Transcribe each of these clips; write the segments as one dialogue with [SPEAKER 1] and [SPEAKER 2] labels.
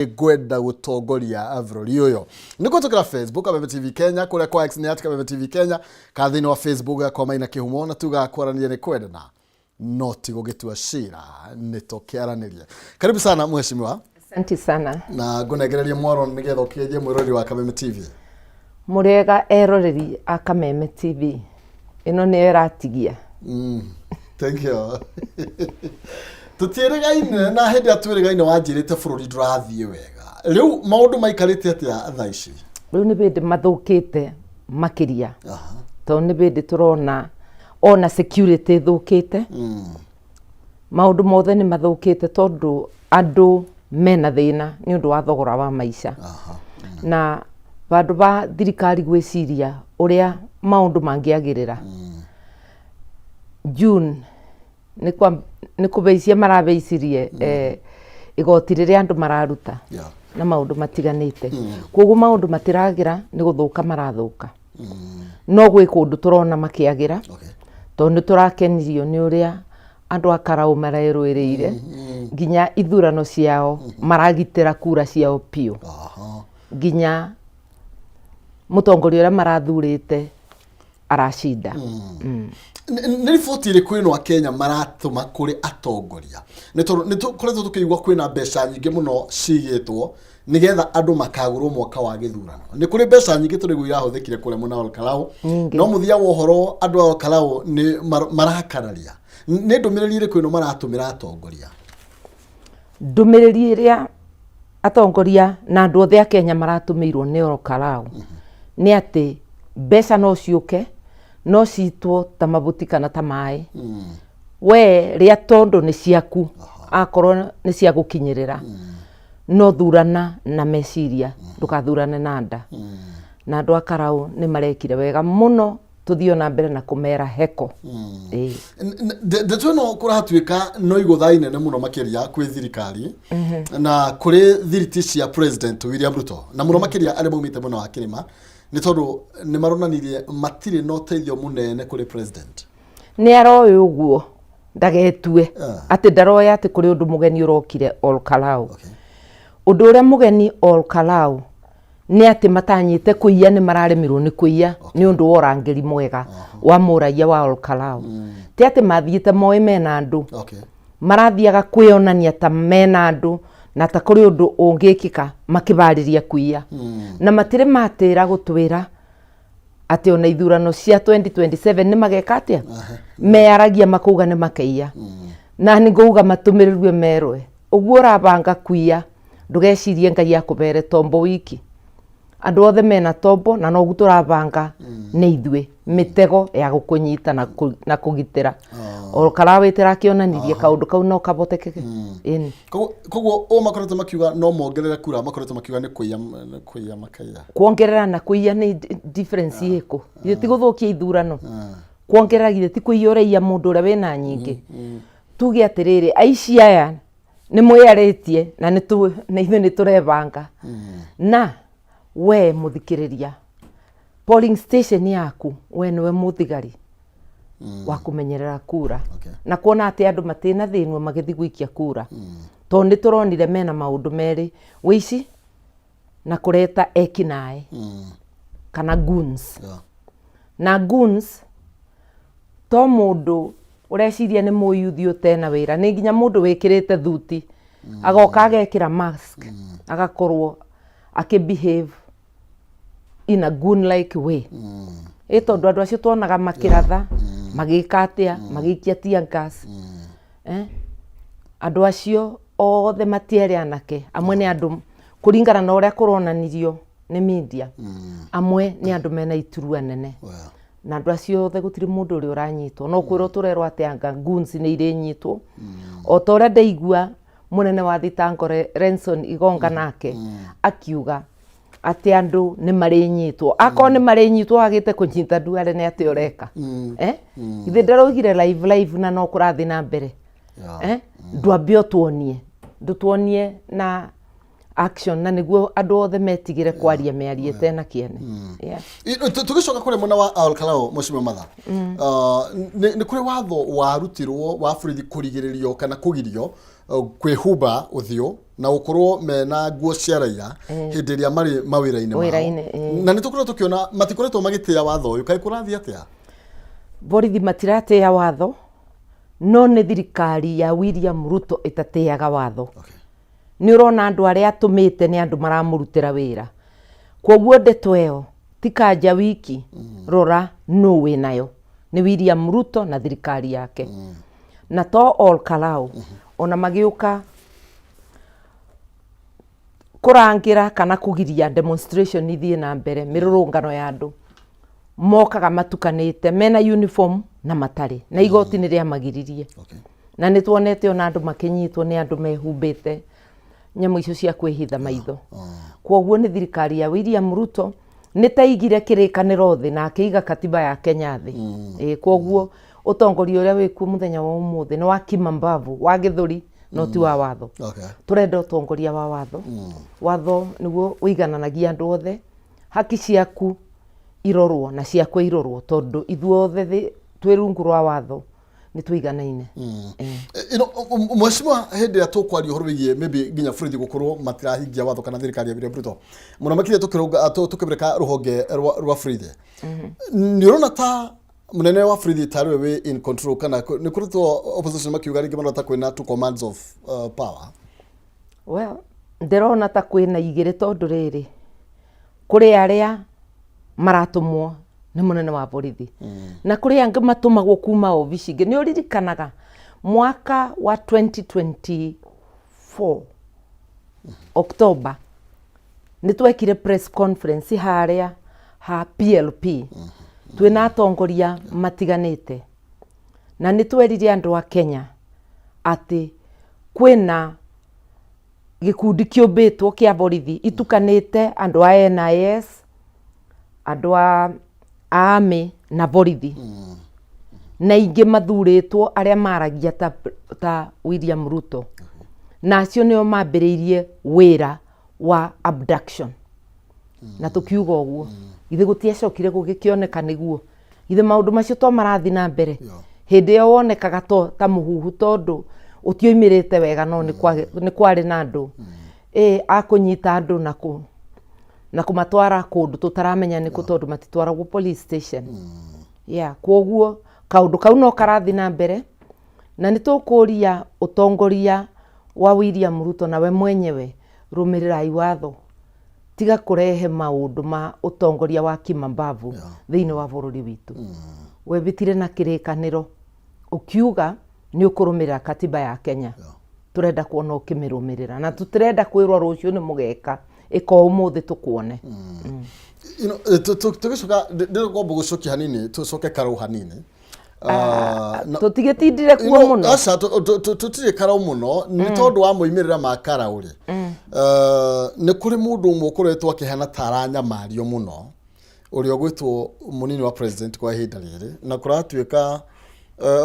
[SPEAKER 1] Ngwenda gũtongoria bũrũri ũyũ nĩ kũhĩtũkĩra Facebook Kameme TV Kenya, kũrĩa kwa X nĩ @KamemeTV Kenya, kana thĩinĩ wa Facebook yakwa Maina Kĩhumo, na tugaga kwaranĩria nĩ kwendana no ti gũgĩtua cira, nĩ tũkĩaranĩrie. Karibu sana mheshimiwa.
[SPEAKER 2] Asante sana.
[SPEAKER 1] Na ngũnengereria mwaro nĩgetha ũkĩgeithie mwĩroreri wa Kameme TV.
[SPEAKER 2] Mũrĩega eroreri a Kameme TV. Ĩno nĩyo ĩratigia.
[SPEAKER 1] Thank you. Tũtiĩrĩgaine na hĩndĩ ĩrĩa twĩrĩgaine wanjĩrĩte bũrũri ndũrathiĩ wega. Rĩu maũndũ maikarĩte atĩa thaa ici?
[SPEAKER 2] Rĩu nĩ bĩndĩ mathũkĩte makĩria. Tondũ nĩ bĩndĩ tũrona ona security ĩthũkĩte. Maũndũ mothe nĩ mathũkĩte tondũ andũ mena thĩna nĩ ũndũ wa thogora wa maica. Na vandũ va thirikari gwĩciria ũrĩa maũndũ mangĩagĩrĩra. June nĩ kũbeicia marabeicirie igoti rĩrĩa andũ mararuta na maũndũ matiganĩte. Koguo maũndũ matiragĩra, nĩ gũthũka marathũka. No gwĩ kũndũ tũrona makĩagĩra tondũ nĩ tũrakenirio nĩ ũrĩa andũ a Karau marerũĩrĩire nginya ithurano ciao, maragitĩra kura ciao biũ nginya mũtongoria ũrĩa marathurĩte aracinda.
[SPEAKER 1] Nĩ riboti ĩrĩkũ ĩno Akenya maratũma kũrĩ atongoria? Nĩ tondũ nĩ tũkoretwo tũkĩigua kwĩna mbeca nyingĩ mũno cigĩtwo nĩgetha andũ makagũrwo mwaka wa gĩthurano. Nĩ kũrĩ mbeca nyingĩ tũrĩguo irahũthĩkire kũrĩa mwena wa Olkalau,
[SPEAKER 2] Nyingĩ.
[SPEAKER 1] no mũthia wa ũhoro andũ a Olkalau nĩ marakararia. Nĩ ndũmĩrĩri ĩrĩkũ ĩno maratũmĩra atongoria?
[SPEAKER 2] Ndũmĩrĩri ĩrĩa atongoria na andũ othe a Kenya maratũmĩirwo nĩ Olkalau nĩ atĩ mbeca no ciũke, no citwo ta mabuti kana ta maĩ. We rĩa tondũ nĩ ciaku, akorwo nĩ cia gũkinyĩrĩra, no thurana na meciria, ndũkathurane na nda. Na andũ a Karau nĩ marekire wega mũno, tũthiĩ ona mbere na kũmera heko. Ĩĩ.
[SPEAKER 1] Ndeto ĩno kũratuĩka no igũtha inene mũno makĩria kwĩ thirikari na kũrĩ thiriti cia President William Ruto, na mũno makĩria arĩa maumĩte mwena wa kĩrĩma, nĩ tondũ nĩ maronanirie matirĩ na ũteithio mũnene kũrĩ president.
[SPEAKER 2] Nĩ aroĩ ũguo, ndagetue atĩ ndaroĩ atĩ kũrĩ ũndũ mũgeni ũrokire Ol Kalou. Ũndũ ũrĩa mũgeni Ol Kalou nĩ atĩ matanyĩte kũiya, nĩ mararemirwo nĩ kũiya nĩ ũndũ wa ũrangĩri mwega wa mũraia wa Ol Kalou. Ti atĩ mathiĩte moĩ mena andũ, marathiaga kwĩonania ta mena andũ na ta kũrĩ ũndũ ũngĩkĩka makĩbarĩria kũiya, na matirĩ matĩra gũtwĩra atĩ ona ithurano cia 2027 nĩ mageka atĩa. Meyaragia makauga nĩ makaiya, na nĩ ngũuga matũmĩrĩrue merwe ũguo ũrabanga kuiya, ndũgecirie Ngai akũbere tombo wiki. Andũ othe mena tombo na noguo tũrabanga nĩ ithuĩ mĩtego ya gũkũnyita na kũgitĩra. O karawĩtĩra akĩonanirie kaũndũ kau no kabotekeke. Ĩni.
[SPEAKER 1] Koguo o makoretwo makiuga no mongerere kura, makoretwo makiuga nĩ kũiya makaiya.
[SPEAKER 2] Kuongerera na kũiya nĩ difference ĩkũ? Githĩ ti gũthũkia ithurano? Kuongerera githĩ ti kũiya ũraiya mũndũ ũrĩa wĩna nyingĩ? Tuge atĩrĩrĩ, aici aya nĩ mwĩarĩtie na na ithuĩ nĩ tũrebanga. Na we mũthikĩrĩria, polling station yaku we nĩwe mũthigari wa kũmenyerera kura na kuona atĩ andũ matinathĩnwo magĩthiĩ gũikia kura, tondũ nĩ tũronire mena maũndũ merĩ, wĩici na kũreta ekinaĩ kana goons. Na goons to mũndũ ũreciria nĩ mũyuthi ũtena wĩra, nĩ nginya mũndũ wĩkĩrĩte thuti agoka agekĩra mask, agakorwo akĩ behave in a goon like way. Ĩ tondũ andũ acio tuonaga makĩratha, magĩka atĩa, magĩikia tear gas, eh? Andũ acio othe matiarĩ anake. Amwe nĩ andũ, kũringana na ũrĩa kũronanirio nĩ media, amwe nĩ andũ mena iturua nene. Na andũ acio othe gũtirĩ mũndũ ũrĩa ũranyitwo, no kwĩrwo tũrerwo atĩ anga goons nĩ irĩnyitwo, o ta ũrĩa ndaigua mũnene wa thitango Renson Igonga nake akiuga atĩ andũ nĩ marĩnyitwo. Akorwo nĩ marĩnyitwo, wagĩte kũnyita nduare nĩ atĩ ũreka, eh? Ithe ndaraugire live live na no kũrathiĩ na mbere. Eh? Ndwambe ũtuonie, ndũtuonie na action, na nĩguo andũ othe metigĩre kwaria mĩario ĩtena kĩene. Yeah.
[SPEAKER 1] Tũgĩcoka kũrĩa mwena wa Olkalau, Mheshimiwa Martha, nĩ kũrĩ watho warutirwo wa borithi kũrigĩrĩrio kana kũgirio. Kwĩhumba ũthiũ na gũkorwo mena nguo cia raia hĩndĩ ĩrĩa marĩ mawĩra-inĩ mao.
[SPEAKER 2] Wĩra-inĩ, ĩĩ.
[SPEAKER 1] Na nĩ tũkoretwo tũkĩona matikoretwo magĩtĩĩa watho ũyũ, kaĩ kũrathiĩ atĩa?
[SPEAKER 2] Borithi matiratĩĩa watho, no nĩ thirikari ya William Ruto ĩtatĩaga watho. Nĩ ũrona andũ arĩa atũmĩte nĩ andũ maramũrutĩra wĩra, kwoguo ndeto ĩyo ti Kanja wiki. Rora nũ wĩnayo, nĩ William Ruto na thirikari yake. Na to Ol Kalou, ona magĩũka kũrangĩra kana kũgiria demonstration ithiĩ na mbere, mĩrũrũngano ya andũ, mokaga matukanĩte mena uniform na matarĩ na igoti nĩ rĩamagiririe. Na nĩ tuonete ona andũ makĩnyitwo nĩ andũ mehumbĩte nyamũ icio cia kwĩhitha maitho. Kwoguo nĩ thirikari ya William Ruto nĩ taigire kĩrĩkanĩro thĩ na akĩiga katiba ya Kenya thĩ. Ĩĩ, kwoguo ũtongoria ũrĩa wĩkuo mũthenya wa ũmũthĩ nĩ wa kimambavu, wa gĩthũri, no ti wa watho. Tũrenda ũtongoria wa watho. Watho nĩguo ũigananagia andũ othe, haki ciaku irorwo na ciakwa irorwo, tondũ ithuothe twĩ rungu rwa watho, nĩ tũiganaine.
[SPEAKER 1] Mheshimiwa, hĩndĩ ĩrĩa tũkwaria ũhoro wĩgiĩ maybe nginya borithi gũkorwo matirahingia watho kana thirikari ya William Ruto mũno makĩria, tũkĩrũnga tũkĩmũrĩka rũhonge rwa borithi, nĩ ũrona ta mũnene wa borithi tarĩ we wĩ in control, kana nĩ kũrutwo opposition makiuga rĩngĩ marona ta kwĩna two commands of power?
[SPEAKER 2] Well, ndĩrona ta kwĩna igĩrĩ, tondũ rĩrĩ, kũrĩ arĩa maratũmwo nĩ mũnene wa borithi na kũrĩ angĩ matũmagwo kuma obici ingĩ. Nĩ ũririkanaga mwaka wa 2024 October nĩ twekire press conference harĩa ha PLP twĩna atongoria matiganĩte, na nĩ twerire andũ a Kenya atĩ kwĩna gĩkundi kĩũmbĩtwo kĩa borithi itukanĩte andũ a NIS, andũ a army na borithi, na ingĩ mathurĩtwo arĩa maragia ta William Ruto, na acio nĩo mambĩrĩirie wĩra wa abduction. Na tũkiuga ũguo, githĩ gũtiacokire gũgĩkĩoneka nĩguo? Githĩ maũndũ macio to marathiĩ na mbere? Hĩndĩ ĩyo wonekaga to ta mũhuhu tondũ ũtioimĩrĩte wega, no nĩ kwarĩ na andũ ĩ a kũnyita andũ na kũmatwara kũndũ tũtaramenya nĩkũ, tondũ matitwaragwo police station. Yeah, kwoguo kaũndũ kau no karathiĩ na mbere, na nĩ tũkũria ũtongoria wa William Ruto nawe mwenyewe, rũmĩrĩrai watho, tiga kũrehe maũndũ ma ũtongoria wa kimambavu thĩinĩ wa bũrũri witũ. Webĩtire na kĩrĩkanĩro ũkiuga nĩ ũkũrũmĩrĩra katiba ya Kenya. Tũrenda kuona ũkĩmĩrũmĩrĩra, na tũtirenda kwĩrwo rũciũ nĩ mũgeka, ĩka o ũmũthĩ tũkuone.
[SPEAKER 1] Tũgĩcoka ndĩrenda gũcokia hanini, tũcoke karau hanini. Ah,
[SPEAKER 2] Tũtigĩtindire kuo mũno.
[SPEAKER 1] Aca, tũtirĩ karau mũno, nĩ tondũ wa moimĩrĩra ma karau rĩ, nĩ kũrĩ mũndũ ũmwe ũkoretwo akĩhana ta aranyamario mũno, ũrĩa ũgwĩtwo mũnini wa president kwa ihinda rĩrĩ, na kũratuĩka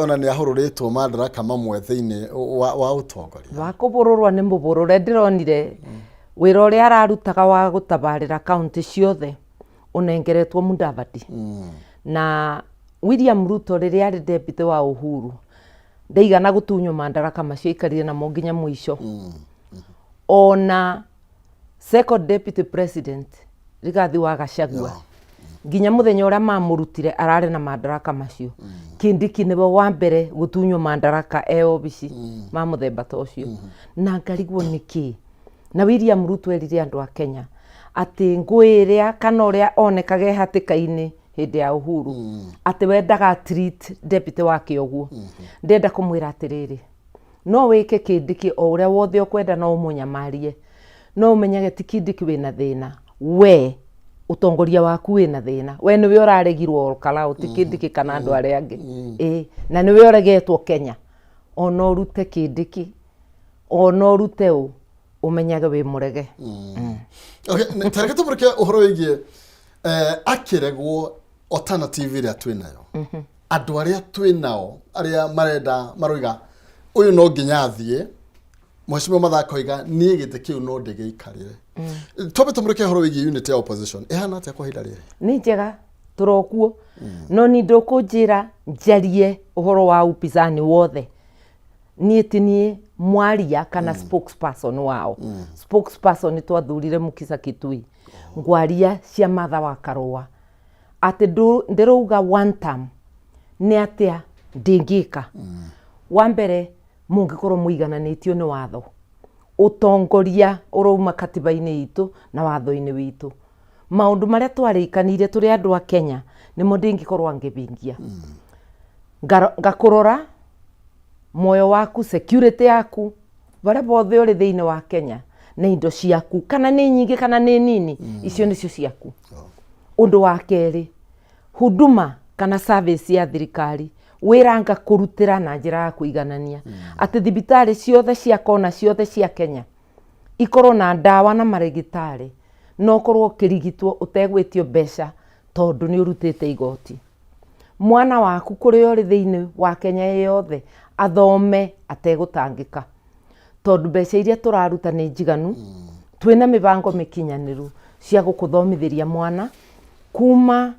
[SPEAKER 1] ona nĩ ahũrũrĩtwo madaraka mamwe thĩinĩ wa ũtongoria.
[SPEAKER 2] Wa kũbũrũrwo nĩ mũbũrũre, ndĩronire wĩra ũrĩa ararutaga wa gũtabarĩra kaunti ciothe ũnengeretwo Mudavadi. Na William Ruto rĩrĩa arĩ deputy wa Uhuru ndaigana gũtunywo madaraka macio, aikarire namo nginya mũico. Ona second deputy president Rigathi wa Gachagua, nginya mũthenya ũrĩa mamũrutire ararĩ na madaraka macio. Kindiki nĩwe wa mbere gũtunywo madaraka e obici ma mũthemba ta ũcio, na ngarigwo nĩkĩ. Na William Ruto erire andũ a Kenya atĩ ngũĩ ĩrĩa kana ũrĩa onekaga e hatĩka-inĩ hĩndĩ ya Uhuru, atĩ we ndaga treat deputy wake ũguo. Ndĩrenda kũmwĩra atĩrĩrĩ, no wĩke Kindiki o ũrĩa wothe ũkwenda, no ũmũnyamarie, no ũmenyage ti Kindiki wĩna thĩna, we ũtongoria waku wĩna thĩna. We nĩwe ũraregirwo Ol Kalou, ti Kindiki kana andũ arĩa angĩ. Ĩĩ, na nĩwe ũregetwo Kenya. Ona ũrute Kindiki, ona ũrute ũ, ũmenyage wĩ mũrege.
[SPEAKER 1] Okay, ta reke tũmũrĩke ũhoro wĩgiĩ akĩregwo, alternative ĩrĩa twĩ nayo, andũ arĩa twĩ nao arĩa marenda maroiga ũyũ no nginya athiĩ. Mheshimiwa Mathako oiga niĩ gĩtĩ kĩu no ndĩgĩikarĩre. Twambe tũmũrĩke ũhoro wĩgiĩ unit ya opposition ĩhana atĩa kwa ihinda rĩrĩ?
[SPEAKER 2] Nĩ njega, tũrokuo, no ni ndũkũnjĩra njarie ũhoro wa upinzani wothe. Niĩ ti niĩ mwaria kana spokesperson wao. Spokesperson twathurire Mukisa Kitui. Ngwaria cia Martha wa Karũa atĩ ndĩrauga one term nĩ atĩa ndĩngĩka. Wa mbere, mũngĩkorwo mũigananĩtio nĩ watho, ũtongoria ũrauma katiba-inĩ itũ na watho-inĩ witũ, maũndũ marĩa twarĩkanĩire tũrĩ andũ a Kenya nĩmo ndĩngĩkorwo ngĩbingia. Ngakũrora muoyo waku, security yaku, barĩa bothe ũrĩ thĩinĩ wa Kenya na indo ciaku, kana nĩ nyingĩ kana nĩ nini, icio nĩcio ciaku. Ũndũ wa kerĩ, huduma kana service ya thirikari wĩra ngakũrutĩra na njĩra ya kũiganania, atĩ thibitarĩ ciothe cia kona ciothe cia Kenya ikorwo na ndawa na marĩgĩtarĩ, na ũkorwo ũkĩrigitwo ũtegwĩtio mbeca tondũ nĩ ũrutĩte igoti. Mwana waku kũrĩa ũrĩ thĩinĩ wa Kenya yothe athome ategũtangĩka, tondũ mbeca iria tũraruta nĩ njiganu. Twĩna mĩbango mĩkinyanĩru cia gũkũthomithĩria mwana kuma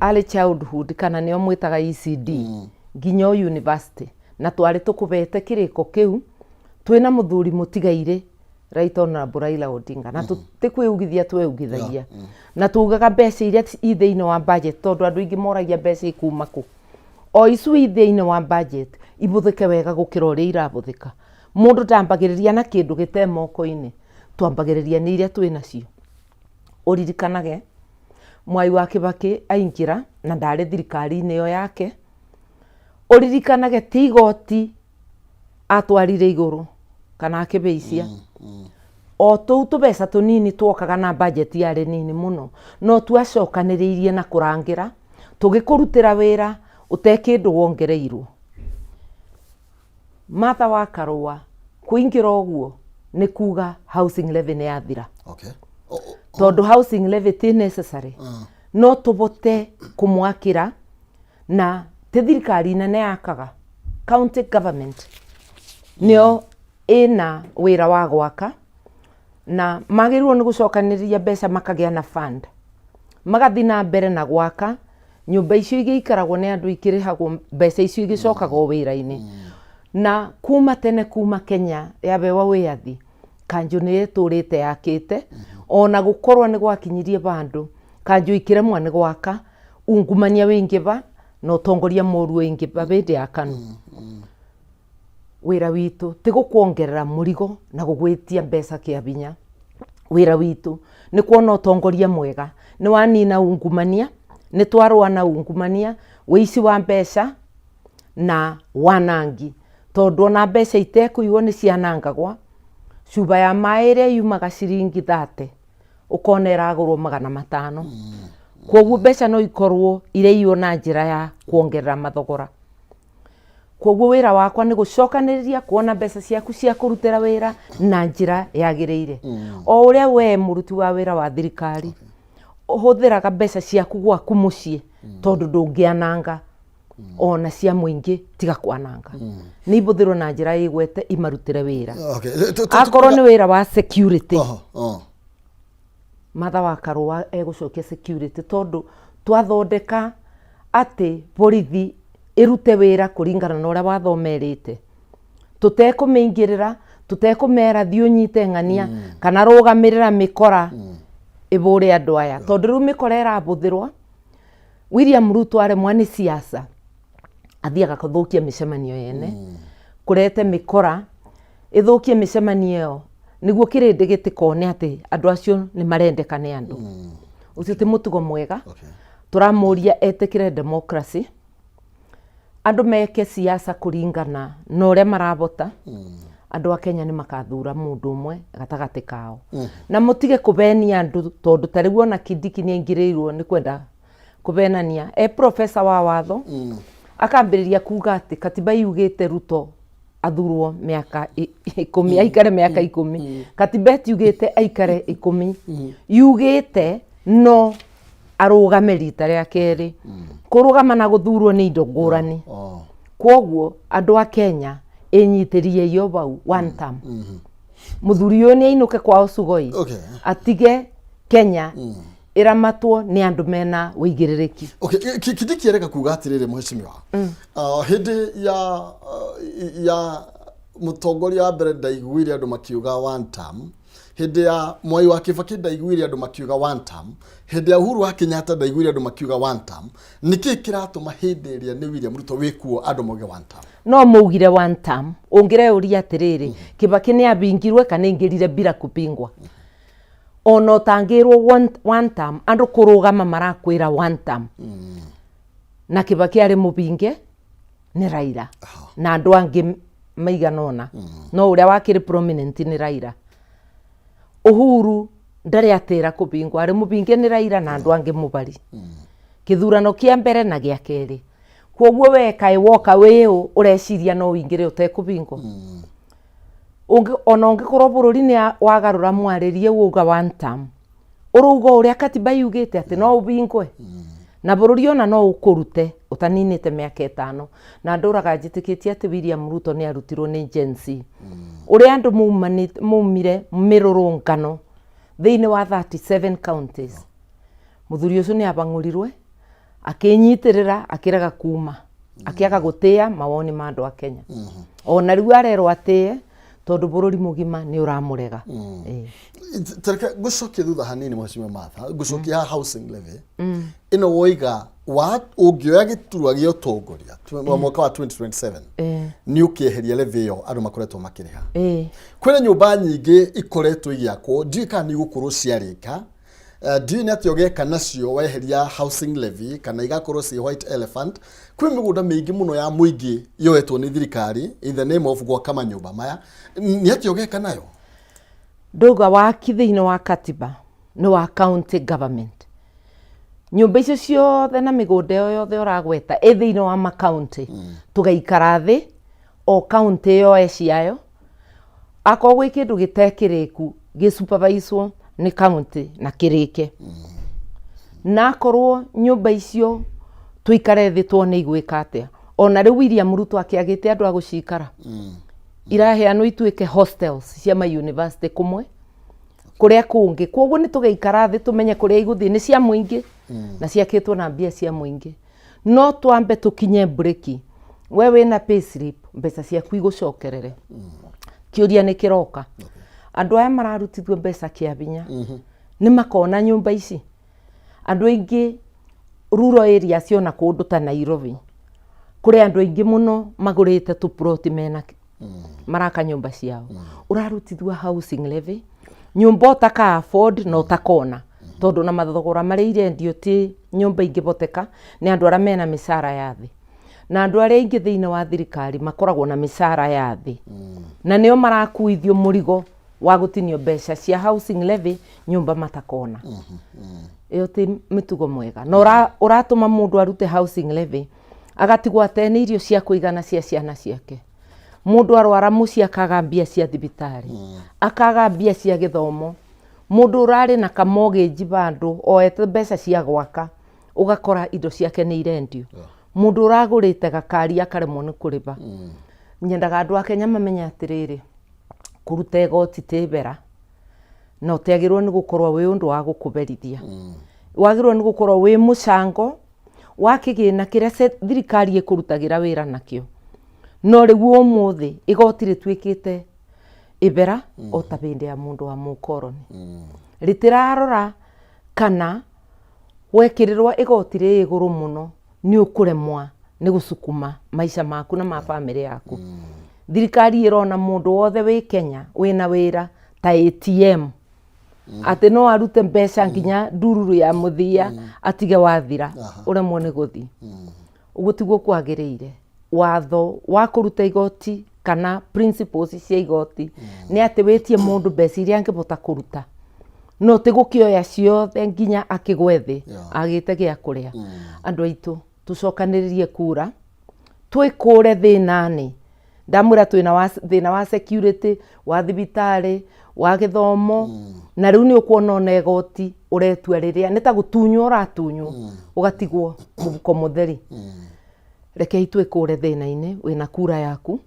[SPEAKER 2] early childhood, kana nĩo mwĩtaga ECD, nginya o university. Na twarĩ tũkũbete kĩrĩko kĩu twĩna mũthuri mũtigairĩ, Right Honorable Raila Odinga, na tũtikwĩugithia, tweugithagia na tugaga mbeca iria i thĩinĩ wa budget, tondũ andũ aingĩ moragia mbeca ikuma kũ. O icu i thĩinĩ wa budget ibũthĩke wega gũkĩra ũrĩa irabũthĩka. Mũndũ ndambagĩrĩria na kĩndũ gĩte moko-inĩ, twambagĩrĩria nĩ iria twĩ nacio. Ũririkanage Mwai wa Kibaki aingĩra na ndarĩ thirikari-inĩ ĩyo yake. Ũririkanage ti igoti atwarire igũrũ kana akĩbĩicia, o tũu tũbeca tũnini twokaga na budget yarĩ nini mũno, no twacokanĩrĩirie na kũrangĩra tũgĩkũrutĩra wĩra ũte kĩndũ wongereirwo. Martha wa Karũa kũingĩra ũguo nĩ kuga housing levy nĩ yathira. Tondũ housing levy ti necessary, no tũbote kũmwakĩra, na ti thirikari nene yakaga, county government nĩo ĩna wĩra wa gwaka, na magĩrĩirwo nĩ gũcokanĩrĩria mbeca makagĩa na fund, magathiĩ na mbere na gwaka nyũmba icio igĩikaragwo nĩ andũ, ikĩrĩhagwo mbeca icio igĩcokagwo wĩra-inĩ. Na kuma tene, kuma Kenya yabewa wĩyathi, kanjũ nĩ ĩtũrĩte yakĩte. Ona gũkorwo nĩ gwakinyirie vandũ kanjũ ikĩremwa nĩ gwaka, ungumania wĩingĩva na ũtongoria mũru wĩingĩva hĩndĩ ya KANU. Wĩra witũ ti gũkuongerera mũrigo na gũgwĩtia mbeca kĩa binya. Wĩra witũ nĩ kuona ũtongoria mwega nĩ wanina ungumania, nĩ twarũa na ungumania, wĩici wa mbeca na wanangi, tondũ ona mbeca itekũiywo nĩ cianangagwa. Cuba ya maĩ ĩrĩa yumaga ciringi 30 ũkona ĩragũrwo 500. Koguo mbeca no ikorwo ireiywo na njĩra ya kuongerera mathogora. Koguo wĩra wakwa nĩ gũcokanĩrĩria kuona mbeca ciaku cia kũrutĩra wĩra na njĩra yagĩrĩire, o ũrĩa we mũruti wa wĩra wa thirikari ũhũthĩraga mbeca ciaku gwaku mũciĩ, tondũ ndũngĩananga ona cia mũingĩ, tiga kwananga, nĩ ibũthĩrwo na njĩra ĩgwete imarutĩre wĩra. Akorwo nĩ wĩra wa security, Martha wa Karũa egũcokia security, tondũ twathondeka atĩ borithi ĩrute wĩra kũringana na ũrĩa watho merĩte, tũtekũmĩingĩrĩra, tũtekũmera thiĩ ũnyite ng'ania kana rũgamĩrĩra mĩkora ĩbũre andũ aya, tondũ rĩu mĩkora ĩrabũthĩrwa. William Ruto aremwa nĩ siasa, athiaga kũthũkia mĩcemanio yene, kũrete mĩkora ĩthũkie mĩcemanio ĩyo nĩguo kĩrĩndĩ gĩtikone atĩ andũ acio nĩ marendeka nĩ andũ. Ũcio ti mũtugo mwega. Tũramũria etĩkĩre democracy, andũ meke siasa kũringana na ũrĩa marabota. Andũ a Kenya nĩ makathura mũndũ ũmwe gatagatĩ kao, na mũtige kũbenia andũ, tondũ ta rĩu ona Kindiki nĩ aingĩrĩirwo nĩ kwenda kũbenania. E professor wa watho, akambĩrĩria kuga atĩ katiba yugĩte Ruto athurwo mĩaka 10, aikare mĩaka 10. Katiba ĩtiugĩte aikare 10, yugĩte no arũgame rita rĩa kerĩ. Kũrũgama na gũthurwo nĩ indo ngũrani. Kwoguo andũ a Kenya, ĩnyitĩriei o bau one term. Mũthuri ũyũ nĩ ainũke kwao Sugoi, atige Kenya ĩramatwo nĩ andũ mena ũigĩrĩrĩki.
[SPEAKER 1] Okay, Kindiki ereka kuga atiriri, mheshimiwa, hĩndĩ ya Mũtongoria wa mbere ndaiguire andũ makiuga one term. Hĩndĩ ya Mwai wa Kibaki ndaiguire andũ makiuga one term. Hĩndĩ ya Uhuru wa Kenyatta ndaiguire andũ makiuga one term. Nĩkĩ kĩratũma hĩndĩ ĩrĩa nĩ William Ruto wĩkuo andũ mauge one term?
[SPEAKER 2] No maugire one term. Ũngĩreyũria atĩrĩrĩ, Kibaki nĩ abingirwe kana aingĩrire bila kupingwa? Ona ũtangĩrwo one term, andũ kũrũgama marakwĩra one term. Na Kibaki arĩ mũbinge nĩ Raila na andũ angĩ maigana ũna, no ũrĩa wakĩrĩ prominent nĩ Raila. Uhuru ndarĩ atĩra kũbingwo, arĩ mũbinge nĩ Raila na andũ angĩ mũbari kĩthurano kĩa mbere na gĩa kerĩ. Koguo we kaĩ woka wĩũ ũreciria no ũingĩre ũtekũbingwo? Ona ũngĩkorwo bũrũri nĩ wagarũra mwarĩrie wauga one term, ũrauga ũrĩa katiba yugĩte atĩ no ũbingwe na bũrũri ona no ũkũrute ũtaninĩte mĩaka 5. Na ndũraga njĩtĩkĩtie atĩ William Ruto nĩ arutirwo nĩ Gen Z, ũrĩa andũ maumire mĩrũrũngano thĩinĩ wa 37 counties. Mũthuri ũcio nĩ abang'ũrirwe, akĩnyitĩrĩra, akĩrega kuma, akĩaga gũtĩĩa mawoni ma andũ a Kenya. Ona rĩu arerwo atĩe tondũ bũrũri mũgima nĩ ũramũrega. Ĩĩ.
[SPEAKER 1] Tareke ngũcokie thutha hanini, Mheshimiwa Martha, ngũcokia haha housing levy ĩno woiga wa ũngĩoya gĩturwa gĩa ũtongoria wa mwaka wa 2027 nĩ ũkĩeheria levy ĩyo andũ makoretwo makĩrĩha. Kwĩna nyũmba nyingĩ ikoretwo igĩakwo, ndiũĩ kana nĩ igũkorwo ciarĩka. Ndiũĩ nĩ atĩa ũgeka nacio weheria housing levy, kana igakorwo ci white elephant. Kwĩ mĩgũnda mĩingĩ mũno ya mũingĩ yoetwo nĩ thirikari in the name of gwaka manyũmba maya. Nĩ atĩa ũgeka nayo?
[SPEAKER 2] Ndauga waki thĩinĩ wa katiba nĩ wa county government. Nyũmba icio ciothe na mĩgũnda ĩyo yothe ũragweta ĩ thĩinĩ wa makaunti. Tũgaikara thĩ, o kaunti yoe ciayo. Akorwo gwĩ kĩndũ gĩtekĩrĩku, gĩsuperviswo nĩ kaunti na kĩrĩke. Na akorwo nyũmba icio, tũikare thĩ tuone igwĩka atĩa. Ona rĩu William Ruto akĩagĩte andũ a gũcikara, iraheanwo ituĩke hostels cia ma university kũmwe kũrĩa kũngĩ. Koguo nĩ tũgaikara thĩ tũmenye kũrĩa igũthiĩ. Nĩ cia mũingĩ na ciakĩtwo na mbia cia mũingĩ. No twambe tũkinye breki. We wĩna payslip, mbeca ciaku igũcokerere. Kĩũria nĩ kĩroka, andũ aya mararutithio mbeca kĩa hinya nĩ makona nyũmba ici? Andũ aingĩ rural areas, ona kũndũ ta Nairobi, kũrĩ andũ aingĩ mũno magũrĩte tũploti mena maraka nyũmba ciao. Ũrarutithio housing levy, nyũmba ũtaka afford na ũtakona, tondũ na mathogora marĩa irendio ti nyũmba ingĩhoteka nĩ andũ arĩa mena mĩcara ya thĩ. Na andũ arĩa aingĩ thĩinĩ wa thirikari makoragwo na mĩcara ya thĩ, na nĩo marakuithio mũrigo wa gũtinio mbeca cia housing levy, nyũmba matakona. Ĩyo ti mĩtugo mwega na ũratũma mũndũ arute housing levy agatigwo atene irio cia kũigana cia ciana ciake. Mũndũ arwara mũciĩ akaga mbia cia thibitarĩ, akaga mbia cia gĩthomo. Mũndũ ũrarĩ na kamortgage bandũ oete mbeca cia gwaka, ũgakora indo ciake nĩ irendio. Mũndũ ũragũrĩte gakari akaremwo nĩ kũrĩba. Nyendaga andũ a Kenya mamenye atĩrĩrĩ, kũruta igoti ti bera, na ũtiagĩrĩirwo nĩ gũkorwo wĩ ũndũ wa gũkũberithia. Wagĩrĩirwo nĩ gũkorwo wĩ mũcango wa kĩgĩna kĩrĩa thirikari ĩkũrutagĩra wĩra nakĩo. No rĩu ũmũthĩ igoti rĩtuĩkĩte ibera o ta hĩndĩ ya mũndũ wa mũkoroni. Rĩtirarora kana wekĩrĩrwo igoti rĩ igũrũ mũno nĩ ũkũremwa nĩ gũcukuma maica maku na ma bamĩrĩ yaku. Thirikari ĩrona mũndũ wothe wĩ Kenya wĩna wĩra ta ATM, atĩ no arute mbeca nginya ndururu ya mũthia atige wathira ũremwo nĩ gũthiĩ. Ũguo tiguo kwagĩrĩire. Watho wa kũruta igoti kana principles cia igoti nĩ atĩ wĩtie mũndũ mbeca iria angĩbota kũruta, no ti gũkĩoya ciothe nginya akĩgwe thĩ agĩte gĩa kũrĩa. Andũ aitũ, tũcokanĩrĩrie kura, twĩkũre thĩna-nĩ. Ndamwĩra twĩna thĩna wa security, wa thibitarĩ, wa gĩthomo, na rĩu nĩ ũkuona ona igoti ũretua rĩrĩa nĩ ta gũtunywo ũratunywo, ũgatigwo mũhuko mũtheri. Rekei twĩkũre thĩna-inĩ. Wĩna kura yaku,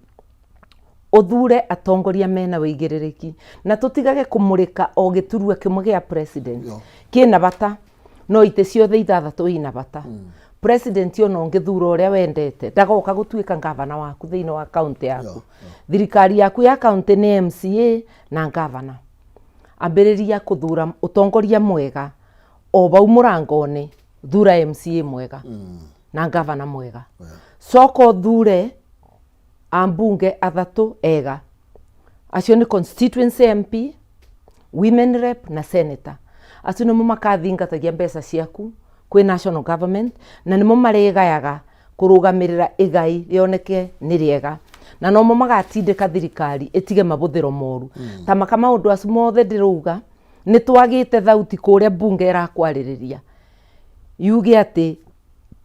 [SPEAKER 2] ũthure atongoria mena wĩigĩrĩrĩki, na tũtigage kũmũrĩka o gĩturwa kĩmwe gĩa president. Kĩna bata, no itĩ ciothe ithathatũ ina bata. President ona ũngĩthura ũrĩa wendete, ndagoka gũtuĩka ngavana waku thĩinĩ wa kaunti yaku. Thirikari yaku ya kaunti nĩ MCA na ngavana. Ambĩrĩria kũthura ũtongoria mwega o vau mũrango-inĩ, thura MCA mwega na ngavana mwega. Coka ũthure ambunge athatũ ega, acio nĩ constituency MP, women rep na senator. Acio nĩmo makathingatagia mbeca ciaku kwĩ national government, na nĩmo marĩgayaga kũrũgamĩrĩra igai rĩoneke nĩ rĩega, na nomo magatindĩka thirikari ĩtige mabũthĩro moru. Ta maka maũndũ acio mothe ndĩrauga, nĩ twagĩte thauti kũrĩa mbunge ĩrakwarĩrĩria yuge atĩ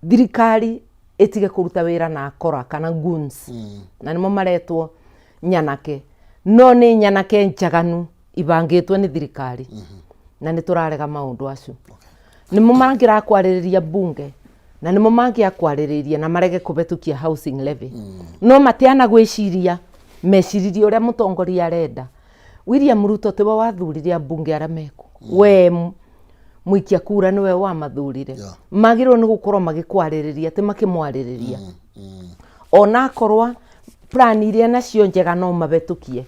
[SPEAKER 2] thirikari ĩtige kũruta wĩra na akora kana goons, na nĩmo maretwo nyanake, no nĩ nyanake njaganu ibangĩtwo nĩ thirikari, na nĩ tũrarega maũndũ acio. Nĩmo mangĩrakwarĩrĩria mbunge, na nĩmo mangĩakwarĩrĩria na marege kũhetũkia housing levy, no matiana gwĩciria meciririe ũrĩa mũtongoria arenda. William Ruto tiwe wathurire ambunge arĩa meku, we mũikia kura nĩwe wamathurire. Magĩrĩirwo nĩ gũkorwo magĩkwarĩrĩria, ti makĩmwarĩrĩria. Ona akorwo plan iria nacio njega no mahetũkie,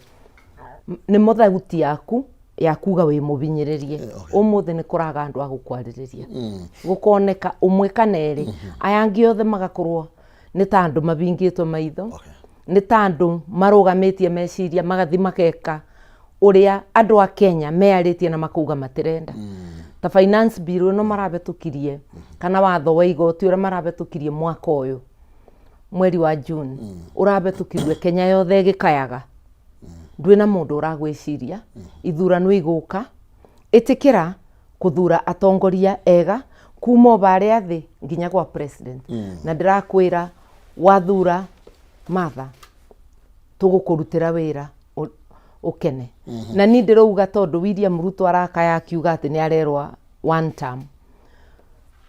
[SPEAKER 2] nĩmo thauti yaku ya kuga wĩ mũhinyĩrĩrie. Ũmũthĩ nĩ kũraga andũ a gũkwarĩrĩria, gũkoneka ũmwe kana erĩ, aya angĩ othe magakorwo nĩ ta andũ mabingĩtwo maitho, nĩ ta andũ marũgamĩtie meciria, magathi makeka ũrĩa andũ a Kenya meyarĩtie na makauga matirenda. Ta finance bill ĩno marabetũkirie, kana watho wa igoti ũrĩa marabetũkirie mwaka ũyũ mweri wa June, ũrabetũkirie Kenya yothe ĩgĩkayaga. Ndwĩna mũndũ ũragwĩciria. Ithurano igũka, ĩtĩkĩra kũthura atongoria ega kuma o barĩa thĩ nginya gwa president. Na ndĩrakwĩra, wathura Martha, tũgũkũrutĩra wĩra ũkene. Na niĩ ndĩrauga, tondũ William Ruto arakaya akiuga atĩ nĩ arerwa one term,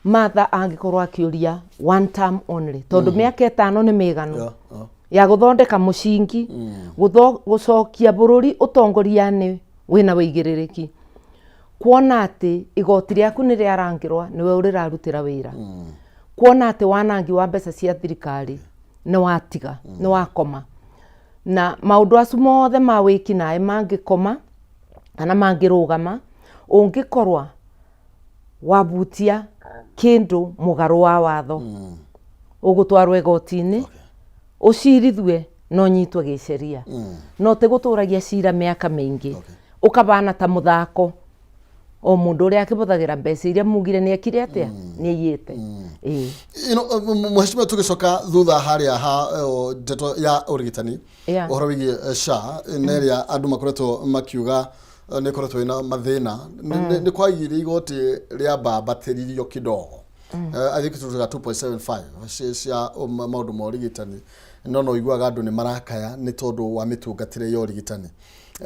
[SPEAKER 2] Martha angĩkorwo akĩũria one term only, tondũ mĩaka 5 nĩ mĩiganu ya gũthondeka mũcingi, gũcokia bũrũri ũtongoria-inĩ wĩna wĩigĩrĩrĩki, kuona atĩ igoti rĩaku nĩ rĩarangĩrwa, nĩwe ũrĩrarutĩra wĩra, kuona atĩ wanangi wa mbeca cia thirikari nĩ watiga, nĩ wakoma, na maũndũ acio mothe ma wĩkinaĩ mangĩkoma kana mangĩrũgama, ũngĩkorwa wabutia kĩndũ mũgarũ wa watho, ũgũtwarwo igoti-inĩ, ũcirithue na ũnyitwo gĩceria. No ti gũtũragia cira mĩaka mĩingĩ, ũkabana ta mũthako o mũndũ ũrĩa akĩbũthagĩra mbeca iria mugire nĩ ekire atĩa, nĩ aiyĩte. Ĩĩ.
[SPEAKER 1] Mheshimiwa, tũgĩcoka thutha harĩa ha ndeto ya ũrigitani, ũhoro wĩgiĩ SHA na ĩrĩa andũ makoretwo makiuga nĩ ĩkoretwo ĩna mathĩna, nĩ kwagire igoti rĩambambatĩririo kidogo. I think tũtuga 2.75 cia maũndũ ma ũrigitani, no ũiguaga andũ nĩ marakaya nĩ tondũ wa mĩtungatĩre ya ũrigitani.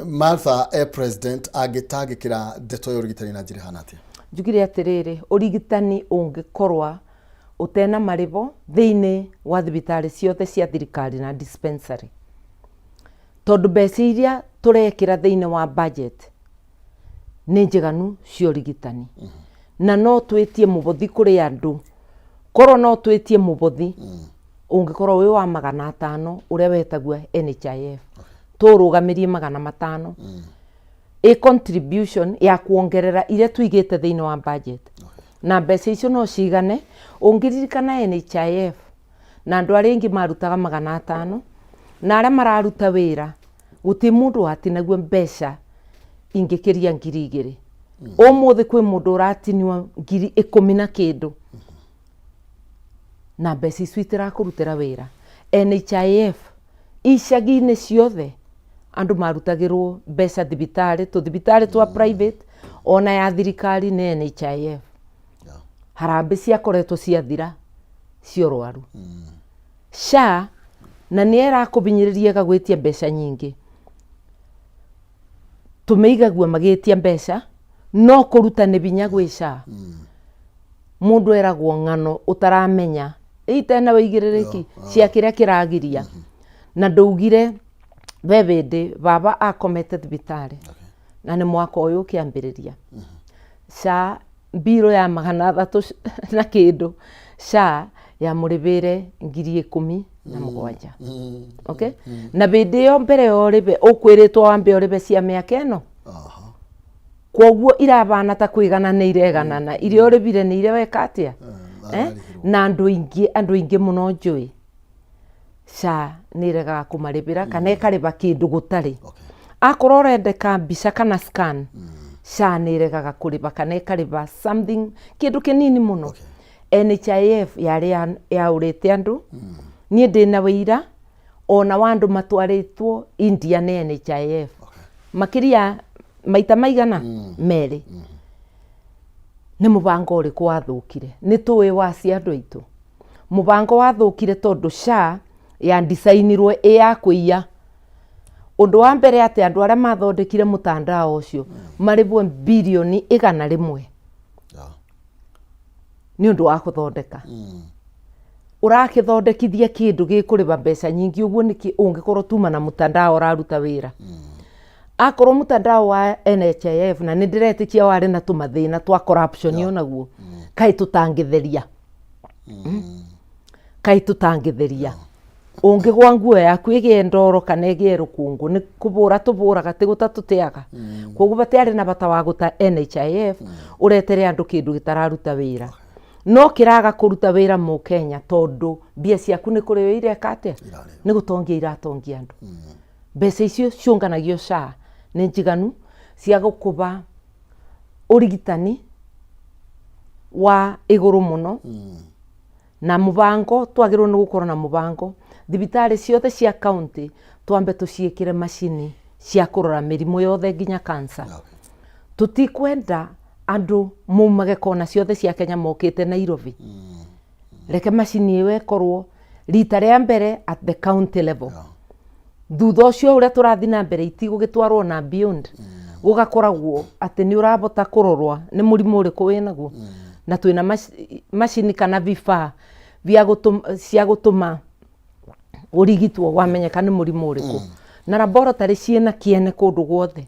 [SPEAKER 1] Martha e president angĩtangĩkĩra ndeto ya ũrigitani na njĩra ĩhana atĩa?
[SPEAKER 2] Njugire atĩrĩrĩ, ũrigitani ũngĩkorwa ũtena marĩbo thĩinĩ wa thibitarĩ ciothe cia thirikari na dispensary, tondũ mbeca iria tũrekĩra thĩinĩ wa budget nĩ njiganu cia ũrigitani, na no twĩtie mũbothi kũrĩ andũ, korwo no twĩtie mũbothi ũngĩkorwo wĩ wa 500 ũrĩa wetagwo NHIF, tũrũgamĩrie 500 ĩ contribution ya kuongerera iria tuigĩte thĩinĩ wa budget, na mbeca icio no cigane. Ũngĩririkana NHIF na andũ arĩa aingĩ marutaga 500, na arĩa mararuta wĩra gũtirĩ mũndũ watinagio mbeca ingĩkĩria 2000. Ũmũthĩ kwĩ mũndũ ũratinio 10,000 na kĩndũ, na mbeca icio itirakũrutĩra wĩra. NHIF icagi-inĩ ciothe andũ marutagĩrwo mbeca thibitarĩ, tũthibitarĩ twa private ona ya thirikari nĩ NHIF. Harambĩ ciakoretwo ciathira cia ũrwaru. SHA na nĩ ĩrakũbinyĩrĩria ĩgagwĩtia mbeca nyingĩ, tũmĩigagua magĩtia mbeca, no kũruta nĩ binya gwĩ SHA. Mũndũ eragwo ng'ano ũtaramenya itena wĩigĩrĩrĩki cia kĩrĩa kĩragiria. Na ndũugire ve hĩndĩ baba akomete thibitarĩ, na nĩ mwaka ũyũ ũkĩambĩrĩria, SHA mbirũ ya 300 na kĩndũ SHA yamũrĩbĩre 17,000. Okay, na bĩndĩ ĩyo mbere ya ũrĩbe ũkwĩrĩtwo wambe ũrĩbe cia mĩaka ĩno. Kwoguo irabana ta kwĩgana nĩ ireganana, iria ũrĩbire nĩ iria weka atĩa. Eh? Na andũ aingĩ mũno njũĩ SHA nĩ ĩregaga kũmarĩbĩra kana ĩkarĩba kĩndũ gũtarĩ. Akorwo ũrendeka mbica kana scan, SHA nĩ ĩregaga kũrĩba kana ĩkarĩba something, kĩndũ kĩnini mũno. NHIF yarĩ yaũrĩte andũ. Niĩ ndĩna wĩira ona wa andũ matwarĩtwo India nĩ NHIF makĩria maita maigana 2. Nĩ mũbango ũrĩkũ wathũkire? Nĩ tũĩ waci andũ aitũ mũbango wathũkire tondũ SHA yandicainirwo ĩ ya kũiya. Ũndũ wa mbere atĩ andũ arĩa mathondekire mũtandao ũcio marĩbwo birioni 100 nĩ ũndũ wa gũthondeka. Ũrakĩthondekithia kĩndũ gĩkũrĩba mbeca nyingĩ ũguo nĩkĩ ũngĩkorwo tuma na mũtandao ũraruta wĩra? Akorwo mũtandao wa NHIF, na nĩ ndĩretĩkia warĩ na tũmathĩna twa corruption onaguo, kaĩ tũtangĩtheria? Kaĩ tũtangĩtheria? Ũngĩgwa nguo yaku ĩgĩe ndoro kana ĩgĩe rũkũngũ, nĩ kũbũra tũbũraga, ti gũta tũteaga. Koguo batiarĩ na bata wa gũta NHIF ũretere andũ kĩndũ gĩtararuta wĩra. No kĩraga kũruta wĩra mũkenya tondũ mbia ciaku nĩ kũrĩo ireka atĩa?
[SPEAKER 1] Irarĩo.
[SPEAKER 2] Nĩ gũtongia iratongia andũ. Mbeca icio ciũnganagio SHA nĩ njiganu cia gũkũba ũrigitani wa igũrũ mũno. Na mũbango, twagĩrĩirwo nĩ gũkorwo na mũbango thibitarĩ ciothe cia county twambe tũciĩkĩre macini cia kũrora mĩrimũ yothe nginya cancer. Tũtikwenda andũ maumage kona ciothe cia Kenya mokĩte Nairobi. Reke macini ĩyo ĩkorwo rita rĩa mbere at the county level. Thutha ũcio ũrĩa tũrathiĩ na mbere itigũgĩtwarwo na beyond, gũgakoragwo atĩ nĩ ũrabota kũrorwa nĩ mũrimũ ũrĩkũ wĩnaguo. Na twĩna macini kana vifaa via cia gũtũma ũrigitwo wamenyeka nĩ mũrimũ ũrĩkũ, na laboratory ciĩna kĩene kũndũ guothe.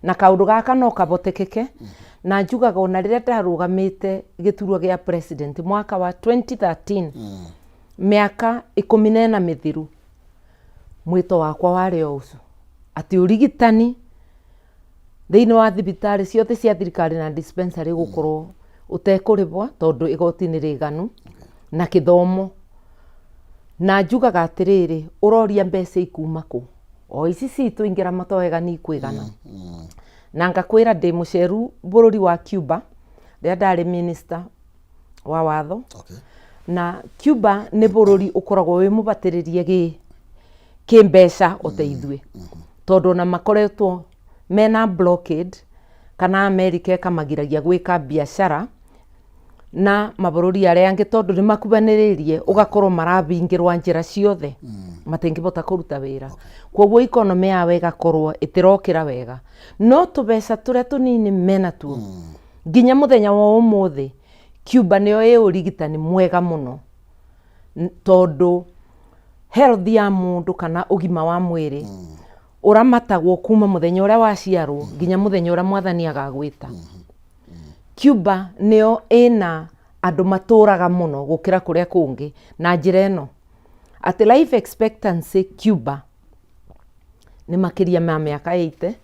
[SPEAKER 2] Na kaũndũ gaka no kabotekeke. Na njugaga ona rĩrĩa ndarũgamĩte gĩturwa gĩa president mwaka wa 2013, mĩaka 14 mĩthiru, mwĩto wakwa warĩ o ũcio atĩ ũrigitani thĩinĩ wa thibitarĩ ciothe cia thirikari na dispensary gũkorwo ũtekũrĩbwo tondũ igoti nĩ rĩganu na kĩthomo. Na njugaga atĩrĩrĩ, ũroria mbeca ikuma kũ? O ici citũ ingĩra wega nĩ ikwĩgana. Na ngakwĩra ndĩ mũceru bũrũri wa Cuba rĩrĩa ndarĩ minister wa watho. Na Cuba nĩ bũrũri ũkoragwo wĩ mũbatĩrĩrie gĩ kĩmbeca o ta ithuĩ, tondũ ona makoretwo mena blockade kana America ĩkamagiragia gwĩka biacara na mabũrũri arĩa angĩ tondũ nĩ makuhanĩrĩirie, ũgakorwo marabingĩrwa njĩra ciothe, matingĩbota kũruta wĩra. Koguo economy yao ĩgakorwo ĩtĩrokĩra wega, no tũbeca tũrĩa tũnini mena tuo nginya mũthenya wa ũmũthĩ, Cuba nĩyo ĩ ũrigitani mwega mũno. Tondũ health ya mũndũ kana ũgima wa mwĩrĩ ũramatagwo kuma mũthenya ũrĩa waciarwo nginya mũthenya ũrĩa mwathani agagwĩta. Cuba nĩyo ĩna andũ matũraga mũno gũkĩra kũrĩa kũngĩ na njĩra ĩno atĩ life expectancy Cuba nĩ makĩria ma mĩaka 80,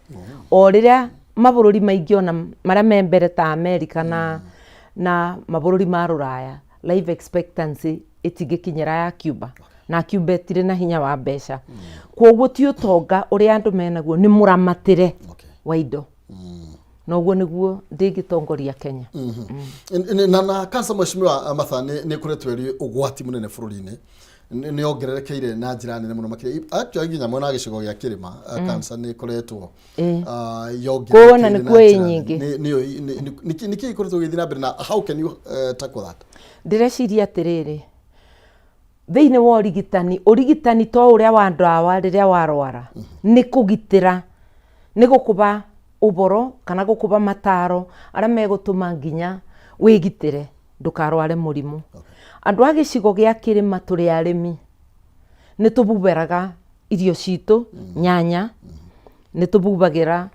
[SPEAKER 2] o rĩrĩa mabũrũri maingĩ ona marĩa me mbere ta America na mabũrũri ma rũraya life expectancy ĩtingĩkinyĩra ya Cuba. Na Cuba ĩtirĩ na hinya wa mbeca, koguo ti ũtonga ũrĩa andũ menaguo, nĩ mũramatĩre wa indo. Na ũguo nĩguo ndĩngĩtongoria Kenya.
[SPEAKER 1] Na cancer, mheshimiwa Martha, nĩ ĩkoretwo ĩrĩ ũgwati mũnene bũrũri-inĩ, nĩ yongererekeire na njĩra nene mũno makĩria actually nginya mwena wa gĩcigo gĩa kĩrĩma. Cancer nĩ ĩkoretwo yongererekeire
[SPEAKER 2] Kuona
[SPEAKER 1] na
[SPEAKER 2] nĩkuo ĩ
[SPEAKER 1] njĩra
[SPEAKER 2] nyingĩ.
[SPEAKER 1] nene. Nĩkĩ ĩkoretwo ĩgĩthiĩ na mbere na how can you tackle that?
[SPEAKER 2] Ndĩreciria atĩrĩrĩ, thĩinĩ wa ũrigitani, ũrigitani to ũrĩa wa ndawa rĩrĩa warwara, nĩ kũgitĩra, nĩ gũkũba ũboro kana gũkũba mataro arĩa megũtũma nginya wĩgitĩre ndũkarware mũrimũ. Andũ a gĩcigo gĩa kĩrĩma tũrĩ arĩmi, nĩ tũbuberaga irio citũ, nyanya nĩ tũbubagĩra,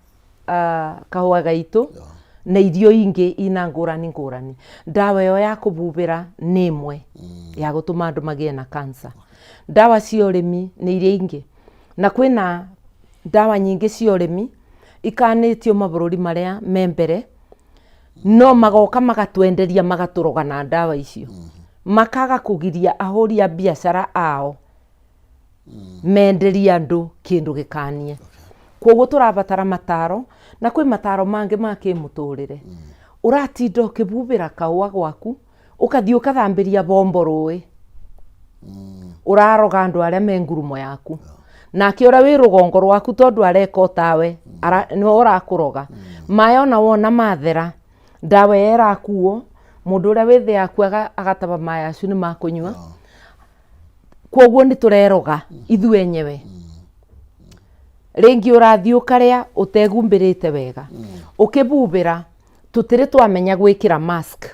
[SPEAKER 2] kahũa gaitũ. Na irio ingĩ ina ngũrani ngũrani. Ndawa ĩyo ya kũbubĩra nĩ ĩmwe ya gũtũma andũ magĩe na cancer. Ndawa cia ũrĩmi nĩ iria ingĩ. Na kwĩna ndawa nyingĩ cia ũrĩmi ikanĩtio mabũrũri marĩa me mbere, no magoka magatwenderia magatũroga na ndawa icio. Makaga kũgiria ahũri a biacara ao menderie andũ kĩndũ gĩkanie. Koguo tũrabatara mataro, na kwĩ mataro mangĩ ma kĩmũtũrĩre. Ũratinda ũkĩbubĩra kahũa gwaku, ũkathiĩ ũkathambĩria bombo rũĩ. Ũraroga andũ arĩa me ngurumo yaku. Nake ũrĩa wĩ rũgongo rwaku tondũ areka o tawe, nĩwe ũrakũroga. Maĩ ona wona mathera, ndawa ĩyo ĩrakuo, mũndũ ũrĩa wĩ thĩ yaku agataba maĩ acio nĩ makũnyua. Koguo nĩ tũreroga ithuĩ enyewe. Rĩngĩ ũrathiĩ ũkarĩa ũtehumbĩrĩte wega. Ũkĩbubĩra, tũtirĩ twamenya gwĩkĩra mask.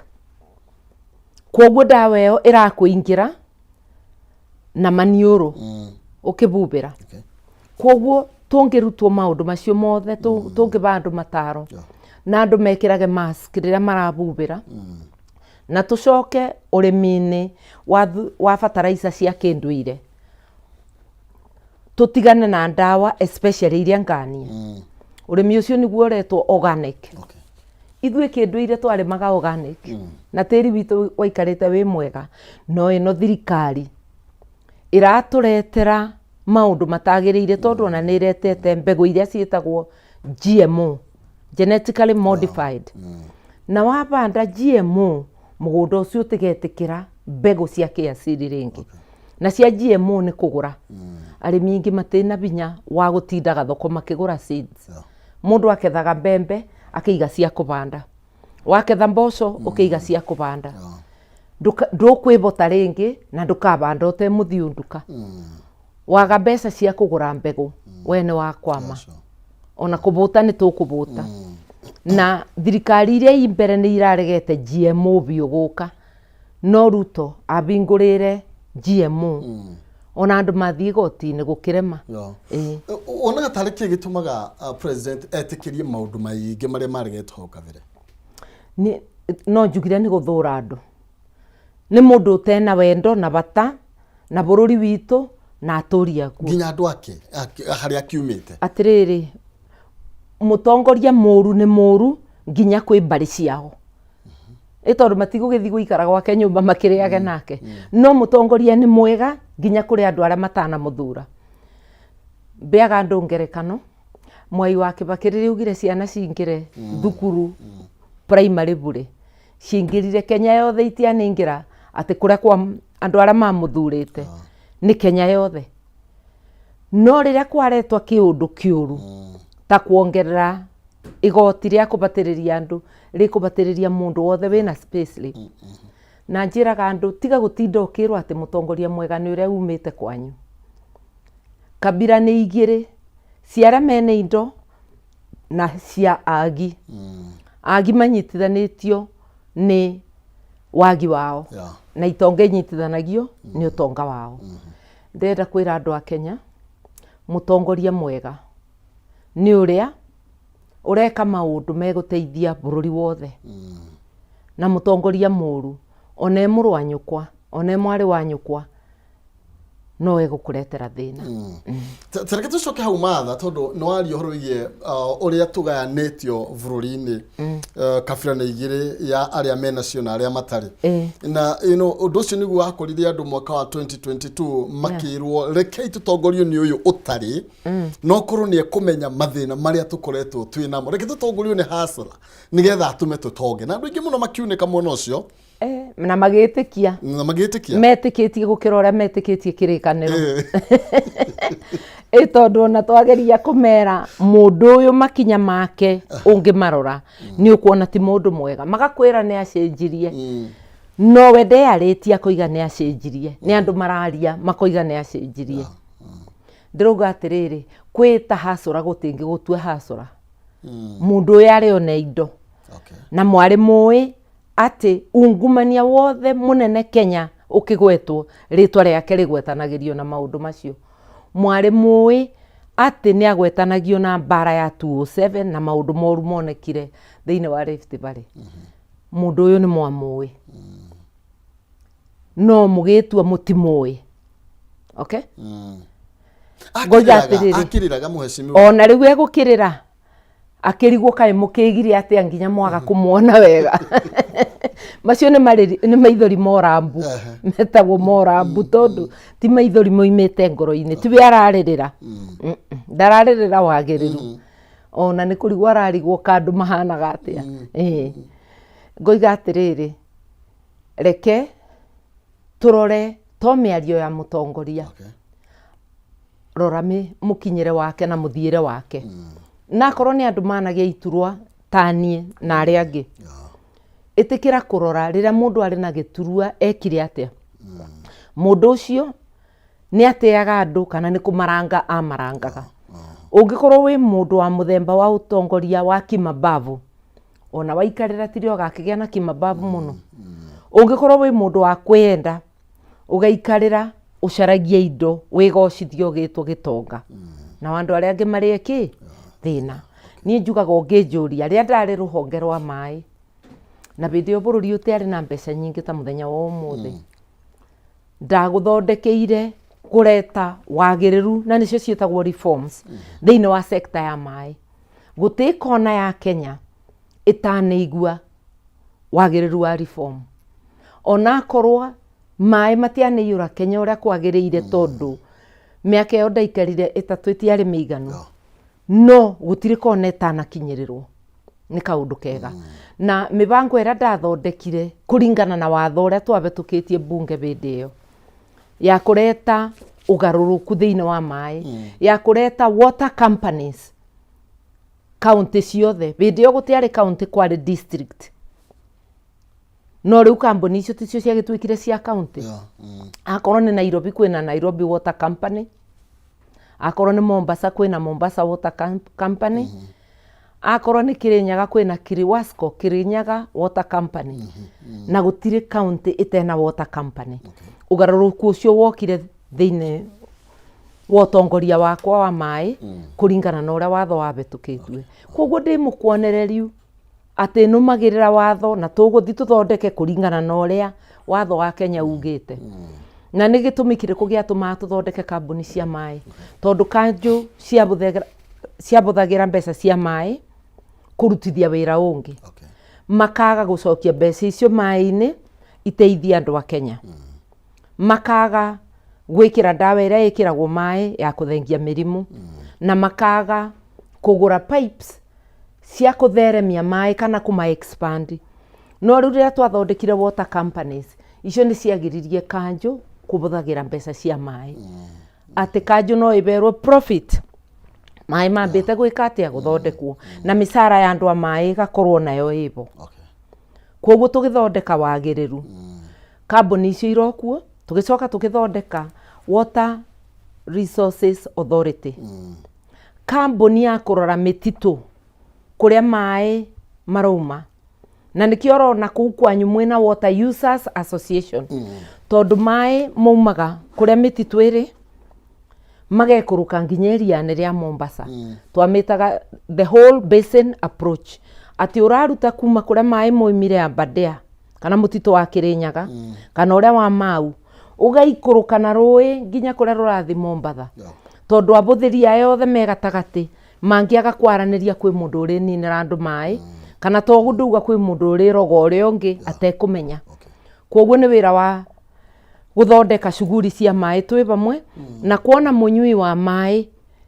[SPEAKER 2] Koguo ndawa ĩyo ĩrakũingĩra na maniũrũ ũkĩbubĩra. Koguo tũngĩrutwo maũndũ macio mothe, tũngĩba andũ mataro, na andũ mekĩrage mask rĩrĩa marabubĩra, na tũcoke ũrĩmi-inĩ wa bataraitha cia kĩndũire, tũtigane na ndawa especially iria nganie. Ũrĩmi ũcio nĩguo ũretwo organic. Ithuĩ kĩndũire twarĩmaga organic, na tĩri witũ waikarĩte wĩ mwega, no ĩno thirikari ĩratũretera maũndũ matagĩrĩire, tondũ ona nĩ ĩretete mbegũ iria ciĩtagwo GMO, genetically modified. Na wabanda GMO, mũgũnda ũcio ũtigetĩkĩra mbegũ cia kĩasili rĩngĩ. Na cia GMO nĩ kũgũra. Arĩmi aingĩ matirĩ na hinya wa gũtinda gathoko makĩgũra seeds. Mũndũ akethaga mbembe akĩiga cia kũbanda, waketha mboco ũkĩiga cia kũbanda. Ndũkwĩbota rĩngĩ na ndũkabanda ũtemũthiũ nduka. Waga mbeca cia kũgũra mbegũ, we nĩ wakwama. Ona kũbũta nĩ tũkũbũta. Na thirikari iria i mbere nĩ iraregete GMO biũ gũka, no Ruto abingũrĩre GMO. Ona andũ mathiĩ igoti-inĩ gũkĩrema.
[SPEAKER 1] Wonaga tarĩ kĩ gĩtũmaga president etĩkĩrie maũndũ maingĩ marĩa maregetwo hau kabere?
[SPEAKER 2] No njugire nĩ gũthũra andũ. Nĩ mũndũ ũtena wendo na bata na bũrũri witũ na atũri aguo.
[SPEAKER 1] Nginya andũ ake, harĩa akiumĩte.
[SPEAKER 2] Atĩrĩrĩ, mũtongoria mũru nĩ mũru nginya kwĩ mbarĩ ciao. Ĩ tondũ matigũgĩthiĩ gũikara gwake nyũmba makĩrĩage nake. No mũtongoria nĩ mwega nginya kũrĩ andũ arĩa matanamũthura. Mbeaga andũ ngerekano, Mwai wa Kibaki rĩrĩa augire ciana cingĩre thukuru primary bure, ciaingĩrire Kenya yothe, itianaingĩra atĩ kũrĩa kwa andũ arĩa mamũthurĩte, nĩ Kenya yothe. No rĩrĩa kwaretwo kĩũndũ kĩũru ta kuongerera igoti rĩa kũbatĩrĩria andũ, rĩkũbatĩrĩria mũndũ wothe wĩna payslip. Na njĩraga andũ, tiga gũtinda ũkĩrwo atĩ mũtongoria mwega nĩ ũrĩa umĩte kwanyu. Kabira nĩ igĩrĩ, cia arĩa mena indo na cia agi. Agi manyitithanĩtio nĩ wagi wao, na itonga inyitithanagio nĩ ũtonga wao. Ndĩrenda kwĩra andũ a Kenya, mũtongoria mwega nĩ ũrĩa ũreka maũndũ megũteithia bũrũri wothe. Na mũtongoria mũru, ona e mũrũ wa nyũkwa, ona e mwarĩ wa nyũkwa, no egũkũretera thĩna.
[SPEAKER 1] Tareke tũcoke hau Martha, tondũ nĩ waria ũhoro wĩgiĩ ũrĩa tũgayanĩtio bũrũri-inĩ, kabira nĩ igĩrĩ, ya arĩa menacio na arĩa matarĩ. Na ũndũ ũcio nĩguo wakorire andũ mwaka wa 2022 makĩrwo rekei tũtongorio nĩ ũyũ ũtarĩ, no korwo nĩ ekũmenya mathĩna marĩa tũkoretwo twĩ namo, reke tũtongorio nĩ hasara nĩgetha atũme tũtonge. Na andũ aingĩ mũno makiunĩka mwena ũcio.
[SPEAKER 2] Na magĩtĩkia.
[SPEAKER 1] Na magĩtĩkia.
[SPEAKER 2] Metĩkĩtie gũkĩra ũrĩa metĩkĩtie kĩrĩkanĩro. Ĩ tondũ ona twageria kũmera mũndũ ũyũ makinya make ũngĩmarora nĩ ũkuona ti mũndũ mwega, magakwĩra nĩ acenjirie, no we ndeyarĩtie akoiga nĩ acenjirie, nĩ andũ mararia makoiga nĩ acenjirie. Ndĩrauga atĩrĩrĩ, kwĩta hacũra gũtingĩgũtua hacũra. Mũndũ ũyũ arĩ ona indo. Na mwarĩ mũĩ atĩ ungumania wothe mũnene Kenya ũkĩgwetwo, rĩtwa rĩake rĩgwetanagĩrio na maũndũ macio. Mwarĩ mũĩ Atĩ nĩ agwetanagio na mbara ya 207 na maũndũ moru monekire thĩinĩ wa Rift Valley. Mũndũ ũyũ nĩ mwamũĩ, no mũgĩtua mũtimũĩ. Okay? Ngoiga atĩrĩrĩ.
[SPEAKER 1] Akiriraga mũhecimiwa.
[SPEAKER 2] Ona rĩu egũkĩrĩra akĩrigwo kaĩ mũkĩgire atĩa nginya mwaga kũmuona wega. Macio nĩ nĩ maithori morambu, metagwo morambu, tondũ ti maithori moimĩte ngoro-inĩ, tiwe ararĩrĩra. Ndararĩrĩra wagĩrĩru, ona nĩ kũrigwo ararigwo kandũ mahanaga atĩa. Ĩĩ. Ngoiga atĩrĩrĩ, reke tũrore to mĩario ya mũtongoria. Rora mũkinyĩre wake na mũthiĩre wake, na akorwo nĩ andũ managia iturwa ta niĩ na arĩa angĩ, ĩtĩkĩra kũrora rĩrĩa mũndũ arĩ na gĩturwa ekire atĩa. Mũndũ ũcio nĩ atĩaga andũ kana nĩ kũmaranga amarangaga? Ũngĩkorwo wĩ mũndũ wa mũthemba wa ũtongoria wa kimabavu, ona waikarĩra tirĩ ũgakĩgĩa na kimabavu mũno. Ũngĩkorwo wĩ mũndũ wa kwĩyenda, ũgaikarĩra ũcaragie indo, wĩgocithie ũgĩtwo gĩtonga, nao andũ arĩa angĩ marĩe kĩ thĩna. Niĩ njugaga, ũngĩnjũria, rĩrĩa ndarĩ rũhonge rwa maĩ na hĩndĩ ĩyo bũrũri ũtiarĩ na mbeca nyingĩ ta mũthenya wa ũmũthĩ, ndagũthondekeire kũreta wagĩrĩru na nĩcio ciĩtagwo reforms thĩinĩ wa sector ya maĩ. Gũtĩ kona ya Kenya ĩtanĩigua wagĩrĩru wa reform, onakorwo maĩ matianĩiyũra Kenya ũrĩa kwagĩrĩire, tondũ mĩaka ĩyo ndaikarire 3 ĩtiarĩ mĩiganu, no gũtirĩ kona ĩtanakinyĩrĩrwo nĩ kaũndũ kega. Na mĩbango ĩrĩa ndathondekire kũringana na watho ũrĩa twabetũkĩtie bunge hĩndĩ ĩyo ya kũreta ũgarũrũku thĩinĩ wa maĩ, ya kũreta water companies kaunti ciothe. Hĩndĩ ĩyo gũtiarĩ kaunti, kwarĩ district, no rĩu kambuni icio ticio ciagĩtuĩkire cia kaunti. Akorwo nĩ Nairobi, kwĩna Nairobi Water Company. Akorwo nĩ Mombasa, kwĩna Mombasa Water Company. Akorwo nĩ Kirinyaga, kwĩna Kiriwasco, Kirinyaga Water Company. Na gũtirĩ kaunti ĩtena water company. Ũgarũrũku ũcio wokire thĩinĩ wa ũtongoria wakwa wa maĩ kũringana na ũrĩa watho wabĩtũkĩtue. Koguo ndĩ mũkuonereriu atĩ nũmagĩrĩra watho na tũgũthiĩ tũthondeke kũringana na ũrĩa watho wa Kenya ugĩte. Na nĩ gĩtũmi kĩrĩkũ gĩatũmaga tũthondeke kambuni cia maĩ? Tondũ kanjũ ciabũthagĩra mbeca cia maĩ kũrutithia wĩra ũngĩ, makaga gũcokia mbeca icio maĩ-inĩ iteithie andũ a Kenya, makaga gwĩkĩra ndawa ĩrĩa ĩkĩragwo maĩ ya kũthengia mĩrimũ, na makaga kũgũra pipes cia kũtheremia maĩ kana kũma expand. No rĩu rĩrĩa twathondekire water companies icio, nĩ ciagiririe kanjũ kũbũthagĩra mbeca cia maĩ, atĩ kanjũ no ĩberwo profit maĩ mambĩte gwĩka atĩa, gũthondekwo, na mĩcara ya andũ a maĩ ĩgakorwo nayo ĩbo. Koguo tũgĩthondeka wagĩrĩru, kambuni icio irokuo. Tũgĩcoka tũgĩthondeka Water Resources Authority, kambuni ya kũrora mĩtitũ kũrĩa maĩ marauma, na nĩkĩo ũrona kũu kwanyu mwĩna Water Users Association, tondũ maĩ maumaga kũrĩa mĩtitũ ĩrĩ magekũrũka nginya irianĩ rĩa Mombasa. Twamĩtaga the whole basin approach, atĩ ũraruta kuma kũrĩa maĩ moimire Aberdare kana mũtitũ wa Kĩrĩnyaga kana ũrĩa wa Mau, ũgaikũrũka na rũĩ nginya kũrĩa rũrathiĩ Mombatha. Tondũ abũthĩri aya othe me gatagatĩ mangĩaga kwaranĩria, kwĩ mũndũ ũrĩninĩra andũ maĩ, kana to ũguo ndauga, kwĩ mũndũ ũrĩroga ũrĩa ũngĩ atekũmenya. Koguo nĩ wĩra wa gũthondeka cuguri cia maĩ twĩ vamwe na kuona mũnyui wa maĩ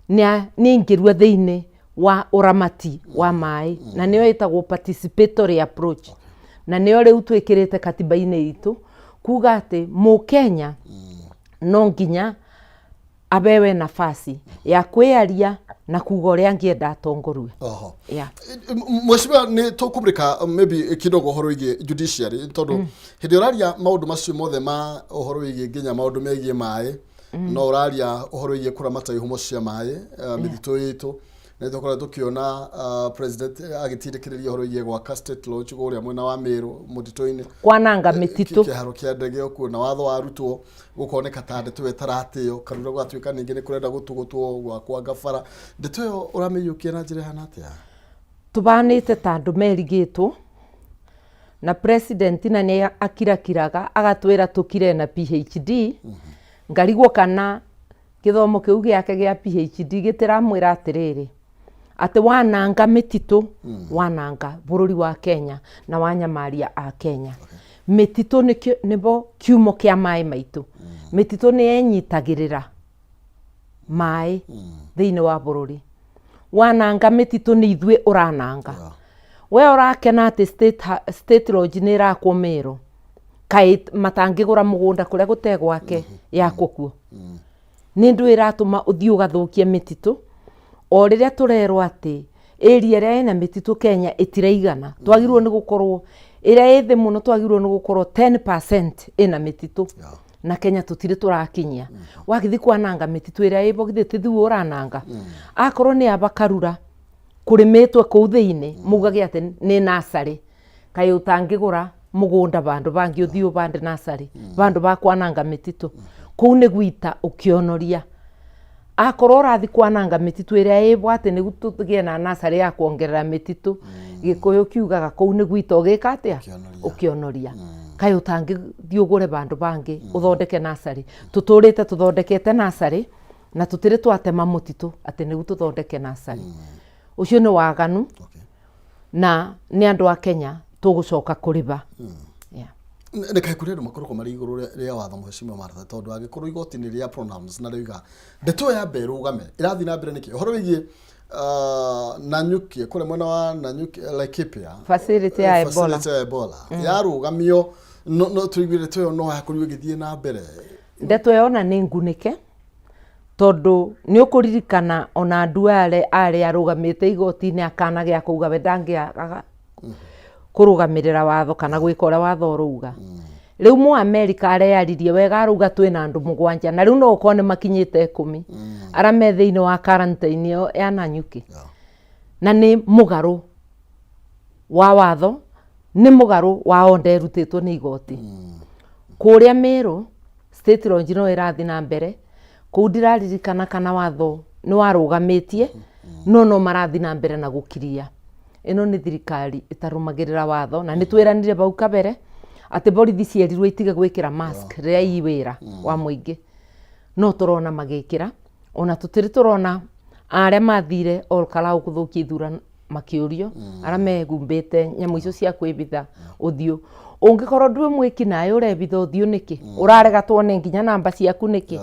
[SPEAKER 2] nĩ aingĩrua thĩinĩ wa ũramati wa maĩ, na nĩyo ĩtagwo participatory approach, na nĩyo rĩu twĩkĩrĩte katiba-inĩ itũ kuga atĩ mũkenya no nginya abewe nafasi ya kwĩyaria na kuga ũrĩa angĩenda atongorue. Yeah.
[SPEAKER 1] Mheshimiwa, nĩ tũkũmũrĩka maybe kidogo ũhoro wĩgiĩ judiciary, tondũ hĩndĩ ũraria maũndũ macio mothe ma ũhoro wĩgiĩ nginya maũndũ megiĩ maĩ, no ũraria ũhoro wĩgiĩ kũramata ihumo cia maĩ, mĩtitũ itũ. Nĩ tũkoretwo tũkĩona president agĩtindĩkĩrĩria ũhoro wĩgiĩ gwaka state lodge kũrĩa mwena wa Meru mũtitũ-inĩ.
[SPEAKER 2] Kwananga mĩtitũ.
[SPEAKER 1] Kĩharo kĩa ndege okuo na watho warutwo gũkoneka ta ndeto ĩyo ĩtaratĩo. Karura gũgatuĩka ningĩ nĩ kũrenda gũtũgũtwo gwakwa ngabara. Ndeto ĩyo ũramĩiyũkia na njĩra ĩhana atĩa?
[SPEAKER 2] Tũbanĩte ta andũ merigĩtwo na president na nĩ akirakiraga agatwĩra tũkire na PhD. Ngarigwo kana gĩthomo kĩu gĩake gĩa PhD gĩtiramwĩra atĩrĩrĩ, atĩ wananga mĩtitũ, wananga bũrũri wa Kenya na wanyamaria a Kenya. Mĩtitũ nĩbo kiumo kĩa maĩ maitũ. Mĩtitũ nĩ yenyitagĩrĩra maĩ thĩinĩ wa bũrũri. Wananga mĩtitũ nĩ ithuĩ ũrananga. We ũrakena atĩ state lodge nĩ ĩrakwo Meru, kaĩ matangĩgũra mũgũnda kũrĩa gũtegwake yakwo kuo? Nĩ ndũ ĩratũma ũthiĩ ũgathũkie mĩtitũ o rĩrĩa tũrerwo atĩ area ĩrĩa ĩna mĩtitũ Kenya ĩtiraigana. Twagĩrĩirwo nĩ gũkorwo ĩrĩa ĩ thĩ mũno, twagĩrĩirwo nĩ gũkorwo 10% ĩna mĩtitũ, na Kenya tũtirĩ tũrakinyia. Wagĩthiĩ kwananga mĩtitũ ĩrĩa ĩbo, githĩ ti thuo ũrananga? Akorwo nĩ aba Karura kũrĩmĩtwo kũu thĩinĩ, mugage atĩ nĩ nursery, kaĩ ũtangĩgũra mũgũnda vandũ vangĩ ũthiĩ ũvande nursery vandũ va kwananga mĩtitũ kũu? Nĩ gwita ũkĩonoria. Akorwo ũrathi kwananga mĩtitũ ĩrĩa ĩbo atĩ nĩguo tũgĩe na nursery ya kuongerera mĩtitũ, Gĩkũyũ kiugaga kũu nĩ gwita ũgĩka atĩa?
[SPEAKER 1] Ũkĩonoria.
[SPEAKER 2] Ũkĩonoria. Kaĩ ũtangĩthiĩ ũgũre vandũ vangĩ ũthondeke nursery? Tũtũrĩte tũthondekete nursery na tũtirĩ twatema mũtitũ atĩ nĩguo tũthondeke nursery. Ũcio nĩ waganu. Na nĩ andũ a Kenya tũgũcoka kũrĩba. Yeah.
[SPEAKER 1] Nĩ kaĩ kũrĩ andũ makoragwo marĩ igũrũ rĩa watho, mheshimiwa Martha? Tondũ angĩkorwo igoti-inĩ rĩa pronouns na rĩoiga ndeto ĩyo yambe ĩrũgame, ĩrathiĩ na mbere nĩkĩ? Ũhoro wĩgiĩ Nanyuki, kũrĩa mwena wa Nanyuki, Laikipia.
[SPEAKER 2] Facility ya Ebola.
[SPEAKER 1] Facility ya Ebola yarũgamio, no tũiguire ndeto ĩyo no yakorirwo ĩgĩthiĩ na mbere.
[SPEAKER 2] Ndeto ĩyo ona nĩ ngunĩke, tondũ nĩ ũkũririkana ona Duale arĩ arũgamĩte igoti-inĩ akana gĩa kũuga we ndangĩagaga kũrũgamĩrĩra watho kana gwĩka ũrĩa watho ũrauga. Rĩu mũ America areyaririe wega, arauga twĩna andũ 7 na rĩu no ũkorwo nĩ makinyĩte 10 arĩa me thĩinĩ wa quarantine ĩyo ya Nanyuki, na nĩ mũgarũ wa watho, nĩ mũgarũ wa onda ĩrutĩtwo nĩ igoti. Kũrĩa Meru state lodge no ĩrathiĩ na mbere kũu, ndiraririkana kana watho nĩ warũgamĩtie, no marathiĩ na mbere na gũkiria. Ĩno nĩ thirikari ĩtarũmagĩrĩra watho, na nĩ twĩranire bau kabere atĩ borithi cierirwo itige gwĩkĩra mask rĩrĩa i wĩra wa mũingĩ, no tũrona magĩkĩra. Ona tũtirĩ tũrona arĩa mathire Ol Kalou gũthũkia ithurano makĩũrio, arĩa mehumbĩte nyamũ icio cia kwĩbitha ũthiũ. Ũngĩkorwo ndwĩ mwĩki naĩ, ũrebitha ũthiũ nĩkĩ? Ũrarega tuone nginya namba ciaku nĩkĩ?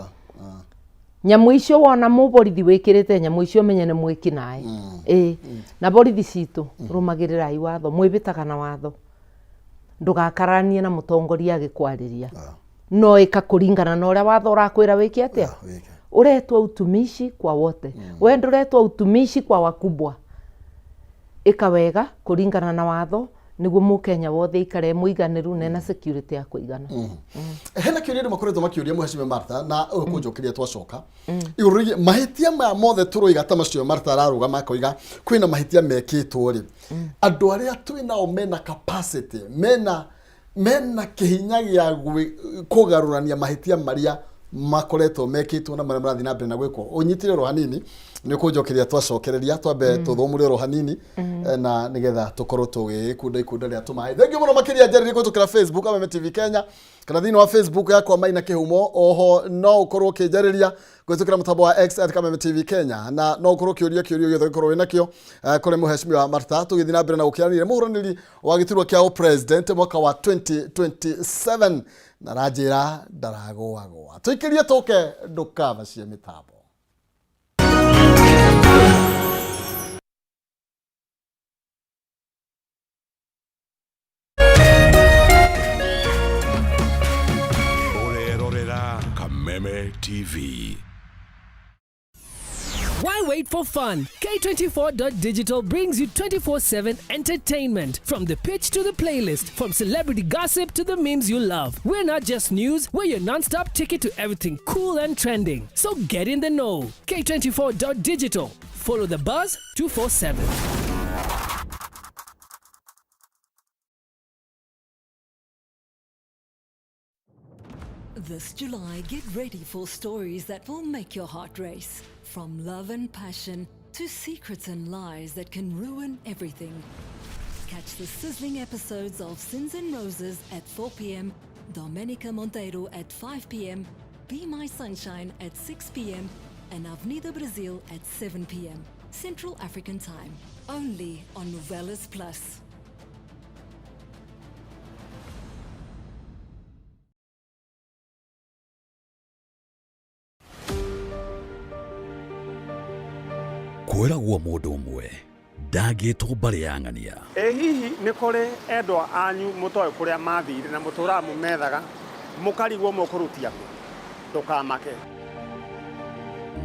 [SPEAKER 2] Nyamũ icio wona mũborithi wĩkĩrĩte nyamũ icio, menye nĩ mwĩki naĩ. Ĩĩ, na borithi citũ, rũmagĩrĩrai watho, mwĩbĩtaga na watho. Ndũgakararanie na mũtongoria agĩkwarĩria, no ĩka kũringana na ũrĩa watho ũrakwĩra wĩke atĩa.
[SPEAKER 1] Wĩke.
[SPEAKER 2] Ũretwo utumishi kwa wote, we ndũretwo utumishi kwa wakubwa. Ĩka wega kũringana na watho nĩguo mũkenya wothe ikare e mũiganĩru na ena security ya kũigana.
[SPEAKER 1] Hena kĩũria andũ makoretwo makĩũria, mheshimiwa Martha, na ũkũnjokeria twacoka, igũrũ rĩgiĩ mahĩtia maya mothe tũroiga ta macio Martha ararũgama akoiga kwĩna mahĩtia mekĩtwo rĩ, andũ arĩa twĩ nao mena capacity, mena kĩhinya gĩa kũgarũrania mahĩtia marĩa makoretwo mekĩtwo na marĩa marathiĩ na mbere na gwĩkwo? Ũnyitire oro hanini, nĩ ũkũnjokeria twacokereria. Twambe tũthũmũre oro hanini, na nĩgetha tũkorwo tũgĩkunda ikunda rĩa tũmaĩ. Thengiũ mũno makĩria. Njarĩrie kũhĩtũkĩra Facebook Kameme TV Kenya kana thĩinĩ wa Facebook yakwa Maina Kĩhumo. Oho no ũkorwo ũkĩnjarĩria kũhĩtũkĩra mũtambo wa X @KamemeTV Kenya, na no ũkorwo ũkĩũria kĩũria gĩothe gĩkorwo wĩnakĩo kũrĩ mũheshimiwa Martha, tũgĩthiĩ na mbere na gũkĩaranĩria, mũhũranĩri wa gĩturwa kĩa president mwaka wa 2027, na ranjĩra ndaragũagũa. Tũikĩrie tũke, ndũkamacie mĩtambo.
[SPEAKER 3] Ũrerorera Kameme TV.
[SPEAKER 4] Why wait for fun? K24.digital brings you 24/7 entertainment. From the pitch to the playlist, from celebrity gossip to the memes you love. We're not just news, we're your non stop ticket to everything cool and trending. So get in the know. K24.digital. Follow the Buzz 247.
[SPEAKER 5] This July, get ready for stories that will make your heart race. From love and passion to secrets and lies that can ruin everything. Catch the sizzling episodes of Sins and Roses at 4 p.m., Domenica Monteiro at 5 p.m., Be My Sunshine at 6 p.m., and Avenida Brasil at 7 p.m. Central African Time. Only on Novelas Plus.
[SPEAKER 3] Kwĩragwo mũndũ ũmwe ndangĩtwo mbarĩ ya ng'ania.
[SPEAKER 6] Ĩ hihi nĩ kũrĩ endwa anyu mũtoĩ kũrĩa mathire na mũtũraga mũmethaga mũkarigwo mũkũrutia kũ? Ndũkamake.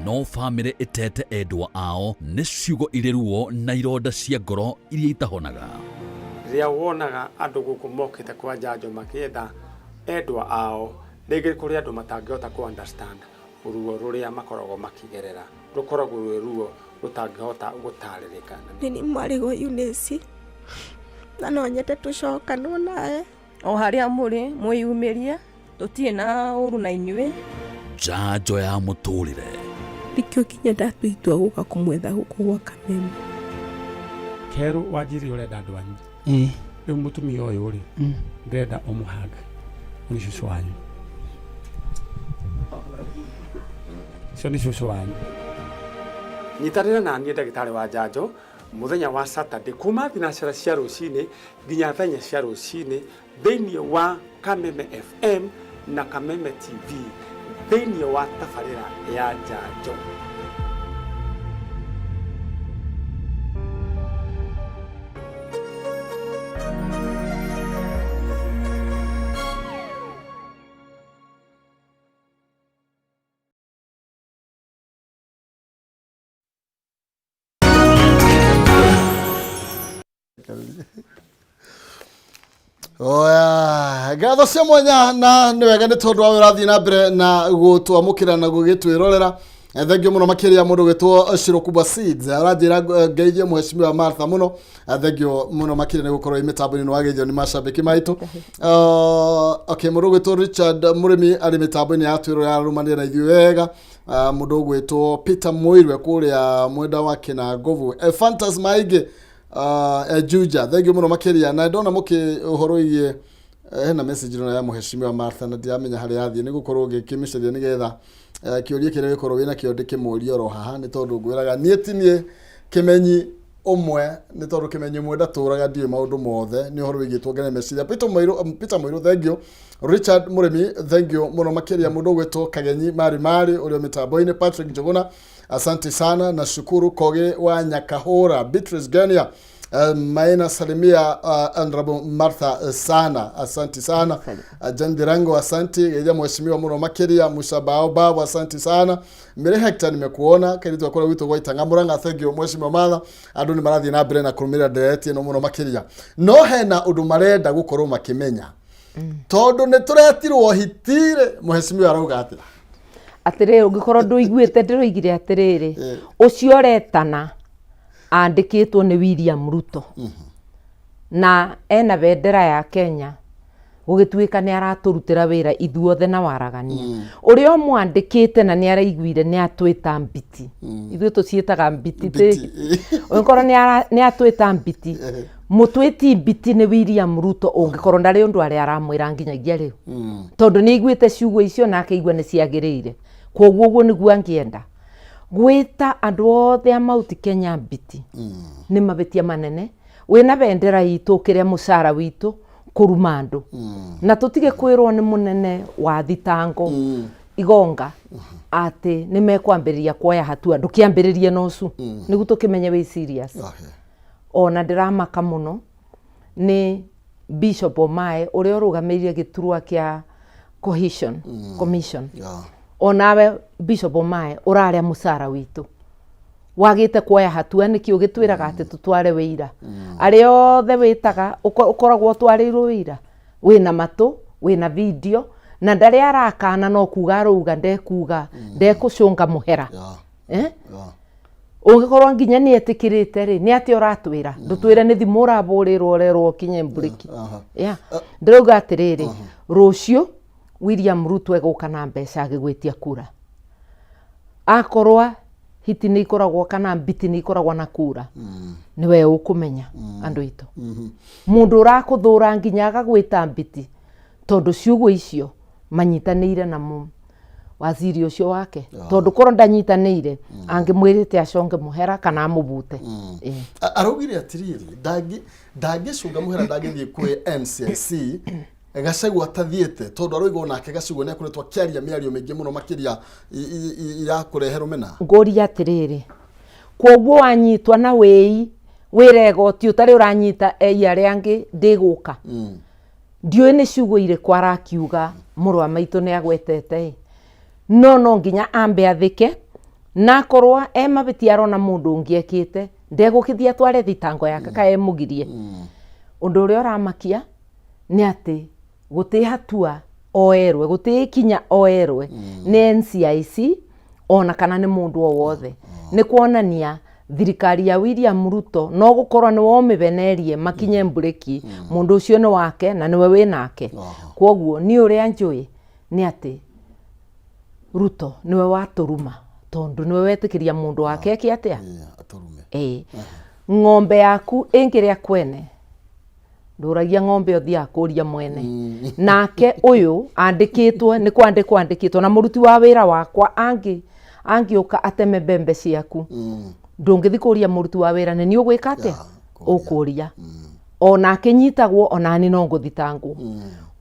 [SPEAKER 3] No bamĩrĩ ĩtete endwa ao nĩ ciugo irĩ ruo na ironda cia ngoro iria itahonaga.
[SPEAKER 6] Rĩrĩa wonaga andũ gũkũ mokĩte kwa njanjo makĩetha endwa ao, rĩngĩ kũrĩ andũ matangĩhota kũ understand ruo rũrĩa makoragwo makĩgerera, rũkoragwo rwĩ ruo rũtangĩhota gũtarĩrĩka.
[SPEAKER 7] Nĩ nĩ mwarĩ wa Eunice na no nyende tũcokanwo nawe.
[SPEAKER 8] O harĩa mũrĩ mwĩyumĩrie, tũtirĩ na ũru na inyuĩ.
[SPEAKER 3] Njanjo ya mũtũrĩre.
[SPEAKER 7] Nĩkĩo nginya ndatua itua gũka kũmwetha gũkũ gwa Kameme.
[SPEAKER 9] Kerũ wanjĩrire ũrenda andũ anyu. Rĩu mũtumia ũyũ rĩ, ndĩrenda ũmũhanga. Ũyũ nĩ cũcũ wanyu. Ũcio nĩ cũcũ wanyu.
[SPEAKER 6] Nyitanĩra na niĩ ndagĩtarĩ wa njanjo mũthenya wa Saturday kuma thinacara cia rũcinĩ nginya thaa inya cia rũcinĩ thĩinĩ wa Kameme FM na Kameme TV thĩinĩ wa tabarĩra ya njanjo.
[SPEAKER 1] Oya, ngatho cia mwanya na nĩ wega nĩ tondũ wa ũrathiĩ na mbere na gũtwamũkĩra na gũgĩtwĩrorera. Thengio mũno makĩria mũndũ gwĩtwo Shiro Kubwa Seeds aranjĩra ngeithie mheshimiwa Martha mũno. Thengio mũno makĩria nĩ gũkorwo mĩtambo-inĩ nĩ wageithio nĩ macambĩki maitũ. Okay, mũndũ gwĩtwo Richard Mũrĩmi arĩ mĩtambo-inĩ ya twĩrorera arũmanĩre na ithuĩ wega. Mũndũ gwĩtwo Peter Mũirwe kũrĩa mwenda wa Kĩnangobu. Fantas Maingĩ Juja, thengio mũno makĩria na ndona mũkĩ ũhoro wĩgiĩ hena message ĩno ya mheshimiwa Martha na ndiramenya harĩa yathiĩ nĩ gũkorwo ngĩkĩmĩcaria nĩgetha kĩũria kĩrĩa gĩkorwo wĩna kĩo ndĩkĩmũrie oro haha nĩ tondũ ngwĩraga niĩ ti niĩ kĩmenyi ũmwe nĩ tondũ kĩmenyi ũmwe ndatũraga ndiũĩ maũndũ mothe nĩ ũhoro wĩgiĩ tuongerere meciria. Peter Mũirũ, Peter Mũirũ, thengio. Richard Mũrĩmi, thengio mũno makĩria. Mũndũ ũgwĩtwo Kagenyi Mari Mari ũrĩa mĩtambo-inĩ. Patrick Njuguna, asante sana na shukuru. Kogi wa Nyakahura, Beatrice Genia, Maina salimia Honorable Martha sana, asante sana. Jandirango, asante. Geithia mheshimiwa mũno makĩria. Musa Baobab, asante sana. Mire Hector, nimekuona kairitu akora gwitũ gwa Itanga Murang'a, thank you mheshimiwa Martha. Andũ nĩ marathiĩ na mbere na kũrũmĩrĩra ndereti ĩno mũno makĩria, no hena ũndũ marenda gũkorwo makĩmenya tondũ nĩ tũretirwo hitire. Mheshimiwa arauga atĩa?
[SPEAKER 2] Atĩrĩrĩ, ũngĩkorwo ndũiguĩte, ndĩroigire atĩrĩrĩ, ũcio ũretana andĩkĩtwo nĩ William Ruto na ena bendera ya Kenya, gũgĩtuĩka nĩ aratũrutĩra wĩra ithuothe na waragania ũrĩa ũmwandĩkĩte, na nĩ araiguire nĩ atwĩta mbiti. Ithuĩ tũciĩtaga mbiti. Ũngĩkorwo nĩ atwĩta mbiti, mũtwĩti mbiti nĩ William Ruto, ũngĩkorwo ndarĩ ũndũ arĩa aramwĩra nginyagia rĩu, tondũ nĩ aiguĩte ciugo icio na akaigua nĩ ciagĩrĩire, koguo ũguo nĩguo angĩenda gwĩta andũ othe a Mount Kenya mbiti. Nĩ mabĩtia manene wĩna bendera itũ, ũkĩrĩa mũcara witũ, kũruma andũ, na tũtige kwĩrwo nĩ mũnene wa thitango Igonga atĩ nĩ mekwambĩrĩria kuoya hatua. Ndũkĩambĩrĩrie na ũcu nĩguo tũkĩmenye wĩ serious. Ona ndĩramaka mũno nĩ Bishop Omae ũrĩa ũrũgamĩrĩire gĩturwa kĩa Cohesion Commission. Onawe Bishop Omae ũrarĩa mũcara witũ, wagĩte kuoya hatua nĩkĩ? Ũgĩtwĩraga atĩ tũtware wĩira arĩa othe wĩtaga, ũkoragwo ũtwarĩirwo wĩira, wĩna matũ, wĩna video, na ndarĩ arakana, no kuga arauga ndekuga ndekũcũnga mũhera. Eh? Ũngĩkorwo nginya nĩ etĩkĩrĩte rĩ, nĩ atĩa ũratwĩra? Ndũtwĩre nĩ thimũ ũrabũrĩrwo ũrerwo ũkinye mburĩki. Yeah. Ndĩrauga atĩrĩrĩ, rũciũ William Ruto egũka na mbeca agĩgwĩtia kura. Akorwa hiti nĩ ikoragwo kana mbiti nĩ ikoragwo na kura, nĩwe ũkũmenya andũ aitũ. Mũndũ ũrakũthũra nginya agagwĩta mbiti, tondũ ciugo icio manyitanĩire na waziri ũcio wake, tondũ korwo ndanyitanĩire angĩmwĩrĩte aconge mũhera kana amũbute.
[SPEAKER 1] Araugire atĩrĩrĩ, ndangĩcũnga mũhera, ndangĩthiĩ kwĩ NCIC Gachagua atathiĩte, tondũ aroiga onake Gachagua nĩ akoretwo akĩaria mĩario mĩingĩ mũno makĩria ya kũrehe rũmena.
[SPEAKER 2] Ngũria atĩrĩrĩ, kwoguo wanyitwa na wĩi wĩra igoti ũtarĩ ũranyita ei arĩa angĩ ndĩgũka? Ndiũĩ nĩ ciugo irĩkũ arakiuga mũrũ wa maitũ nĩ agwetete ĩ, no no nginya ambe athĩke, na akorwo e mabĩtia arona mũndũ ũngĩ ekĩte ndegũkĩthiĩ atware thitango yake ka emũgirie. Ũndũ ũrĩa ũramakia nĩ atĩ gũtĩ hatua oerwe, gũtĩ ikinya oerwe nĩ NCIC ona kana nĩ mũndũ o wothe. Nĩ kuonania thirikari ya William Ruto no gũkorwo nĩwe ũmĩbenerie makinye mburĩki, mũndũ ũcio nĩ wake na nĩwe wĩ nake. Kwoguo niĩ ũrĩa njũĩ nĩ atĩ Ruto nĩwe watũruma, tondũ nĩwe wetĩkĩria mũndũ wake eke atĩa?
[SPEAKER 1] Atũrume.
[SPEAKER 2] Ĩĩ. Ng'ombe yaku ĩngĩrĩa kwene, ndũragia ng'ombe, ũthiaga kũria mwene. Nake ũyũ andĩkĩtwo nĩ kwandĩkwo andĩkĩtwo na mũruti wa wĩra wakwa angĩũka ateme mbembe ciaku, ndũngĩthi kũria mũruti wa wĩra nĩ niĩ ũgwĩka atĩa? Ũkũria onake nyitagwo, onani no ngũthitangwo.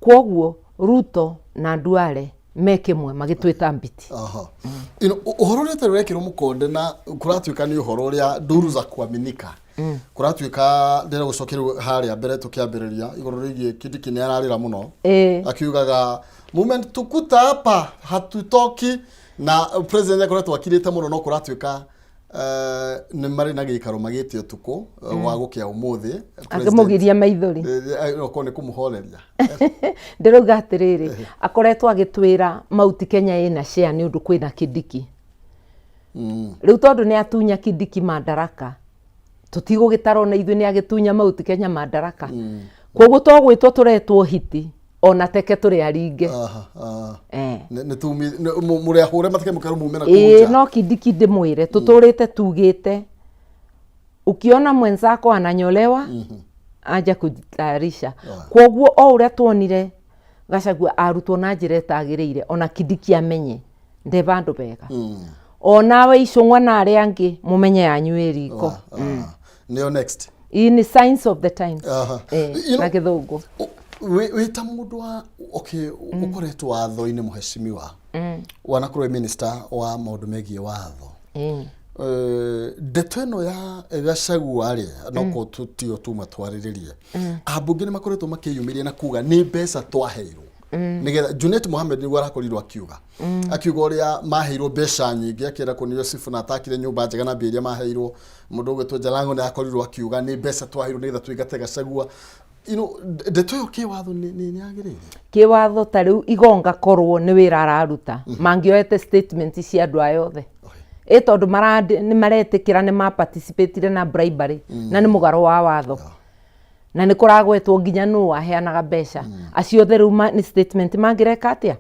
[SPEAKER 2] Kwoguo Ruto na Duale me kĩmwe magĩtwĩta mbiti.
[SPEAKER 1] Aha. You know, ũhoro ũrĩa ũtarĩ ũrekĩrwo mũkonde na kũratuĩka nĩ ũhoro ũrĩa nduru za kuaminika, kũratuĩka ndĩrenda gũcokia rĩu harĩa mbere tũkĩambĩrĩria igũrũ rĩgiĩ Kindiki nĩ ararĩra mũno, akiugaga mumetukuta hapa hatutoki, na president akoretwo akirĩte mũno, no kũratuĩka nĩ marĩ na gĩikaro magĩte ũtukũ wa gũkĩa ũmũthĩ.
[SPEAKER 2] Akĩmũgiria maithori.
[SPEAKER 1] Okorwo nĩ kũmũhoreria.
[SPEAKER 2] Ndĩrauga atĩrĩrĩ, akoretwo agĩtwĩra Mauti Kenya ĩna share nĩ ũndũ kwĩna Kindiki. Rĩu tondũ nĩ atunya Kindiki madaraka, tũtigũgĩtara ona ithuĩ nĩ agĩtunya Mauti Kenya madaraka. Koguo to gwĩtwo tũretwo hiti, ona teke tũrĩ aringe.
[SPEAKER 1] Aha, aha.
[SPEAKER 2] Eh.
[SPEAKER 1] Nĩ mũrĩ ahũre mateke mũkerwo mume na
[SPEAKER 2] Ĩĩ,
[SPEAKER 1] kũu nja.
[SPEAKER 2] No Kindiki ndĩmwĩre tũtũrĩte tugĩte, ukiona mwenzako ananyolewa, anja kujitayarisha. Kwoguo o ũrĩa tuonire Gachagua arutwo na njĩra ĩtagĩrĩire, ona Kindiki amenye nde vandũ vega, onawe Icũng'wa na arĩa angĩ mũmenye yanyu ĩ riko.
[SPEAKER 1] Nĩyo next.
[SPEAKER 2] Ii nĩ signs of the times.
[SPEAKER 1] You know,
[SPEAKER 2] na gĩthũngũ.
[SPEAKER 1] Wĩ ta mũndũ wa, okay, ũkoretwo watho-inĩ, mũhecimiwa, wanakorwo wĩ minister wa maũndũ megiĩ watho, ndeto ĩno ya Gachagua rĩ, no ko tio tuma twarĩrĩrie, ambunge nĩ makoretwo makĩyumĩria na kuga nĩ mbeca twaheirwo nĩgetha Junet Mohamed nĩguo arakorirwo akiuga ũrĩa maheirwo mbeca nyingĩ, akĩenda kũnio Sifuna atakire nyũmba njega na mbia iria maheirwo. Mũndũ ũgwĩtwo Jalango nĩ akorirwo akiuga nĩ mbeca twaheirwo nĩgetha tũingate Gachagua. Ndeto ĩyo kĩwatho nĩ yagĩrĩire?
[SPEAKER 2] Kĩwatho ta rĩu Igonga korwo nĩ wĩra araruta, mangĩoete statement cia andũ aya othe ĩ, tondũ nĩ maretĩkĩra nĩ ma participatire na bribery na nĩ mũgarũ wa watho, na nĩ kũragwetwo nginya nũ waheanaga mbeca acio othe. Rĩu nĩ statement mangĩreka atĩa?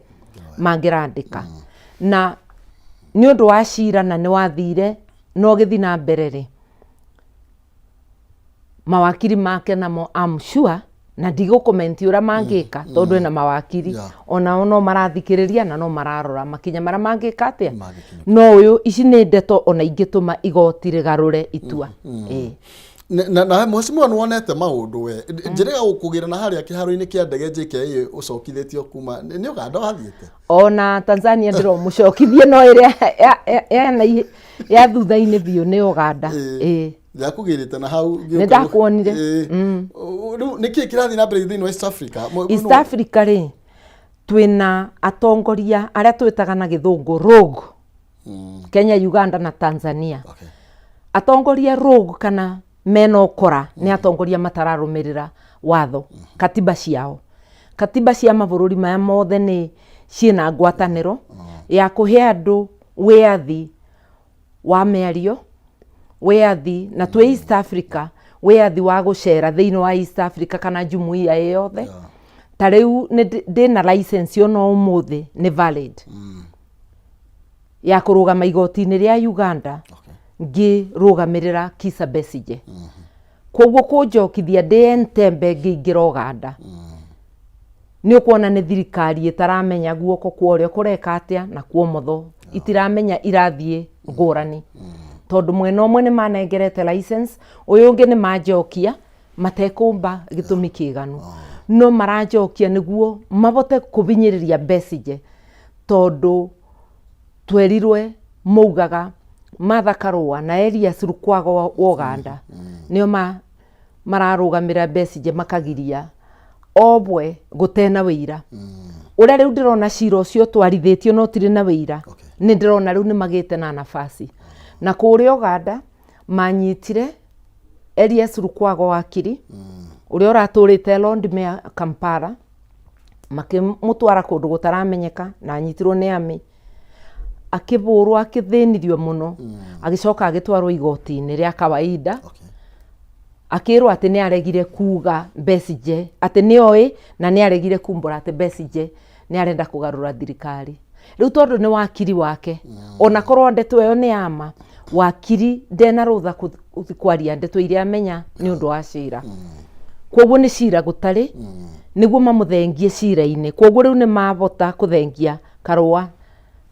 [SPEAKER 2] Mangĩrandĩka na nĩ ũndũ wa cira na nĩ wathire na ũgĩthiĩ na mbere rĩ, mawakiri make namo, I'm sure, na ndigũkomenti ũrĩa mangĩka tondũ ena mawakiri, onao no marathikĩrĩria na no mararora makinya marĩa mangĩka atĩa. No ũyũ ici nĩ ndeto ona ingĩtũma igoti rĩgarũre itua. Ĩĩ.
[SPEAKER 1] Na mheshimiwa, nĩ wonete maũndũ we njĩrĩga gũkũgĩra na harĩa kĩharo-inĩ kĩa ndege JKIA ũcokithĩtio kuma nĩ Uganda wathiĩte?
[SPEAKER 2] Ona Tanzania ndĩromũcokithie, no ĩrĩa ya thutha-inĩ biũ nĩ Uganda. Ĩĩ.
[SPEAKER 1] Ndakũgĩrĩte na hau
[SPEAKER 2] Nĩ ndakuonire.
[SPEAKER 1] Ĩĩ. Rĩu nĩkĩ kĩrathiĩ na mbere thĩinĩ wa East Africa?
[SPEAKER 2] East Africa rĩ, twĩna atongoria arĩa twĩtaga na gĩthũngũ rogue, Kenya, Uganda na Tanzania. Atongoria rogue kana mena ũkora nĩ atongoria matararũmĩrĩra watho, katiba ciao. Katiba cia mabũrũri maya mothe nĩ ciĩna ngwatanĩro ya kũhe andũ wĩyathi wa mĩario. Wĩyathi na twĩ East Africa, wĩyathi wa gũcera thĩinĩ wa East Africa kana jumuiya ĩ yothe. Ta rĩu ndĩna license ona ũmũthĩ nĩ valid ya kũrũgama igoti-inĩ rĩa Uganda ngĩrũgamĩrĩra Kizza Besigye. Koguo kũnjokithia ndĩ Entebbe ngĩingĩra Uganda, nĩ ũkuona nĩ thirikari ĩtaramenya guoko kwa ũrĩo kũreka atĩa na kwa ũmotho, itiramenya irathiĩ ngũrani, tondũ mwena ũmwe nĩ manengerete license, ũyũ ũngĩ nĩ manjokia matekũmba gĩtũmi kĩganu, no maranjokia nĩguo mabote kũbinyĩrĩria Besigye, tondũ twerirwe maugaga Martha Karua na Elias Lukwago wa Uganda nĩo mararũgamĩrĩra Besigye, makagiria obwe gũtena wĩira. Ũrĩa rĩu ndĩrona cira ũcio twarithĩtio no tirĩ na wĩira, nĩ ndĩrona rĩu nĩ magĩte na nafasi. Na kũrĩa Uganda manyitire Elias Lukwago wakiri ũrĩa ũratũrĩte Lord Mayor Kampala, makĩmũtwara kũndũ gũtaramenyeka na anyitirwo nĩ army, akĩbũrwo, akĩthĩnirio mũno, agĩcoka agĩtwarwo igoti-inĩ rĩa kawaida, akĩrwo atĩ nĩ aregire kuga Besigye atĩ nĩ oĩ na nĩ aregire kumbũra atĩ Besigye nĩ arenda kũgarũra thirikari. Rĩu tondũ nĩ wakiri wake, ona korwo ndeto ĩyo nĩ ama, wakiri ndena rũtha kwaria ndeto iria amenya nĩ ũndũ wa cira. Koguo nĩ cira gũtarĩ nĩguo mamũthengie cira-inĩ. Koguo rĩu nĩ mabota kũthengia Karũa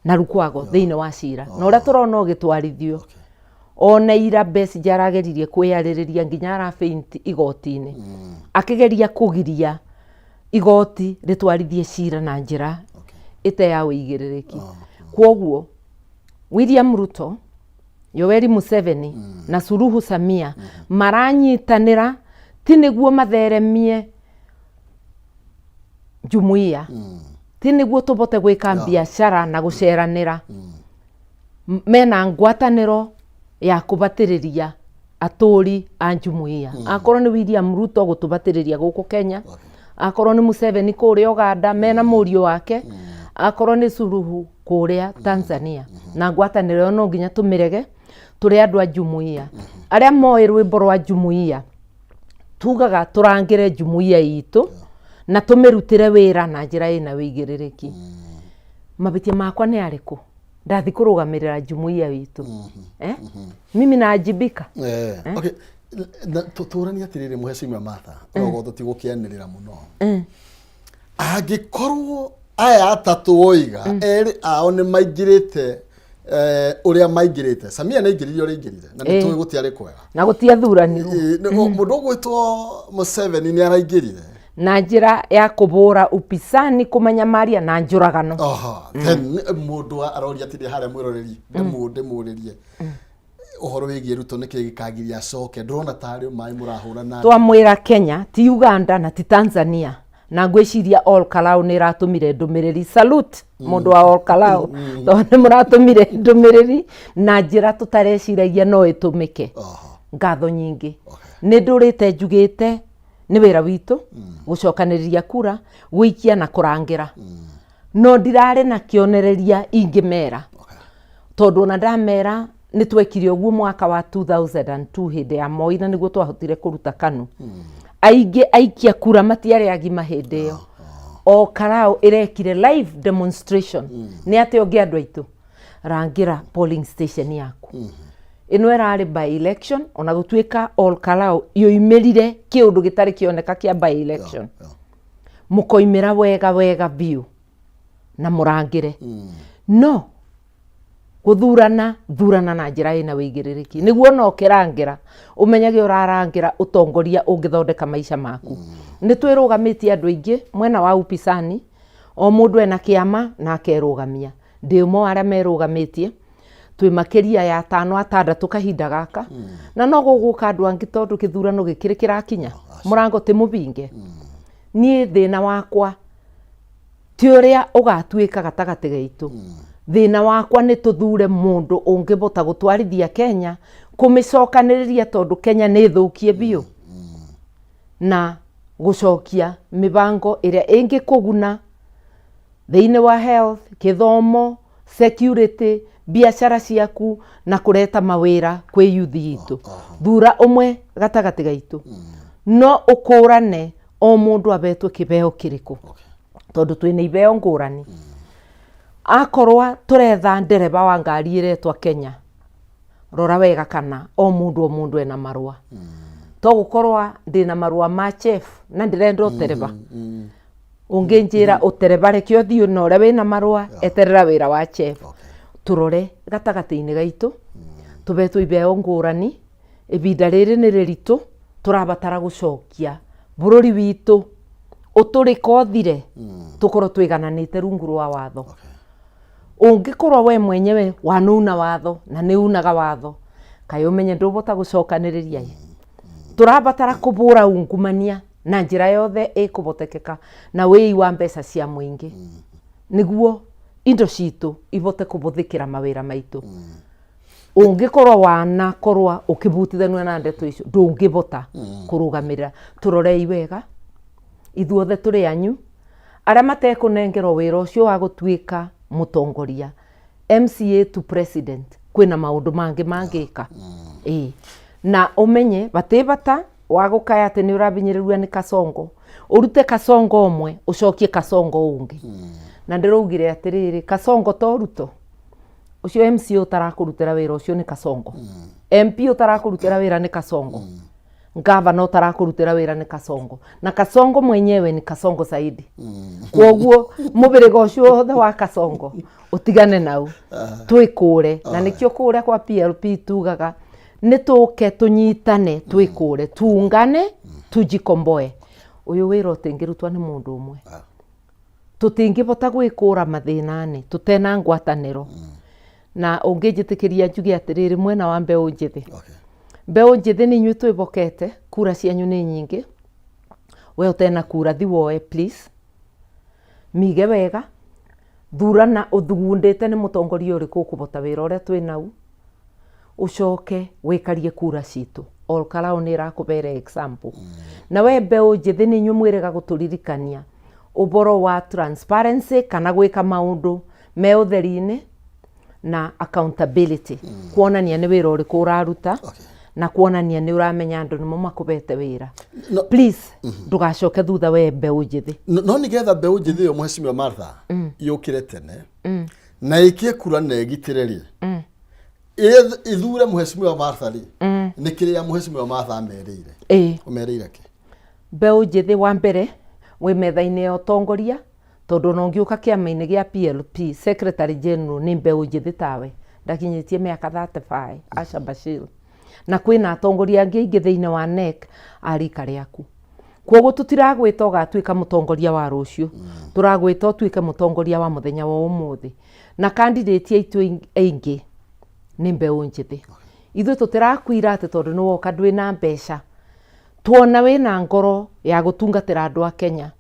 [SPEAKER 2] na Lukwago thĩinĩ wa cira na ũrĩa tũrona ũgĩtwarithio. Ona ira Besigye arageririe kwĩyarĩrĩria nginya arafaint igoti-inĩ, akĩgeria kũgiria igoti rĩtwarithie cira na njĩra ĩte ya ũigĩrĩrĩki. Kwoguo William Ruto, Yoweri Museveni na Suluhu Samia maranyitanĩra ti nĩguo matheremie jumuiya, ti nĩguo tũbote gwĩka biacara na gũceranĩra. Mena ngwatanĩro ya kũbatĩrĩria atũri a jumuiya. Akorwo nĩ William Ruto gũtũbatĩrĩria gũkũ Kenya, akorwo nĩ Museveni kũrĩa Uganda mena mũriũ wake, akorwo nĩ Suluhu kũrĩa Tanzania. Na ngwatanĩro ĩyo no nginya tũmĩrege tũrĩ andũ a jumuiya. Arĩa moĩ rwĩmbo rwa jumuiya tugaga tũrangĩre jumuiya itũ na tũmĩrutĩre wĩra na njĩra ĩna wĩigĩrĩrĩki. Mabĩtia makwa nĩ arĩkũ ndathi kũrũgamĩrĩra jumuiya itũ? Mimi naajibika.
[SPEAKER 1] Okay. Na tũranie atĩrĩrĩ, Mheshimiwa Martha, ogo tũtigũkĩanĩrĩra mũno. Angĩkorwo aya atatũ woiga erĩ ao nĩ maingĩrĩte, ũrĩa maingĩrĩte, Samia nĩ aingĩrire ũrĩa aingĩrire na nĩ tũĩ gũtiarĩ kwega
[SPEAKER 2] na gũtiathuranirwo.
[SPEAKER 1] Mũndũ ũgwĩtwo Museveni nĩ araingĩrire
[SPEAKER 2] na njĩra ya kũbũra upisani, kũmanyamaria na njũragano.
[SPEAKER 1] Aha, then mũndũ aroria atĩrĩ harĩa, mwĩroreri, ndĩmũrĩrie ũhoro wĩgiĩ Ruto, nĩkĩ gĩkagiria acoke? Ndũrona tarĩ maĩ mũrahũra na
[SPEAKER 2] Twamwĩra Kenya ti Uganda na ti Tanzania, na ngwĩciria Ol Kalou nĩ ĩratũmire ndũmĩrĩri. Salute mũndũ wa Ol Kalou, tondũ nĩ mũratũmire ndũmĩrĩri na njĩra tũtareciragia no ĩtũmĩke. Ngatho nyingĩ. Nĩ ndũrĩte njugĩte nĩ wĩra witũ gũcokanĩrĩria kura, gũikia na kũrangĩra, no ndirarĩ na kĩonereria ingĩmera, tondũ ona ndamera nĩ twekire ũguo mwaka wa 2002 hĩndĩ ya Moi, na nĩguo twahotire kũruta KANU. Aingĩ aikia kura matiarĩ agima hĩndĩ ĩyo. O Karau ĩrekire live demonstration nĩ atĩ ũngĩ andũ aitũ rangĩra polling station yaku. Ĩno ĩrarĩ by election, ona gũtuĩka Ol Kalou yoimĩrire kĩũndũ gĩtarĩ kĩoneka kĩa by election. Mũkoimĩra wega wega biũ na mũrangĩre, no gũthurana thurana na njĩra ĩna wĩigĩrĩrĩki, nĩguo ona ũkĩrangĩra ũmenyage ũrarangĩra ũtongoria ũngĩthondeka maica maku. Nĩ twĩrũgamĩtie andũ aingĩ mwena wa upisani, o mũndũ ena kĩama na akerũgamia. Ndĩ ũmwe wa arĩa merũgamĩtie, twĩ makĩria ya atano atandatũ kahinda gaka, na no gũgũka andũ angĩ tondũ gĩthurano gĩkĩrĩ kĩrakinya, mũrango ti mũbinge. Niĩ thĩna wakwa ti ũrĩa ũgatuĩka gatagatĩ gaitũ. Thĩna wakwa nĩ tũthure mũndũ ũngĩbota gũtwarithia Kenya, kũmĩcokanĩrĩria, tondũ Kenya nĩ thũkie biũ, na gũcokia mĩbango ĩrĩa ĩngĩkũguna thĩinĩ wa health, gĩthomo, security. Biacara ciaku na kũreta mawĩra kwĩ yuthi itũ. Thura ũmwe gatagatĩ gaitũ. No ũkũrane o mũndũ abetwo kĩbeo kĩrĩkũ. Tondũ twĩna ibeo ngũrani. Akorwa tũretha ndereba wa ngari ĩretwa Kenya, rora wega kana o mũndũ o mũndũ ena marũa. To gũkorwa ndĩna marũa ma chef na ndĩrenda ũtereba. Ũngĩnjĩra ũtereba reke ũthiĩ na ũrĩa wĩna marũa eterera wĩra wa chef. Tũrore gatagatĩ-inĩ gaitũ, tũbetwo ibeo ngũrani, ibinda rĩrĩ nĩ rĩritũ, tũrabatara gũcokia bũrũri witũ ũtũrĩka ũthire, tũkorwo twĩgananĩte rungu rwa watho. Ũngĩkorwo we mwenyewe wanuna watho na nĩ unaga watho, kaĩ ũmenye ndũbota gũcokanĩrĩria ĩ. Tũrabatara kũbũra ungumania na njĩra yothe ĩkũbotekeka na wĩi wa mbeca cia mũingĩ, nĩguo indo citũ ibote kũbũthĩkĩra mawĩra maitũ. Ũngĩkorwo wanakorwo ũkĩbutithania na ndeto icio, ndũngĩbota kũrũgamĩrĩra. Tũrorei wega, ithuothe tũrĩ anyu, arĩa matekũnengerwo wĩra ũcio wa gũtuĩka mũtongoria, MCA to president, kwĩna maũndũ mangĩ mangĩka. Ĩĩ. Na ũmenye batĩ bata wa gũkaya atĩ nĩ ũrabinyĩrĩrwo nĩ Kasongo. Ũrute Kasongo ũmwe, ũcokie Kasongo ũngĩ. Na ndĩraugire atĩrĩrĩ, Kasongo to Ruto. Ũcio MCA ũtarakũrutĩra wĩra ũcio nĩ Kasongo. MP ũtarakũrutĩra wĩra nĩ Kasongo. Gavana ũtarakũrutĩra wĩra nĩ Kasongo. Na Kasongo mwenyewe ni Kasongo zaidi. Kwoguo mũbĩrĩga ũcio wothe wa Kasongo ũtigane nau, twĩkũre. Na nĩkĩo kũrĩa kwa PLP tugaga nĩ tũke tũnyitane, twĩkũre, tuungane, tujikomboe. Ũyũ wĩra ũtingĩrutwo nĩ mũndũ ũmwe. Tũtingĩbota gwĩkũra mathĩna-inĩ tũtena ngwatanĩro. Na ũngĩnjĩtĩkĩria njuge atĩrĩrĩ, mwena wa mbeũ njĩthĩ. Mbeũ njĩthĩ nĩ inyuĩ twĩbokete, kura cianyu nĩ nyingĩ. We ũtena kura thi woe please. Mige wega, thurana ũthugundĩte nĩ mũtongoria ũrĩkũ ũkũbota wĩra ũrĩa twĩ nau, ũcoke wĩkarie kura citũ. Ol Kalou nĩ ĩrakũbere example. Na we mbeũ njĩthĩ nĩ inyuĩ mwĩrĩga gũtũririkania ũboro wa transparency kana gwĩka maũndũ me ũtheri-inĩ na accountability, kuonania nĩ wĩra ũrĩkũ ũraruta na kuonania nĩ ũramenya andũ nĩmo makũbete wĩra. Please, ndũgacoke thutha we mbeũ njĩthĩ.
[SPEAKER 1] No nĩgetha mbeũ njĩthĩ ĩyo, Mheshimiwa Martha, yũkĩre tene na ĩkie kura na ĩgitĩre rĩ, ithure Mheshimiwa Martha rĩ, nĩ kĩrĩa Mheshimiwa Martha amerĩire? Ũmerĩire kĩ?
[SPEAKER 2] Mbeũ njĩthĩ, wa mbere wĩ metha-inĩ ya ũtongoria, tondũ ona ũngĩũka kĩama-inĩ gĩa PLP, secretary general nĩ mbeũ njĩthĩ tawe, ndakinyĩtie mĩaka 35, Asha Bashir, na kwĩna atongoria angĩ aingĩ thĩinĩ wa NEC a rika rĩaku. Kwoguo tũtiragwĩta ũgatuĩka mũtongoria wa rũciũ, tũragwĩta ũtuĩke mũtongoria wa mũthenya wa ũmũthĩ. Na candidate aitũ aingĩ nĩ mbeũ njĩthĩ. Ithuĩ tũtĩrakwira atĩ tondũ nĩ woka ndwĩna mbeca. Tuona wĩna ngoro ya gũtungatĩra andũ a Kenya,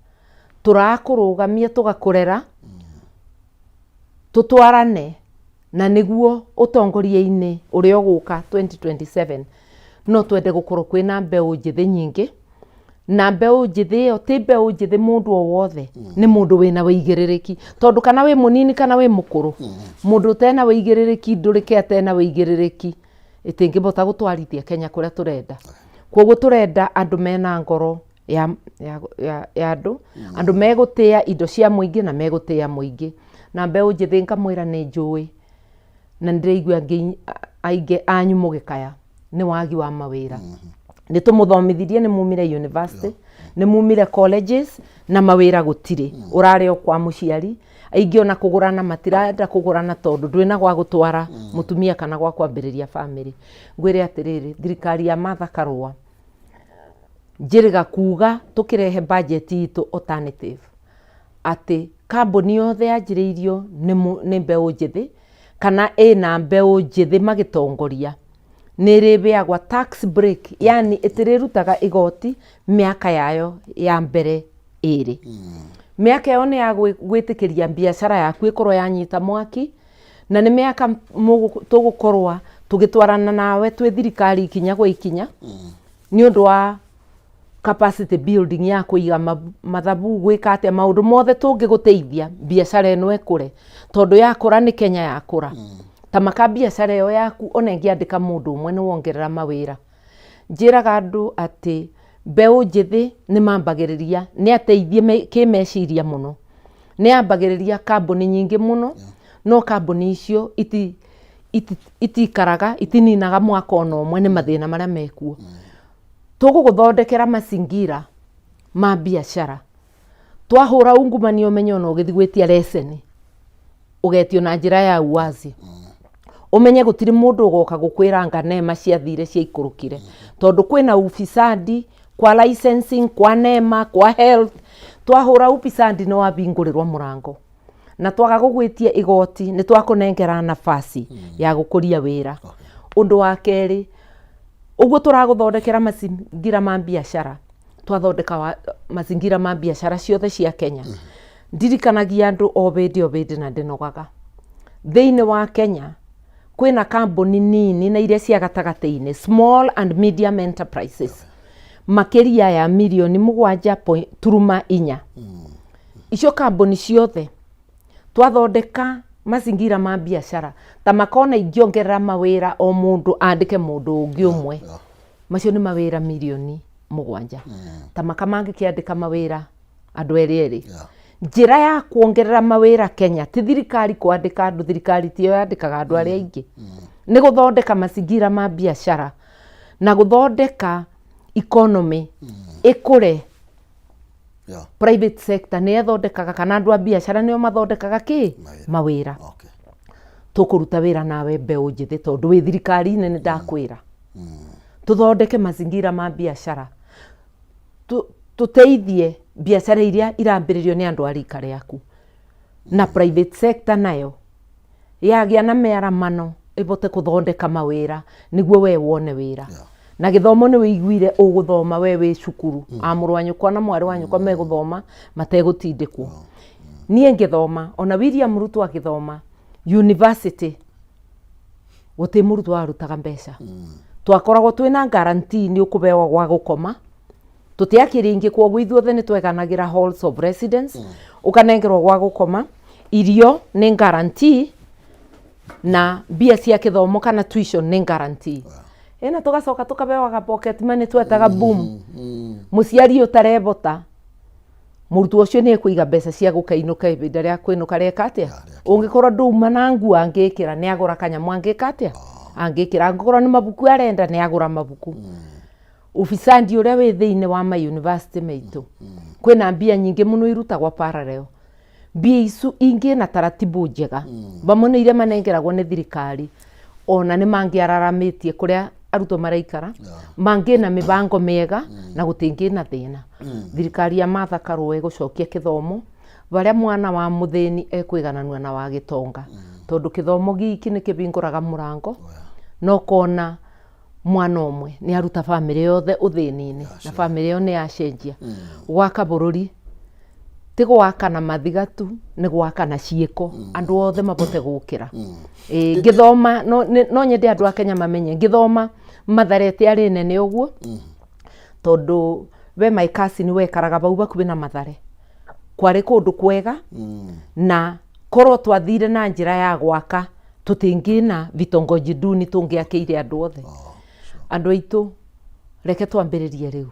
[SPEAKER 2] tũrakũrũgamia, tũgakũrera, tũtwarane na nĩguo ũtongoria-inĩ ũrĩa ũgũka 2027. No twende gũkorwo kwĩna mbeũ njĩthĩ nyingĩ, na mbeũ njĩthĩ ĩyo ti mbeũ njĩthĩ mũndũ o wothe, nĩ mũndũ wĩna wĩigĩrĩrĩki, tondũ kana wĩ mũnini kana wĩ mũkũrũ, mũndũ ũtena wĩigĩrĩrĩki, ndũrĩke atena wĩigĩrĩrĩki, ĩtingĩbota gũtwarithia Kenya kũrĩa tũrenda. Kwoguo tũrenda andũ mena ngoro ya andũ, andũ megũtĩa indo cia mũingĩ na megũtĩa mũingĩ. Na mbeũ njĩthĩ ngamwĩra nĩ njũĩ na nĩndĩraigua aingĩ anyu mũgĩkaya nĩ wagi wa mawĩra. Nĩ tũmũthomithirie, nĩ mumire university, nĩ mumire colleges, na mawĩra gũtirĩ. Ũrarĩ o kwa mũciari, aingĩ ona kũgũrana matirenda kũgũrana tondũ ndwĩna gwa gũtwara mũtumia kana gwa kwambĩrĩria family. Ngwĩre atĩrĩrĩ, thirikari ya Martha Karũa njĩrĩga kuga tũkĩrehe budget itũ alternative atĩ kambuni yothe yanjĩrĩirio nĩ mbeũ njĩthĩ kana ĩna mbeũ njĩthĩ magĩtongoria nĩ ĩrĩheagwo tax break, yani ĩtĩrĩrutaga igoti mĩaka yayo ya mbere ĩrĩ. Mĩaka ĩyo nĩ ya gwĩtĩkĩria biacara yaku ĩkorwo yanyita mwaki, na nĩ mĩaka tũgũkorwo tũgĩtwarana nawe twĩ thirikari ikinya gwa ikinya nĩ ũndũ wa capacity building ya kũiga mathabu, gwĩka atĩa, maũndũ mothe tũngĩgũteithia biacara ĩno ĩkũre, tondũ yakũra nĩ Kenya yakũra. Ta maka biacara ĩyo yaku ona ĩngĩandĩka mũndũ ũmwe nĩ wongerera mawĩra. Njĩraga andũ atĩ mbeũ njĩthĩ nĩ mambagĩrĩria nĩ ateithie kĩmeciria mũno. Nĩ yambagĩrĩria kambuni nyingĩ mũno, no kambuni icio itikaraga, itininaga mwaka ona ũmwe nĩ mathĩna marĩa mekuo. Tũgũgũthondekera mazingira ma biacara. Twahũra ungumania ũmenye ona ũgĩthiĩ gwĩtia receni ũgetio na njĩra ya uwazi. Ũmenye gũtirĩ mũndũ ũgoka gũkwĩra anga nema ciathire ciaikũrũkire, tondũ kwĩna ufisadi kwa licensing, kwa nema, kwa health. Twahũra ufisadi nĩ wahingũrĩrwo mũrango, na twaga gũgwĩtia igoti nĩ twakũnengera nafasi ya gũkũria wĩra. Ũndũ wa kerĩ, ũguo tũragũthondekera mazingira ma biacara, twathondeka mazingira ma biacara ciothe cia Kenya. Ndirikanagia andũ o hĩndĩ o hĩndĩ na ndĩnogaga. Thĩinĩ wa Kenya kwĩna kambuni nini na iria cia gatagatĩ-inĩ, small and medium enterprises, makĩria ya mirioni mũgwanja turuma inya. Icio kambuni ciothe twathondeka mazingira ma biacara ta makona ingĩongerera mawĩra, o mũndũ andĩke mũndũ ũngĩ ũmwe, macio nĩ mawĩra mirioni 7. Ta maka mangĩkĩandĩka mawĩra andũ erĩ erĩ. Njĩra ya kuongerera mawĩra Kenya ti thirikari kwandĩka andũ, thirikari tiyo yandĩkaga andũ arĩa aingĩ, nĩ gũthondeka mazingira ma biacara na gũthondeka economy ĩkũre. Private sector nĩ ĩthondekaga, kana andũ a biacara nĩo mathondekaga kĩ mawĩra. Tũkũruta wĩra nawe mbeũ njĩthĩ, tondũ wĩ thirikari-inĩ nĩ ndakwĩra tũthondeke mazingira ma biacara, tũteithie biacara iria irambĩrĩrio nĩ andũ a rika rĩaku, na private sector nayo yagĩa na mĩaramano ĩbote kũthondeka mawĩra nĩguo we wone wĩra. Na gĩthomo nĩ wĩiguire ũgũthoma we wĩ cukuru, a mũrũ wa nyũkwa na mwarĩ wa nyũkwa megũthoma mategũtindĩkwo. Niĩ ngĩthoma, ona William Ruto agĩthoma university, gũtĩ mũrutwo warutaga mbeca. Twakoragwo twĩna guarantee nĩ ũkũbewa gwa gũkoma. Tũtiakĩrĩ ingĩ, kwoguo ithuothe nĩ tweganagĩra halls of residence, ũkanengerwo gwa gũkoma, irio nĩ guarantee, na mbia cia kĩthomo kana tuition nĩ guarantee. Ĩna tũgacoka tũkabewaga pocket money twetaga boom. Mũciari ũtarebota, mũrutwo ũcio nĩ ekũiga mbeca cia gũkainũka ihinda rĩa kwĩnũka rĩeka atĩa. Ũngĩkorwo ndũma na nguo angĩkĩra, nĩ agũra kanyamũ angĩka atĩa angĩkĩra. Angĩkorwo nĩ mabuku arenda, nĩ agũra mabuku. Ufisadi ũrĩa wĩ thĩinĩ wa ma university maitũ, kwĩna mbia nyingĩ mũno irutagwo parallel. Mbia icu ingĩ na taratibu njega vamwe nĩ iria manengeragwo nĩ thirikari, ona nĩ mangĩararamĩtie kũrĩa arutwo maraikara, mangĩ na mĩbango mĩega na gũtingĩ na thĩna. Thirikari ya Martha Karua ĩgũcokia kĩthomo barĩa mwana wa mũthĩni ekũigananua na wa gĩtonga, tondũ kĩthomo giki nĩ kĩhingũraga mũrango na ũkona mwana ũmwe nĩ aruta bamĩrĩ yothe ũthĩni-inĩ na bamĩrĩ ĩyo nĩ yacenjia. Gwaka bũrũri ti gwaka na mathiga tu, nĩ gwaka na ciĩko, andũ othe mabote gũkĩra. Ĩĩ, ngĩthoma no nyende andũ a Kenya mamenye ngĩthoma Mathare ĩtiarĩ nene ũguo, tondũ we my cousin wekaraga bau bakuhĩ na Mathare, kwarĩ kũndũ kwega, na korwo twathire na njĩra ya gwaka tũtingĩna vitongoji duni tũngĩakĩire andũ othe. Andũ aitũ, reke twambĩrĩrie rĩu.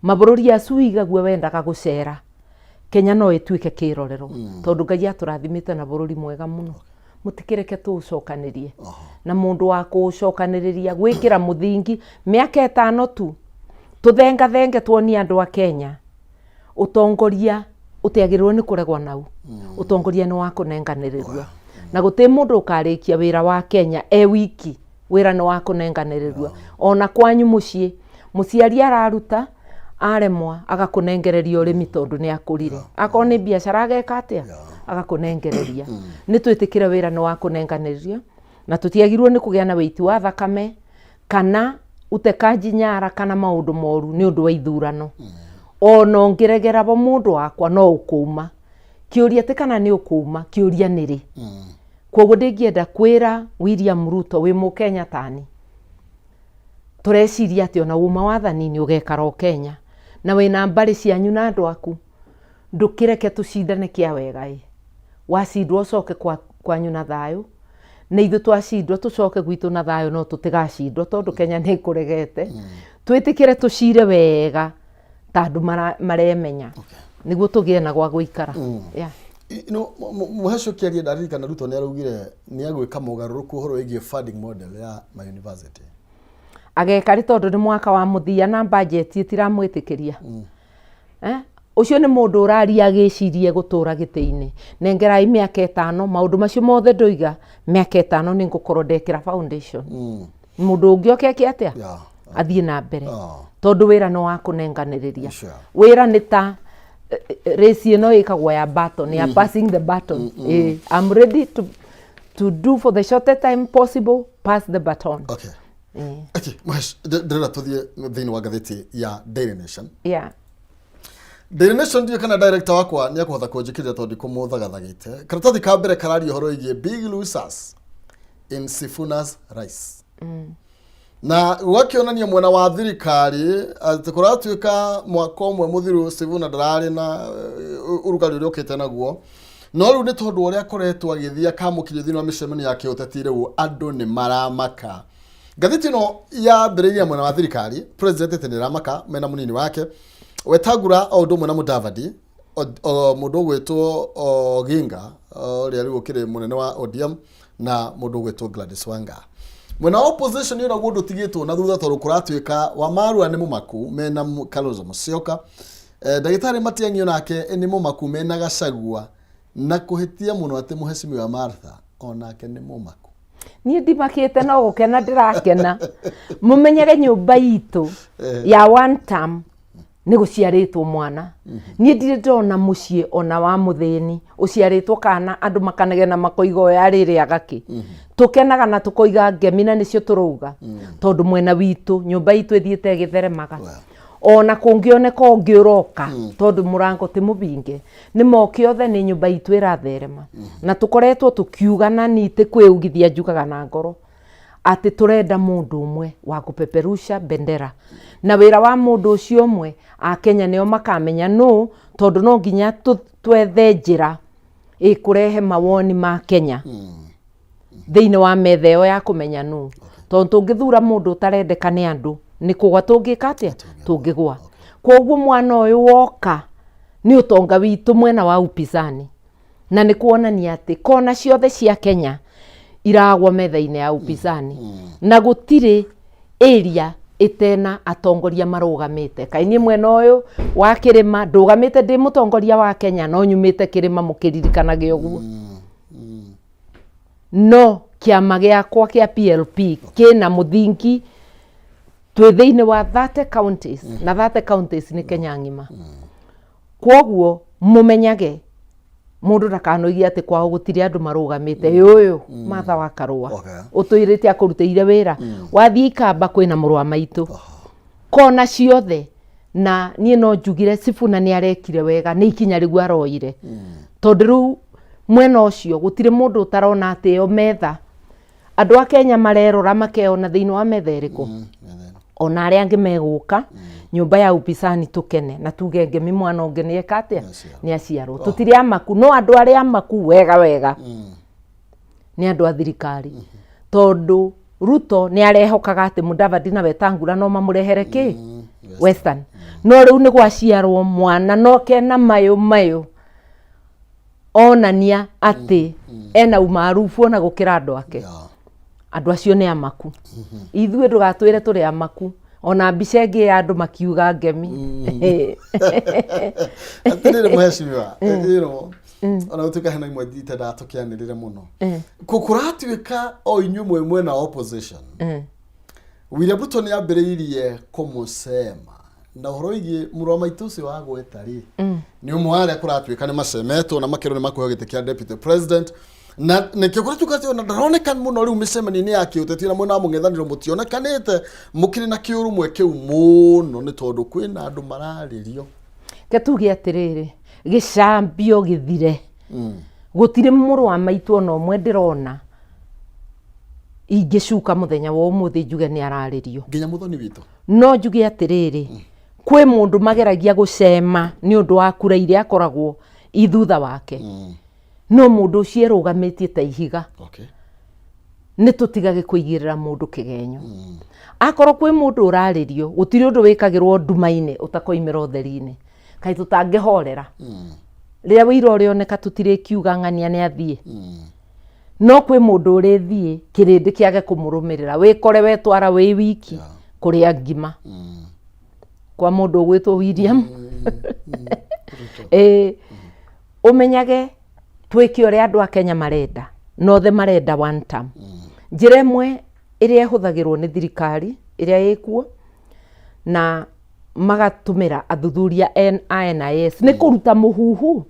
[SPEAKER 2] Mabũrũri acu wigagua wendaga gũcera, Kenya no ĩtuĩke kĩrorero, tondũ Ngai atũrathimĩte na bũrũri mwega mũno. Mũtikĩreke tũũcokanĩrie na mũndũ wa kũũcokanĩrĩria gwĩkĩra mũthingi mĩaka 5 tu, tũthengathenge tuonie andũ a Kenya ũtongoria ũtiagĩrĩirwo nĩ kũregwo nau. Ũtongoria nĩ wa kũnenganĩrĩrua, na gũtĩ mũndũ ũkarĩkia wĩra wa Kenya e wiki. Wĩra nĩ wa kũnenganĩrĩrua. Ona kwanyu mũciĩ, mũciari araruta aremwa agakũnengereria ũrĩmi tondũ nĩ akũrire. Akorwo nĩ biacara ageka atĩa, agakũnengereria. Nĩ twĩtĩkĩre wĩra nĩ wa kũnenganĩrĩrio, na tũtiagĩrĩirwo nĩ kũgĩa na wĩiti wa thakame kana utekaji nyara kana maũndũ moru nĩ ũndũ wa ithurano. Ona ũngĩregera bo mũndũ wakwa no ũkũuma. Kĩũria ti kana nĩ ũkũuma, kĩũria nĩ rĩ. Koguo ndĩngĩenda kwĩra William Ruto, wĩ mũkenya tani, tũreciria atĩ ona uma wathani-inĩ ũgekara o Kenya na wĩna mbarĩ cianyu na andũ aku, ndũkĩreke tũcindane kĩa wega. Ĩ wacindwo ũcoke kwanyu na thayũ. Na ithuĩ twacindwo tũcoke gwitũ na thayũ, no tũtigacindwo tondũ Kenya nĩ ĩkũregete. Twĩtĩkĩre tũcire wega ta andũ maremenya nĩguo tũgĩe na gwa gũikara. Yeah.
[SPEAKER 1] No mũheco kĩaria ndaririkana Ruto nĩ araugire nĩ agwĩka mogarũrũku ũhoro wĩgiĩ funding model ya ma university.
[SPEAKER 2] Ageka rĩ tondũ nĩ mwaka wa mũthia na budget ĩtiramwĩtĩkĩria. Eh? Ũcio nĩ mũndũ ũraria agĩcirie gũtũra gĩtĩ-inĩ. Nengerai mĩaka 5, maũndũ macio mothe ndoiga, mĩaka 5 nĩ ngũkorwo ndekĩra foundation. Mũndũ ũngĩ oke eke atĩa? Athiĩ na mbere. Tondũ wĩra nĩ wa kũnenganĩrĩria. Wĩra nĩ ta race ĩno ĩkagwo ya baton, ya passing the baton. I'm ready to do for the shortest time possible, pass the baton.
[SPEAKER 1] Okay. Okay, Mahesh, ndĩrenda tũthiĩ thĩinĩ wa ngathĩti ya Daily Nation. Daily Nation ndiũĩ kana director wakwa nĩ ekũhota kũnjĩkĩrĩra tondũ ndikũmũthagathagĩte. Karatathi ka mbere kararia ũhoro wĩgiĩ big losers in Sifuna's race. Na gũgakĩonania mwena wa thirikari atĩ kũratuĩka mwaka ũmwe mũthiru Sifuna ndararĩ na ũrugarĩ ũrĩa ũkĩte naguo. No rĩu nĩ tondũ ũrĩa akoretwo agĩthiĩ akamũkirio thĩinĩ wa mĩcemanio ya kĩũteti rĩu andũ nĩ maramaka. Ngathĩti ĩno yambĩrĩirie mwena wa thirikari, president atĩ nĩ aramaka mena mũnini wake Wetangula o ũndũ ũmwe na Mudavadi, mũndũ ũgwĩtwo Oginga ũrĩa rĩu ũkĩrĩ mũnene wa ODM na mũndũ ũgwĩtwo Gladys Wanga. Mwena wa opposition ũnaguo ndũtigĩtwo na thutha tondũ kũratuĩka Wamarua nĩ mũmaku mena Kalonzo Musyoka. Ndagĩtarĩ Matiang'i onake nĩ mũmaku mena Gachagua, na kũhĩtia mũno atĩ mũhecimiwa Martha onake nĩ mũmaku.
[SPEAKER 2] Niĩ ndimakĩte no gũkena ndĩrakena. Mũmenyere nyũmba itũ ya one term nĩ gũciarĩtwo mwana. Niĩ ndirĩ ndona mũciĩ ona wa mũthĩni ũciarĩtwo kana andũ makanegena makoiga ũyũ arĩrĩaga kĩ. Tũkenaga na tũkoiga ngemi na nĩcio tũrauga, tondũ mwena witũ nyũmba itũ ĩthiĩte ĩgĩtheremaga. Ona kũngĩoneka ũngĩ ũroka, tondũ mũrango ti mũbinge, nĩ moke othe, nĩ nyũmba itũ ĩratherema. Na tũkoretwo tũkiuga, na niĩ ti kwĩugithia njugaga na ngoro, atĩ tũrenda mũndũ ũmwe wa kũpeperusha bendera, na wĩra wa mũndũ ũcio ũmwe Akenya nĩo makamenya nũ, tondũ no nginya twethe njĩra ĩkũrehe mawoni ma Kenya thĩinĩ wa metha ĩyo ya kũmenya nũ. Tondũ tũngĩthura mũndũ ũtarendeka nĩ andũ, nĩ kũgwa tũngĩka atĩa? Tũngĩgwa. Koguo mwana ũyũ woka nĩ ũtonga witũ mwena wa upinzani, na nĩ kuonania atĩ kona ciothe cia Kenya iragwa metha-inĩ ya upinzani, na gũtirĩ area ĩtena atongoria marũgamĩte. Kaĩ niĩ mwena ũyũ wa kĩrĩma ndũgamĩte ndĩ mũtongoria wa Kenya, no nyumĩte kĩrĩma mũkĩririkanage ũguo. No kĩama gĩakwa kĩa PLP kĩna mũthingi, twĩ thĩinĩ wa 30 counties, na 30 counties nĩ Kenya ng'ima. Kwoguo mũmenyage mũndũ ndakanoigie atĩ kwao gũtirĩ andũ marũgamĩte. Ũyũ Martha wa Karũa ũtũirĩte akũrutĩire wĩra, wathiĩ Ikamba kwĩna mũrũ wa maitũ, kona ciothe. Na niĩ no njugire Sifuna nĩ arekire wega nĩ ikinya rĩu aroire, tondũ rĩu mwena ũcio gũtirĩ mũndũ ũtarona atĩ ĩyo metha andũ a Kenya marerora makeyona thĩinĩ wa metha ĩrĩkũ, ona arĩa angĩ megũka nyũmba ya upinzani tũkene na tuge ngemi mwana ũngĩ nĩ eka atĩa, nĩ aciarwo. Tũtirĩ amaku, no andũ arĩa amaku wega wega nĩ andũ a thirikari, tondũ Ruto nĩ arehokaga atĩ Mudavadi na Wetangula no mamũrehere kĩ Western. No rĩu nĩ gwaciarwo mwana no kena mayũ mayũ onania atĩ ena umaarufu ona gũkĩra andũ ake. Andũ acio nĩ amaku. Ithuĩ ndũgatwĩre tũrĩ amaku, ona mbica ĩngĩ ya andũ makiuga ngemi.
[SPEAKER 1] Atĩrĩrĩ mũhecimiwa, ona gũtuĩka hena imwe itendaga tũkĩanĩrĩre mũno, kũratuĩka o inyuĩ mwĩ mwena wa opposition, William Ruto nĩ ambĩrĩirie kũmũcema na ũhoro wĩgiĩ mũrũ wa maitũ ũcio wa gweta rĩ, nĩ ũmwe wa arĩa kũratuĩka nĩ macemetwo na makerwo nĩ makũheo gĩtĩ kĩa deputy president, na nĩkĩo kũratuĩka atĩ ona ndaroneka mũno rĩu mĩcemanio-inĩ ya kĩũteti, na mwena wa mũng'ethanĩro mũtionekanĩte mũkĩrĩ na kĩũrũmwe kĩu mũno, nĩ tondũ kwĩna andũ mararĩrio.
[SPEAKER 2] Ke tuge atĩrĩrĩ, gĩcambio gĩthire. Gũtirĩ mũrũ wa maitũ ona ũmwe ndĩrona ingĩcuka mũthenya wa ũmũthĩ njuge nĩ ararĩrio.
[SPEAKER 1] Nginya mũthoni witũ.
[SPEAKER 2] No njuge atĩrĩrĩ, kwĩ mũndũ mageragia gũcema nĩ ũndũ wa kura iria akoragwo i thutha wake, no mũndũ ũcio erũgamĩtie ta ihiga. Nĩ tũtigage kũigĩrĩra mũndũ kĩgenyo. Akorwo kwĩ mũndũ ũrarĩrio, gũtirĩ ũndũ wĩkagĩrwo nduma-inĩ ũtakoimĩra ũtheri-inĩ. Kaĩ tũtangĩhorera? Rĩrĩa ũira ũrĩoneka tũtirĩkiuga ng'ania nĩ athiĩ. No kwĩ mũndũ ũrĩthiĩ kĩrĩndĩ kĩage kũmũrũmĩrĩra, wĩkore wetwara wĩ wiki kũrĩa ngima. Kwa mũndũ ũgwĩtwo William. Ĩĩ, ũmenyage twĩke ũrĩa andũ a Kenya marenda, na othe marenda one term. Njĩra ĩmwe ĩrĩa ĩhũthagĩrwo nĩ thirikari ĩrĩa ĩkuo na magatũmĩra athuthuria a NIS nĩ kũruta mũhuhu.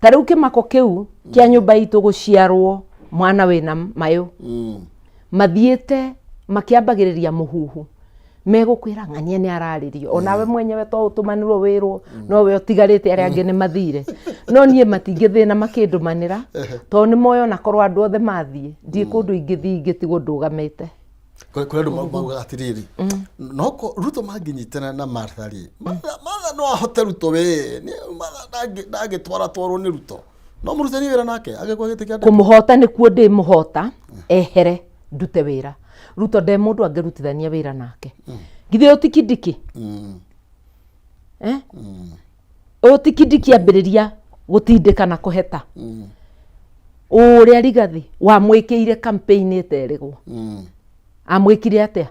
[SPEAKER 2] Ta rĩu kĩmako kĩu kĩa nyũmba itũ gũciarwo mwana wĩna mayũ, mathiĩte makĩambagĩrĩria mũhuhu, megũkwĩra ng'ania nĩ ararĩrio, onawe mwenyewe to ũtũmanĩrwo wĩrwo nowe ũtigarĩte, arĩa angĩ nĩ mathire. No niĩ matingĩthĩna makĩndũmanĩra, tondũ nĩ moĩ ona korwo andũ othe mathiĩ, ndiĩ kũndũ ingĩthiĩ ingĩtigwo ndũgamĩte.
[SPEAKER 1] Kũrĩ andũ maugaga atĩrĩrĩ, no Ruto mangĩnyitana na Martha rĩ, Martha no ahote Ruto we. Martha ndangĩtwara twarwo nĩ Ruto, no mũrutani wĩra nake agĩkwa gĩtĩ kĩa
[SPEAKER 2] Kũmũhota nĩkuo ndĩmũhota, ehere ndute wĩra. Ruto nde mũndũ angĩrutithania wĩra nake. Githĩ ũyũ ti Kindiki? Eh? Ũyũ ti Kindiki ambĩrĩria gũtindĩka na kũheta ũrĩa Rigathi wamwĩkĩire campaign ĩterĩgwo. Amwĩkire atĩa?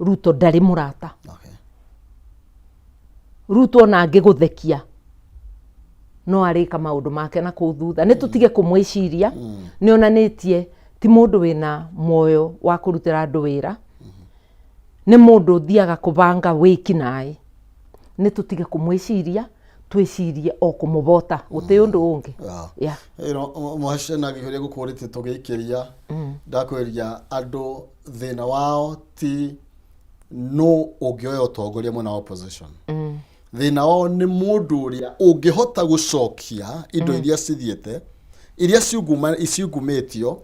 [SPEAKER 2] Ruto ndarĩ mũrata. Ruto ona angĩgũthekia no arĩka maũndũ make na kũu thutha. Nĩ tũtige kũmwĩciria. Nĩ onanĩtie ti mũndũ wĩna muoyo wa kũrutĩra andũ wĩra, nĩ mũndũ ũthiaga kũbanga wĩki naĩ. Nĩ tũtige kũmwĩciria, twĩcirie o kũmũbota, gũtĩ ũndũ ũngĩ. Yeah.
[SPEAKER 1] Mũhace na gĩũria gũkũrĩtie tũgĩikĩria, ndakwĩria andũ thĩna wao ti no ũngĩoya ũtongoria mwena wa opposition. Thĩna wao nĩ mũndũ ũrĩa ũngĩhota gũcokia indo iria cithiĩte, iria ciungumĩtio.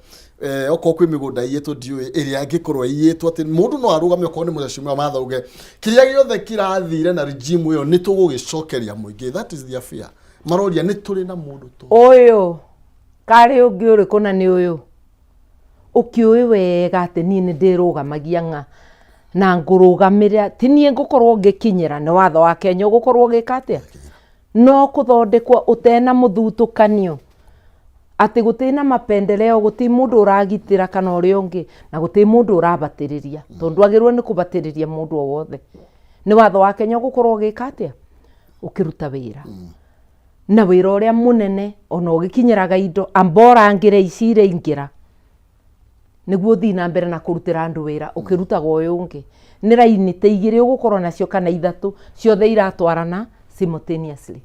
[SPEAKER 1] Okorwo kwĩ mĩgũnda iyĩtwo, ndiũĩ ĩrĩa angĩkorwo iyĩtwo, atĩ mũndũ no arũgame, okorwo nĩ mũcecimwa Martha, uge kĩrĩa gĩothe kĩrathire na regime ĩyo nĩ tũgũgĩcokeria mũingĩ. That is their fear. Maroria nĩ tũrĩ na mũndũ tũ
[SPEAKER 2] Ũyũ karĩ ũngĩ ũrĩkũ? Na nĩ ũyũ ũkĩũĩ wega atĩ niĩ nĩ ndĩrũgamagia ng'a na ngũrũgamĩrĩra, ti niĩ ngũkorwo ngĩkinyĩra, nĩ watho wa Kenya ũgũkorwo ũgĩka atĩa, no kũthondekwo ũtena mũthutũkanio, atĩ gũtirĩ na mapendeleo, gũtirĩ mũndũ ũragitĩra kana ũrĩa ũngĩ, na gũtirĩ mũndũ ũrabatĩrĩria, tondũ ndwagĩrĩirwo nĩ kũbatĩrĩria mũndũ o wothe. Nĩ watho wa Kenya ũgũkorwo ũgĩka atĩa, ũkĩruta wĩra, na wĩra ũrĩa mũnene ona ũgĩkinyĩraga indo, amba ũrangĩre ici iraingĩra nĩguo ũthiĩ na mbere na kũrutĩra andũ wĩra ũkĩrutaga ũyũ ũngĩ. Nĩ raini ta igĩrĩ ũgũkorwo nacio kana ithatũ, ciothe iratwarana simultaneously.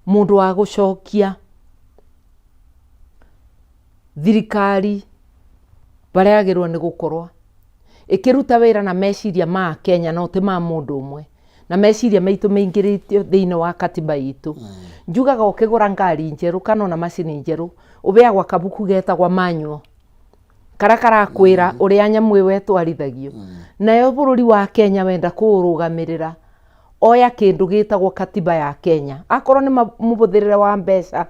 [SPEAKER 2] Mũndũ wa gũcokia thirikari barĩa yagĩrĩirwo nĩ gũkorwo ĩkĩruta wĩra na meciria ma Kenya, no ti ma mũndũ ũmwe, na meciria maitũ maingĩrĩtio thĩinĩ wa katiba itũ. Njugaga ũkĩgũra ngari njerũ kana ona macini njerũ, ũbeagwa kabuku getagwa manual, karĩa karakwĩra ũrĩa nyamũ ĩyo ĩtwarithagio. Nayo bũrũri wa Kenya wenda kũũrũgamĩrĩra, oya kĩndũ gĩtagwo katiba ya Kenya. Akorwo nĩ mũbũthĩrĩre wa mbeca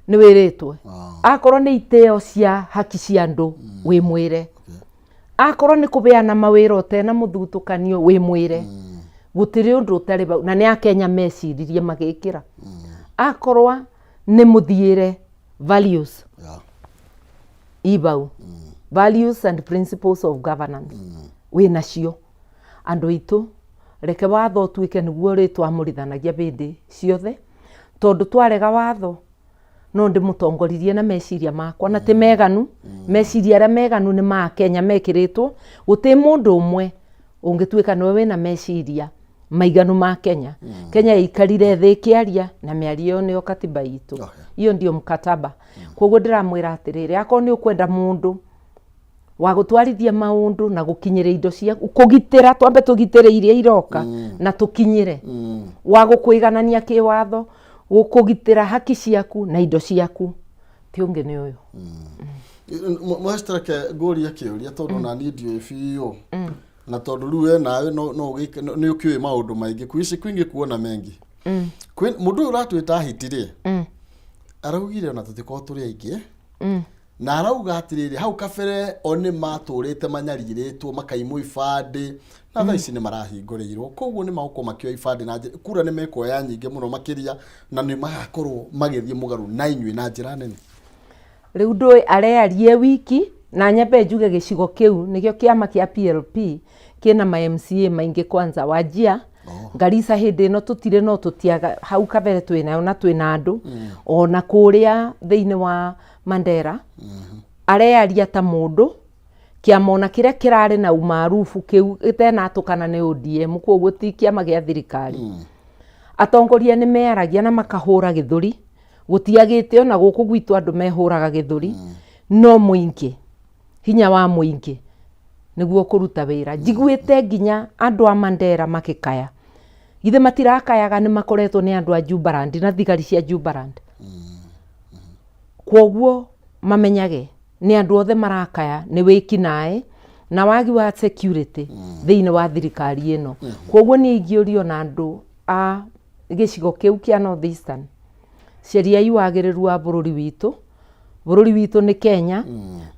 [SPEAKER 2] nĩ wĩrĩtwo, akorwo nĩ itĩo cia haki cia andũ wĩ mwĩre, akorwo nĩ kũbeana mawĩra ũtena mũthutũkanio wĩ mwĩre. Gũtirĩ ũndũ ũtarĩ bau, na nĩ Akenya meciririe magĩkĩra. Akorwo nĩ mũthiĩre, values ibau, values and principles of governance wĩ nacio. Andũ aitũ, reke watho ũtuĩke nĩguo ũrĩtwamũrithanagia hĩndĩ ciothe, tondũ twarega watho no ndĩmũtongoririe na meciria makwa na ti meganu. Meciria arĩa meganu nĩ ma Kenya mekĩrĩtwo. Gũtĩ mũndũ ũmwe ũngĩtuĩka nĩwe wĩna meciria maiganu ma Kenya. Kenya ĩikarire thĩ ĩkĩaria, na mĩario ĩyo nĩyo katiba itũ, hiyo ndio mkataba. Koguo ndĩramwĩra atĩrĩrĩ, akorwo nĩ ũkwenda mũndũ wa gũtwarithia maũndũ na gũkinyĩra indo ciaku, kũgitĩra, twambe tũgitĩre iria iroka na tũkinyĩre, wa gũkũiganania kĩwatho, gũkũgitĩra haki ciaku na indo ciaku, ti ũngĩ nĩ ũyũ.
[SPEAKER 1] Mũhecitereke ngũrie kĩũria, tondũ na niĩ ndiũĩ biũ, na tondũ rĩu we nawe no nĩ ũkĩũĩ maũndũ maingĩ, kuici kwingĩ kuona mengi. Mũndũ ũyũ ũratwĩta hiti rĩ, araugire ona tũtikorwo tũrĩ aingĩ. Na arauga atĩrĩrĩ, hau kabere o nĩ matũrĩte manyarirĩtwo makaimwo ibandĩ na thaa ici nĩ marahingũrĩirwo, koguo nĩ magũkorwo makĩoya ibandĩ na njĩra kura nĩ mekuoya nyingĩ mũno makĩria, na nĩ magakorwo magĩthiĩ mũgarũ na inyuĩ na njĩra nene.
[SPEAKER 2] Rĩu ndũĩ arearie wiki na nyambe njuge gĩcigo kĩu nĩkĩo kĩama kĩa PLP kĩna ma MCA maingĩ kwanza Wajia Garissa hĩndĩ ĩno tũtirĩ no tũtiaga hau kabere twĩnayo na twĩna andũ ona kũrĩa thĩinĩ wa Mandera arearia ta mũndũ kĩama ona kĩrĩa kĩrarĩ na umaarufu kĩu gĩtenatũkana nĩ ODM koguo ti kĩama gĩa thirikari. Atongoria nĩ mearagia na makahũra gĩthũri gũtiagĩte ona gũkũ gwitũ andũ mehũraga gĩthũri no mũingĩ hinya wa mũingĩ nĩguo kũruta wĩra. Njiguĩte nginya andũ a Mandera makĩkaya githĩ matirakayaga nĩ makoretwo nĩ andũ a Jubaland na thigari cia Jubaland. Kwoguo mamenyage nĩ andũ othe marakaya nĩ wĩkinaĩ na wagi wa security thĩinĩ wa thirikari ĩno. Kwoguo niĩ ingĩũrio na andũ a gĩcigo kĩu kĩa North Eastern, cariai wagĩrĩru wa bũrũri witũ. Bũrũri witũ nĩ Kenya,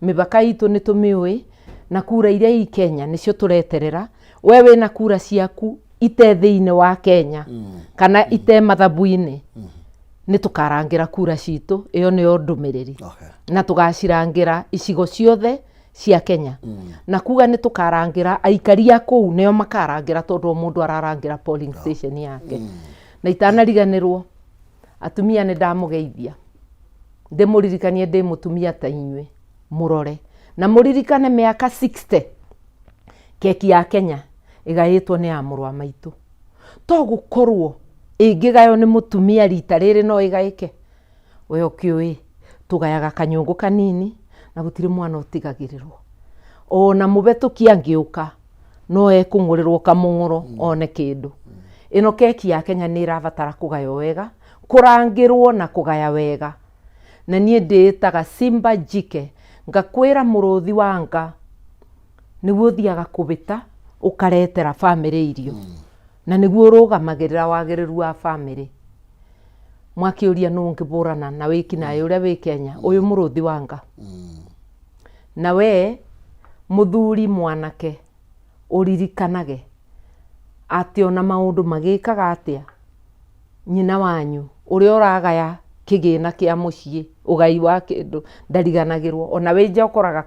[SPEAKER 2] mĩbaka itũ nĩ tũmĩũĩ, na kura iria i Kenya nĩcio tũreterera. We wĩna kura ciaku ite thĩinĩ wa Kenya kana ite mathabu-inĩ, nĩ tũkarangĩra kura citũ, ĩyo nĩyo ndũmĩrĩri. Na tũgacirangĩra icigo ciothe cia Kenya. Na kuga nĩ tũkarangĩra aikari a kũu nĩo makarangĩra tondũ o mũndũ ararangĩra polling station yake. Na itanariganĩrwo, atumia nĩ ndamũgeithia, ndĩmũririkanie ndĩ mũtumia ta inyuĩ, mũrore na mũririkane mĩaka 60 keki ya Kenya ĩgaĩtwo nĩ ya mũrũ wa maitũ. To gũkorwo ĩngĩgaywo nĩ mũtumia rita rĩrĩ no ĩgaĩke? We ũkĩũĩ tũgayaga kanyũngũ kanini na gũtirĩ mwana ũtigagĩrĩrwo. Ona mũbetũki angĩũka no ekũng'ũrĩrwo kamũng'ũro one kĩndũ. Ĩno keki ya Kenya nĩ ĩrabatara kũgaywo wega, kũrangĩrwo na kũgaya wega. Na niĩ ndĩĩtaga Simba Jike, ngakwĩra mũrũthi wa nga nĩguo ũthiaga kũbĩta ũkaretera bamĩrĩ irio. Na nĩguo ũrũgamagĩrĩra wagĩrĩru wa bamĩrĩ. Mwakĩũria nũ ũngĩbũrana na wĩkinaĩ ũrĩa wĩ Kenya, ũyũ mũrũthi wa nga. Na we mũthuri mwanake ũririkanage atĩ ona maũndũ magĩkaga atĩa, nyina wanyu ũrĩa ũragaya kĩgĩna kĩa mũciĩ, ũgai wa kĩndũ ndariganagĩrwo, ona wĩ nja ũkoraga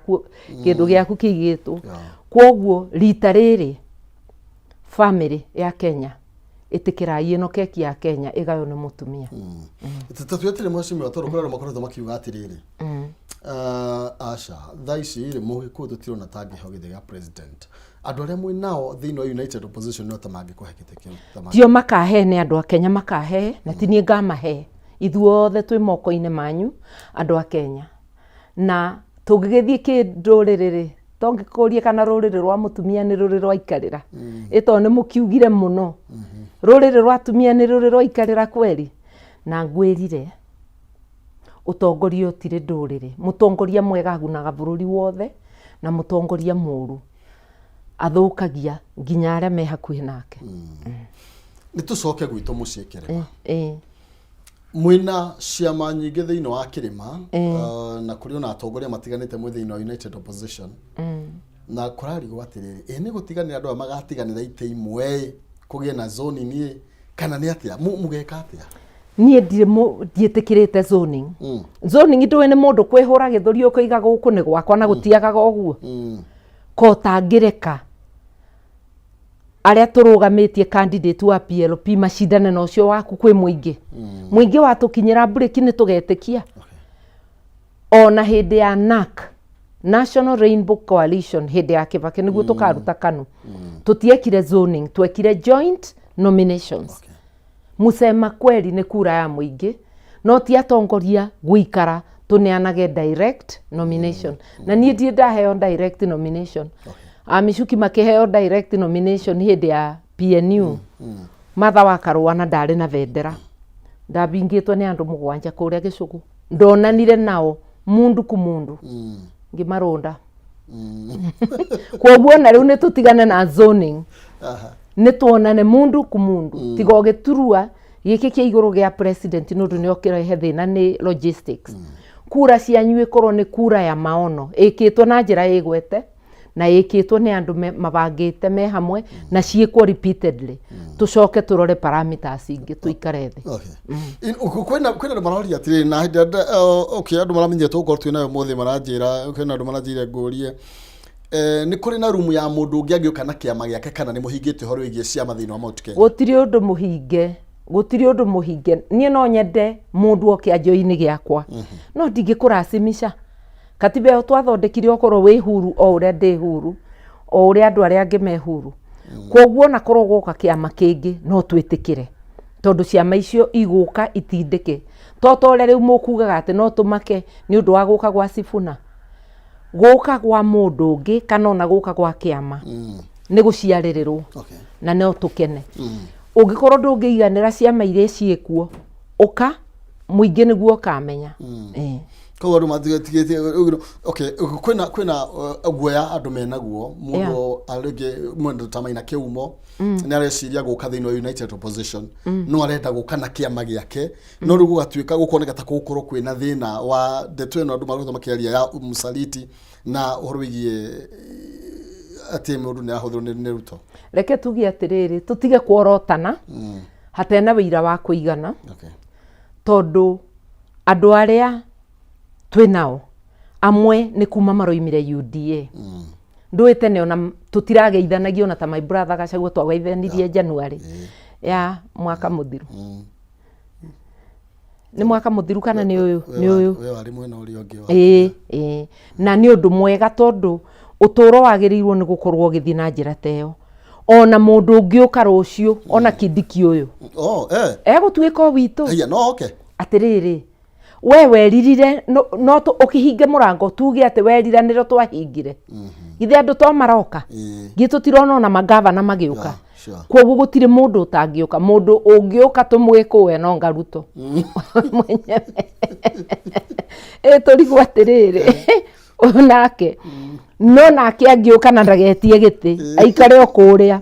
[SPEAKER 2] kĩndũ gĩaku kĩigĩtwo. Kwoguo rita rĩrĩ bamĩrĩ ya Kenya ĩtĩkĩrai ĩno keki ya Kenya ĩgaywo nĩ mũtumia.
[SPEAKER 1] Tũtue atĩrĩ mheshimiwa, tondũ kũrĩ andũ makoretwo makiuga atĩrĩrĩ, aca thaa ici rĩ mũgĩkũyũ tũtirona ta angĩheo gĩtĩ gĩa president, andũ arĩa mwĩ nao thĩinĩ wa United Opposition no ta mangĩkũhe gĩtĩ kĩu ta
[SPEAKER 2] Tio makahe, nĩ andũ a Kenya makahe, na ti niĩ ngamahe. Ithuothe twĩ moko-inĩ manyu andũ a Kenya. Na tũngĩgĩthiĩ kĩndũrĩrĩ rĩ, to ngĩkũrie kana rũrĩrĩ rwa mũtumia nĩ rũrĩ rwaikarĩra. Ĩ tondũ nĩ mũkiugire mũno. Rũrĩrĩ rwa atumia nĩ rũrĩ rwaikarĩra kweri? Na ngwĩrire ũtongoria ũtirĩ ndũrĩrĩ. Mũtongoria mwega agunaga bũrũri wothe na mũtongoria mũru athũkagia nginya arĩa me hakuhĩ nake.
[SPEAKER 1] Nĩ tũcoke gwitũ mũciĩ kĩrĩma. Mwĩna ciama nyingĩ thĩinĩ wa kĩrĩma, na kũrĩ ona atongoria matiganĩte mwĩ thĩinĩ wa United Opposition. Na kũrarigwo atĩrĩrĩ, ĩ nĩ gũtiganĩra andũ aya magatiganĩra itĩ imwe kũgĩe na zoning ĩ, kana nĩ atĩa mũgeka atĩa?
[SPEAKER 2] Niĩ ndiĩtĩkĩrĩte zoning. Zoning ndũĩ nĩ mũndũ kwĩhũra gĩthũri ũkoiga gũkũ nĩ gwakwa na gũtiagaga ũguo. Ko ũtangĩreka arĩa tũrũgamĩtie candidate wa PLP macindane na ũcio waku kwĩ mũingĩ. Mũingĩ watũkinyĩra mburĩki nĩ tũgetĩkia. Ona hĩndĩ ya NAC, National Rainbow Coalition, hĩndĩ ya Kibaki nĩguo tũkaruta KANU. Tũtiekire zoning, twekire joint nominations. Musema kweli nĩ kura ya mũingĩ, no ti atongoria gũikara tũneanage direct nomination. Na niĩ ndirĩ ndaheo direct nomination. Amicuki makĩheo direct nomination hĩndĩ ya PNU. Martha wa Karũa na ndarĩ na bendera. Ndabingĩtwo nĩ andũ mũgwanja kũrĩa Gĩcũgũ. Ndonanire nao mundu ku mundu. Ngĩmarũnda. Kwoguo na rĩu nĩ tũtigane na zoning. Nĩ tuonane mundu ku mundu. Tiga ũgĩturua gĩkĩ kĩa igũrũ gĩa president nĩ ũndũ nĩ ũkĩrehe thĩna nĩ logistics. Kura cianyu ĩkorwo nĩ kura ya maono ĩkĩtwo na njĩra ĩgwete na ĩkĩtwo nĩ andũ mabangĩte me hamwe na ciĩkwo repeatedly. Tũcoke tũrore parameters ingĩ tũikare thĩ.
[SPEAKER 1] Okay. Kwĩna andũ maroria atĩrĩrĩ na hĩndĩ ĩrĩa okay, andũ maramenyire tũgũkorwo twĩ nayo ũmũthĩ maranjĩra, kwĩna andũ maranjĩrire ngũrie nĩ kũrĩ na rumu ya mũndũ ũngĩ angĩũka na kĩama gĩake kana nĩ mũhingĩte ũhoro wĩgiĩ ciama thĩinĩ wa Mount Kenya?
[SPEAKER 2] Gũtirĩ ũndũ mũhinge, gũtirĩ ũndũ mũhinge. Niĩ no nyende mũndũ oke anjoini gĩakwa, no ndingĩkũracimisha. Katiba ĩyo twathondekire okorwo wĩ huru o ũrĩa ndĩ huru, o ũrĩa andũ arĩa angĩ me huru. Koguo ona korwo gwoka kĩama kĩngĩ no twĩtĩkĩre, tondũ ciama icio igũka itindĩke. To ta ũrĩa rĩu mũkugaga atĩ no tũmake nĩ ũndũ wa gũka gwa Sifuna. Gũka gwa mũndũ ũngĩ kana ona gũka gwa kĩama nĩ gũciarĩrĩrwo na no tũkene. Ũngĩkorwo ndũngĩiganĩra ciama iria ciĩkuo, ũka mũingĩ nĩguo ũkamenya.
[SPEAKER 1] Koguo andũ matigatigĩtie, okay, kwĩna guoya andũ menaguo mũndũ rĩngĩ mũndũ ta Maina Kĩhumo nĩ areciria gũka thĩinĩ wa United Opposition, no arenda gũka na kĩama gĩake, no rĩu gũgatuĩka gũkoneka ta gũgũkorwo kwĩna thĩna wa ndeto ĩno andũ maroretwo makĩaria ya mũsaliti na ũhoro wĩgiĩ atĩ mũndũ nĩ arahũthĩrwo nĩ Ruto.
[SPEAKER 2] Reke tuge atĩrĩrĩ, tũtige kworotana hatena wĩira wa kũigana, tondũ andũ arĩa twĩ nao amwe nĩ kuma maroimire UDA. Ndũĩ tene ona tũtirageithanagia, ona ta my brother Gachagua twageithanirie January ya mwaka mũthiru. Nĩ mwaka mũthiru kana nĩ ũyũ? Nĩ ũyũ.
[SPEAKER 1] We warĩ mwena ũrĩa ũngĩ wa
[SPEAKER 2] Ĩĩ, na nĩ ũndũ mwega tondũ ũtũũro wagĩrĩirwo nĩ gũkorwo ũgĩthiĩ na njĩra ta ĩyo. Ona mũndũ ũngĩũka rũciũ, ona Kindiki ũyũ
[SPEAKER 1] Oh, eh.
[SPEAKER 2] egũtuĩka o witũ.
[SPEAKER 1] Haiya, no okay.
[SPEAKER 2] Atĩrĩrĩ, we weririre no ũkĩhinge mũrango tuge atĩ werira nĩrĩo twahingire. Githĩ andũ to maroka? Githĩ tũtirona ona mangavana magĩũka?
[SPEAKER 1] Yeah, sure.
[SPEAKER 2] Koguo gũtirĩ mũndũ ũtangĩũka. Mũndũ ũngĩũka tũmwĩkũe no Ngaruto mwenyewe. Ĩ tũrigwo atĩrĩrĩ, ũyũ nake no nake angĩũka na ndagetie gĩtĩ aikare o kũrĩa,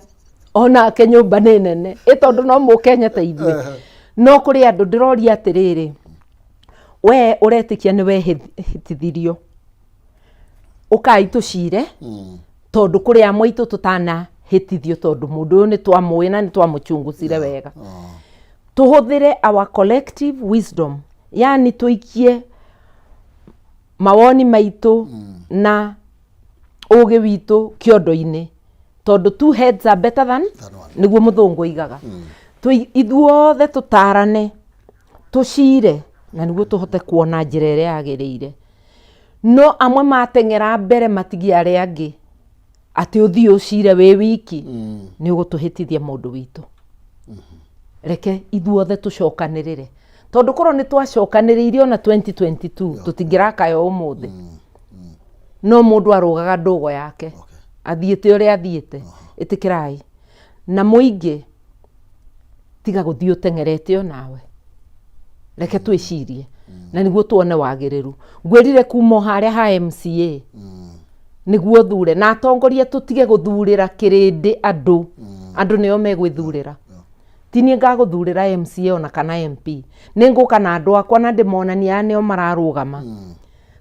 [SPEAKER 2] onake nyũmba nĩ nene, ĩ tondũ no mũkenya ta ithuĩ. No kũrĩ andũ ndĩroria atĩrĩrĩ, we ũretĩkia nĩ wehĩtithirio, ũkai tũcire, tondũ kũrĩ amwe aitũ tũtanahĩtithio, tondũ mũndũ ũyũ nĩ twamũĩ na nĩ twamũchunguzire wega. Tũhũthĩre our collective wisdom, yani tũikie mawoni maitũ na ũgĩ witũ kĩondo-inĩ, tondũ two heads are better than nĩguo mũthũngũ oigaga. Ithuothe tũtarane, tũcire, na nĩguo tũhote kuona njĩra ĩrĩa yagĩrĩire. No amwe mateng'era mbere matigie arĩa angĩ, atĩ ũthiĩ ũcire wĩ wiki, nĩ ũgũtũhĩtithia mũndũ witũ. Reke ithuothe tũcokanĩrĩre, tondũ korwo nĩ twacokanĩrĩire ona 2022 tũtingĩrakaya ũmũthĩ. No mũndũ arũgaga ndũgo yake athiĩte ũrĩa athiĩte. Ĩtĩkĩrai na mũingĩ, tiga gũthiĩ ũteng'erete onawe, reke twĩcirie na nĩguo tuone wagĩrĩru. Ngwĩrire kuma o harĩa ha MCA nĩguo thure na atongoria, tũtige gũthurĩra kĩrĩndĩ andũ, andũ nĩo megwĩthurĩra. Ti niĩ ngagũthurĩra MCA ona kana MP, nĩ ngũka na andũ akwa na ndĩmonanie aya nĩo mararũgama,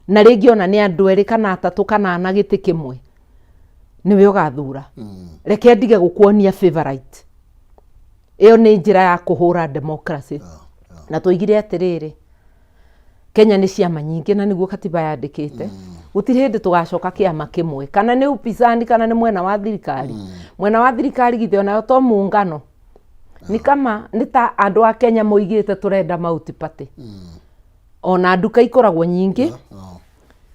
[SPEAKER 2] na rĩngĩ ona nĩ andũ erĩ kana atatũ kana ana gĩtĩ kĩmwe, nĩwe ũgathura. Reke ndige gũkuonia favorite. Ĩyo nĩ njĩra ya kũhũra democracy. Na twoigire atĩrĩrĩ, Kenya nĩ ciama nyingĩ na nĩguo katiba yandĩkĩte. Gũtirĩ hĩndĩ tũgacoka kĩama kĩmwe, kana nĩ upinzani kana nĩ mwena wa thirikari. Mwena wa thirikari githĩ onayo to muungano? Nĩ kama nĩ ta andũ a Kenya moigĩte tũrenda multi-party. Ona nduka ikoragwo nyingĩ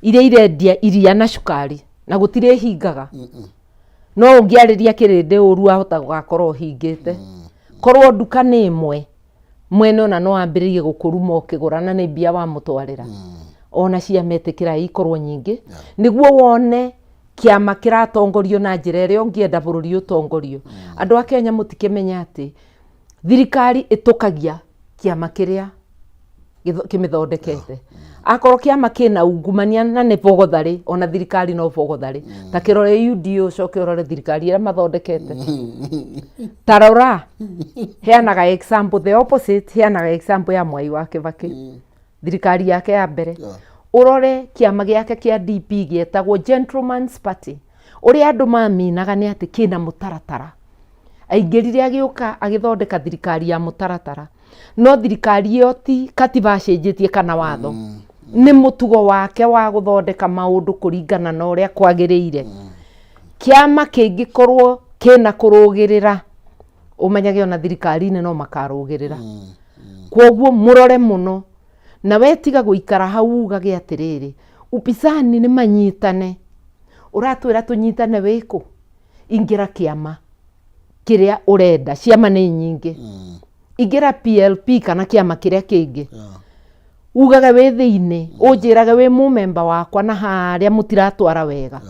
[SPEAKER 2] iria irendia iria na cukari na gũtirĩ hingaga. No ũngĩarĩria kĩrĩndĩ ũru wahota gũgakorwo ũhingĩte. Korwo nduka nĩ ĩmwe, mwene ona no ambĩrĩrie gũkũruma ũkĩgũra na nĩ mbia wamũtwarĩra. Ona ciama ĩtĩkĩra ikorwo nyingĩ nĩguo wone kĩama kĩratongorio na njĩra ĩrĩa ũngĩenda bũrũri ũtongorio. Andũ a Kenya mũtikĩmenya atĩ thirikari ĩtũkagia kĩama kĩrĩa kĩmĩthondekete. Akorwo kĩama kĩna ungumania na nĩ bogotharĩ, ona thirikari no bogotharĩ. Ta kĩrore UDA, ũcoke ũrore thirikari ĩrĩa mathondekete. Ta rora, heanaga example the opposite, heanaga example ya Mwai wa Kibaki, thirikari yake ya mbere. Ũrore kĩama gĩake kĩa DP gĩetagwo Gentleman's Party. Ũrĩa andũ maminaga nĩ atĩ kĩna mũtaratara. Aingĩrire agĩũka agĩthondeka thirikari ya mũtaratara. No thirikari ĩyo ti katiba acenjetie kana watho. Nĩ mũtugo wake wa gũthondeka maũndũ kũringana na ũrĩa kwagĩrĩire. Kĩama kĩngĩkorwo kĩna kũrũgĩrĩra, ũmenyage ona thirikari-inĩ no makarũgĩrĩra. Kwoguo mũrore mũno. Na we tiga gũikara hau ugage atĩrĩrĩ, upinzani nĩ manyitane. Ũratwĩra tũnyitane wĩkũ? Ingĩra kĩama kĩrĩa ũrenda, ciama nĩ nyingĩ. Ingĩra PLP kana kĩama kĩrĩa kĩngĩ. Ugage wĩ thĩinĩ, ũnjĩrage wĩ mũmemba wakwa na harĩa mũtiratwara wega.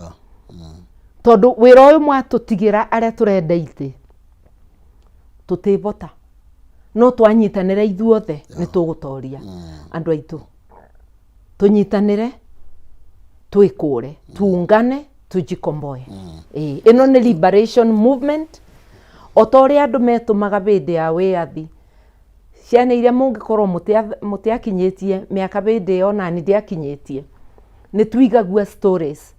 [SPEAKER 2] Tondũ wĩra ũyũ mwatũtigĩra arĩa tũrenda itĩ, tũtĩbota. No twanyitanĩra ithuothe nĩ tũgũtoria. Andũ aitũ, tũnyitanĩre, twĩkũre, tuungane, tujikomboe. Ĩĩ, ĩno nĩ liberation movement. O ta ũrĩa andũ metũmaga hĩndĩ ya wĩyathi, ciana iria mũngĩkorwo mũtiakinyĩtie mĩaka hĩndĩ ĩyo, nani ndiakinyĩtie, nĩ tuigagua stories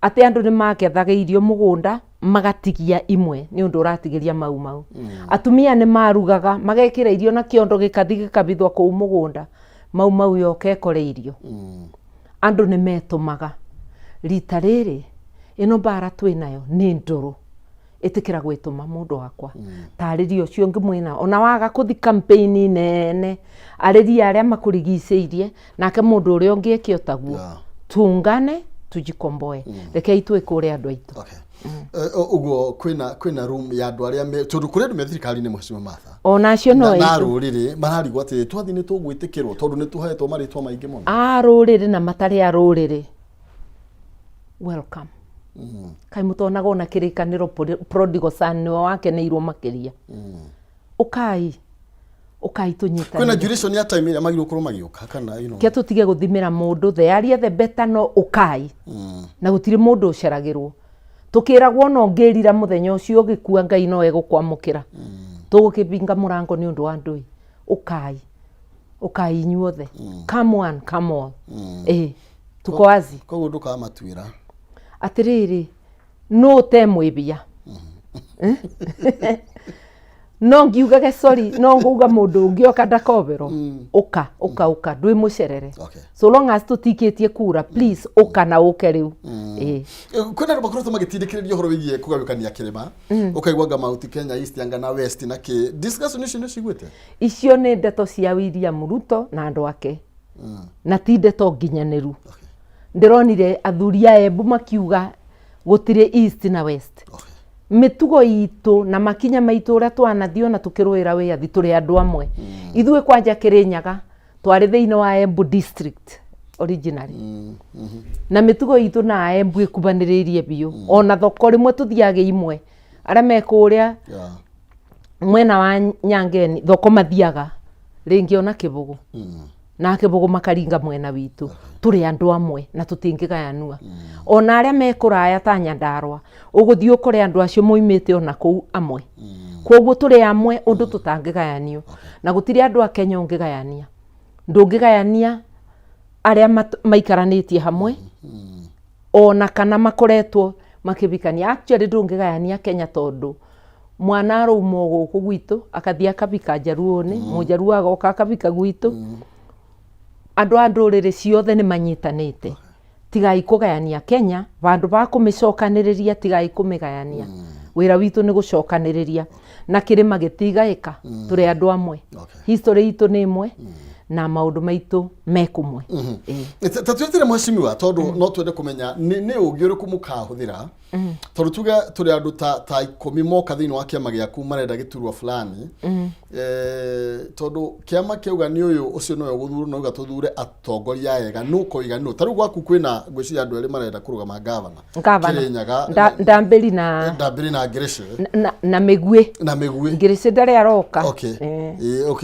[SPEAKER 2] atĩ andũ nĩ magethaga irio mũgũnda magatigia imwe nĩ ũndũ ũratigĩria mau mau. Atumia nĩ marugaga magekĩra irio na kĩondo gĩkathi gĩkabithwo kũu mũgũnda, mau mau yoka ĩkore irio. Andũ nĩ metũmaga. Rita rĩrĩ ĩno mbara twĩnayo nĩ ndũrũ. Ĩtĩkĩra gwĩtũma mũndũ wakwa. Tarĩria ũcio ũngĩ mwĩna, ona waga kũthi campaign nene, arĩria arĩa makũrigicĩirie, nake mũndũ ũrĩa ũngĩ eke o taguo. Tuungane, tujikomboe. Rekei twĩkũre andũ aitũ.
[SPEAKER 1] Ũguo kwĩna room ya andũ arĩa me, tondũ kũrĩ andũ me thirikari-inĩ Mheshimiwa Martha.
[SPEAKER 2] Ona acio no
[SPEAKER 1] na
[SPEAKER 2] aitũ.
[SPEAKER 1] rũrĩrĩ mararigwo atĩrĩ, twathiĩ nĩ tũgwĩtĩkĩrwo tondũ nĩ tũheetwo marĩtwa maingĩ mũno.
[SPEAKER 2] A rũrĩrĩ na matarĩ a rũrĩrĩ. Welcome. Kaĩ mũtonaga ona kĩrĩkanĩro prodigal son nĩwe wakeneirwo makĩria. Ũkai, ũkai tũnyitanĩre.
[SPEAKER 1] Kwĩna duration ya time ĩrĩa magĩrĩirwo gũkorwo magĩũka kana you know.
[SPEAKER 2] Ke tũtige gũthimĩra mũndũ, the earlier the better, no ũkai. Na gũtirĩ mũndũ ũceragĩrwo. Tũkĩragwo ona ũngĩrira mũthenya ũcio ũgĩkua Ngai no egũkwamũkĩra. Tũgũkĩbinga mũrango nĩ ũndũ wa ndũi. Ũkai. Ũkai inyuothe. Come one, come all. Ĩĩ. Tuko wazi.
[SPEAKER 1] Koguo ndũkamatuĩra.
[SPEAKER 2] Atĩrĩrĩ, nũ ũte mwĩbia? No ngiugage sorry, no ngauga mũndũ ũngĩ oka ndakoberwo. Ũka, ũka, ũka, ndwĩ mũcerere. So long as tũtikĩtie kura, please ũka na ũke rĩu. Ĩĩ.
[SPEAKER 1] Kwĩna andũ makoretwo magĩtindĩkĩrĩria ũhoro wĩgiĩ kũgayũkania kĩrĩma. Ũkaigua anga Mount Kenya East anga na West na kĩ. Discussion icio nĩ ũciguĩte?
[SPEAKER 2] Icio nĩ ndeto cia William Ruto na andũ ake. Na ti ndeto nginyanĩru. Ndĩronire athuri a Embu makiuga gũtirĩ East na West. Mĩtugo itũ na makinya maitũ ũrĩa twanathiĩ ona tũkĩrũĩra wĩyathi tũrĩ andũ amwe. Ithuĩ kwanja Kĩrĩnyaga twarĩ thĩinĩ wa Embu district originally. Na mĩtugo itũ na Embu ĩkubanĩrĩirie biũ. Ona thoko rĩmwe tũthiaga imwe. Arĩa me kũrĩa mwena wa Nyangeni thoko mathiaga rĩngĩ ona Kĩbũgũ. Na Kĩbũgũ makaringa mwena witũ. Tũrĩ andũ amwe na tũtingĩgayanua. Ona arĩa me kũraya ta Nyandarua, ũgũthiĩ ũkore andũ acio moimĩte ona kũu amwe. Kwoguo tũrĩ amwe ũndũ tũtangĩgayanio. Na gũtirĩ andũ a Kenya ũngĩgayania. Ndũngĩgayania arĩa maikaranĩtie hamwe, ona kana makoretwo makĩbikania. Actually ndũngĩgayania Kenya tondũ mwana arauma o gũkũ gwitũ akathiĩ akabika Njaruo-inĩ, Mũnjaruo agoka akabika gwitũ. Andũ a ndũrĩrĩ ciothe nĩ manyitanĩte. Tigai kũgayania Kenya, vandũ va kũmĩcokanĩrĩria tigai kũmĩgayania. Wĩra witũ nĩ gũcokanĩrĩria. Na kĩrĩma gĩtigaĩka, tũrĩ andũ amwe. History itũ nĩ ĩmwe na maũndũ maitũ me kũmwe.
[SPEAKER 1] Ta twetere mheshimiwa tondũ no twende kũmenya nĩ ũgĩ ũrĩkũ mũkahũthĩra. Tondũ tuge tũrĩ andũ ta 10 moka thĩinĩ wa kĩama gĩaku marenda gĩturwa fulani. Tondũ kĩama kĩauga nĩ ũyũ ũcio nĩwe ũgũthurwo na uga tũthure atongoria ega nũ ũkoiga nũ. Ta rĩu gwaku kwĩna ngwĩciria andũ erĩ marenda kũrũgama gavana.
[SPEAKER 2] Gavana.
[SPEAKER 1] Kĩrĩnyaga.
[SPEAKER 2] Ndambĩri na
[SPEAKER 1] Ndambĩri na Ngĩrĩcĩ.
[SPEAKER 2] Na Mĩguĩ.
[SPEAKER 1] Na Mĩguĩ.
[SPEAKER 2] Ngĩrĩcĩ ndarĩ aroka.
[SPEAKER 1] Okay,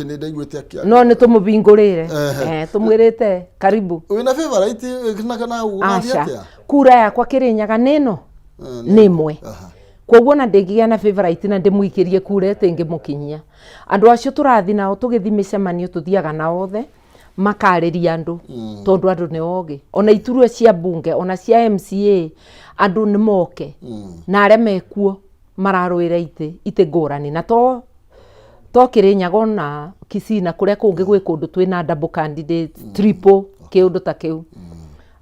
[SPEAKER 1] nĩ ndaiguĩte akĩa.
[SPEAKER 2] No nĩ tũmũbingũrĩre. Tũmwĩrĩte karibu.
[SPEAKER 1] Wĩna favorite na kana ũgathiĩ
[SPEAKER 2] Aca.
[SPEAKER 1] atĩa?
[SPEAKER 2] Kura yakwa Kĩrĩnyaga nĩ ĩno? Nĩ ĩmwe. Kwoguo ona ndĩngĩgĩa na favorite na ndĩmũikĩrie kura ĩtĩngĩmũkinyia. Andũ acio tũrathiĩ nao tũgĩthiĩ mĩcemanio tũthiaga nao othe. Makarĩria andũ tondũ andũ nĩ ogĩ, ona iturwa cia bunge, ona cia MCA, andũ nĩ moke na arĩa mekuo mararũĩra itĩ itĩ ngũrani, na to Kĩrĩnyaga, ona Kisii na kũrĩa kũngĩ gwĩ kũndũ twĩna double candidate, triple, kĩũndũ ta kĩu.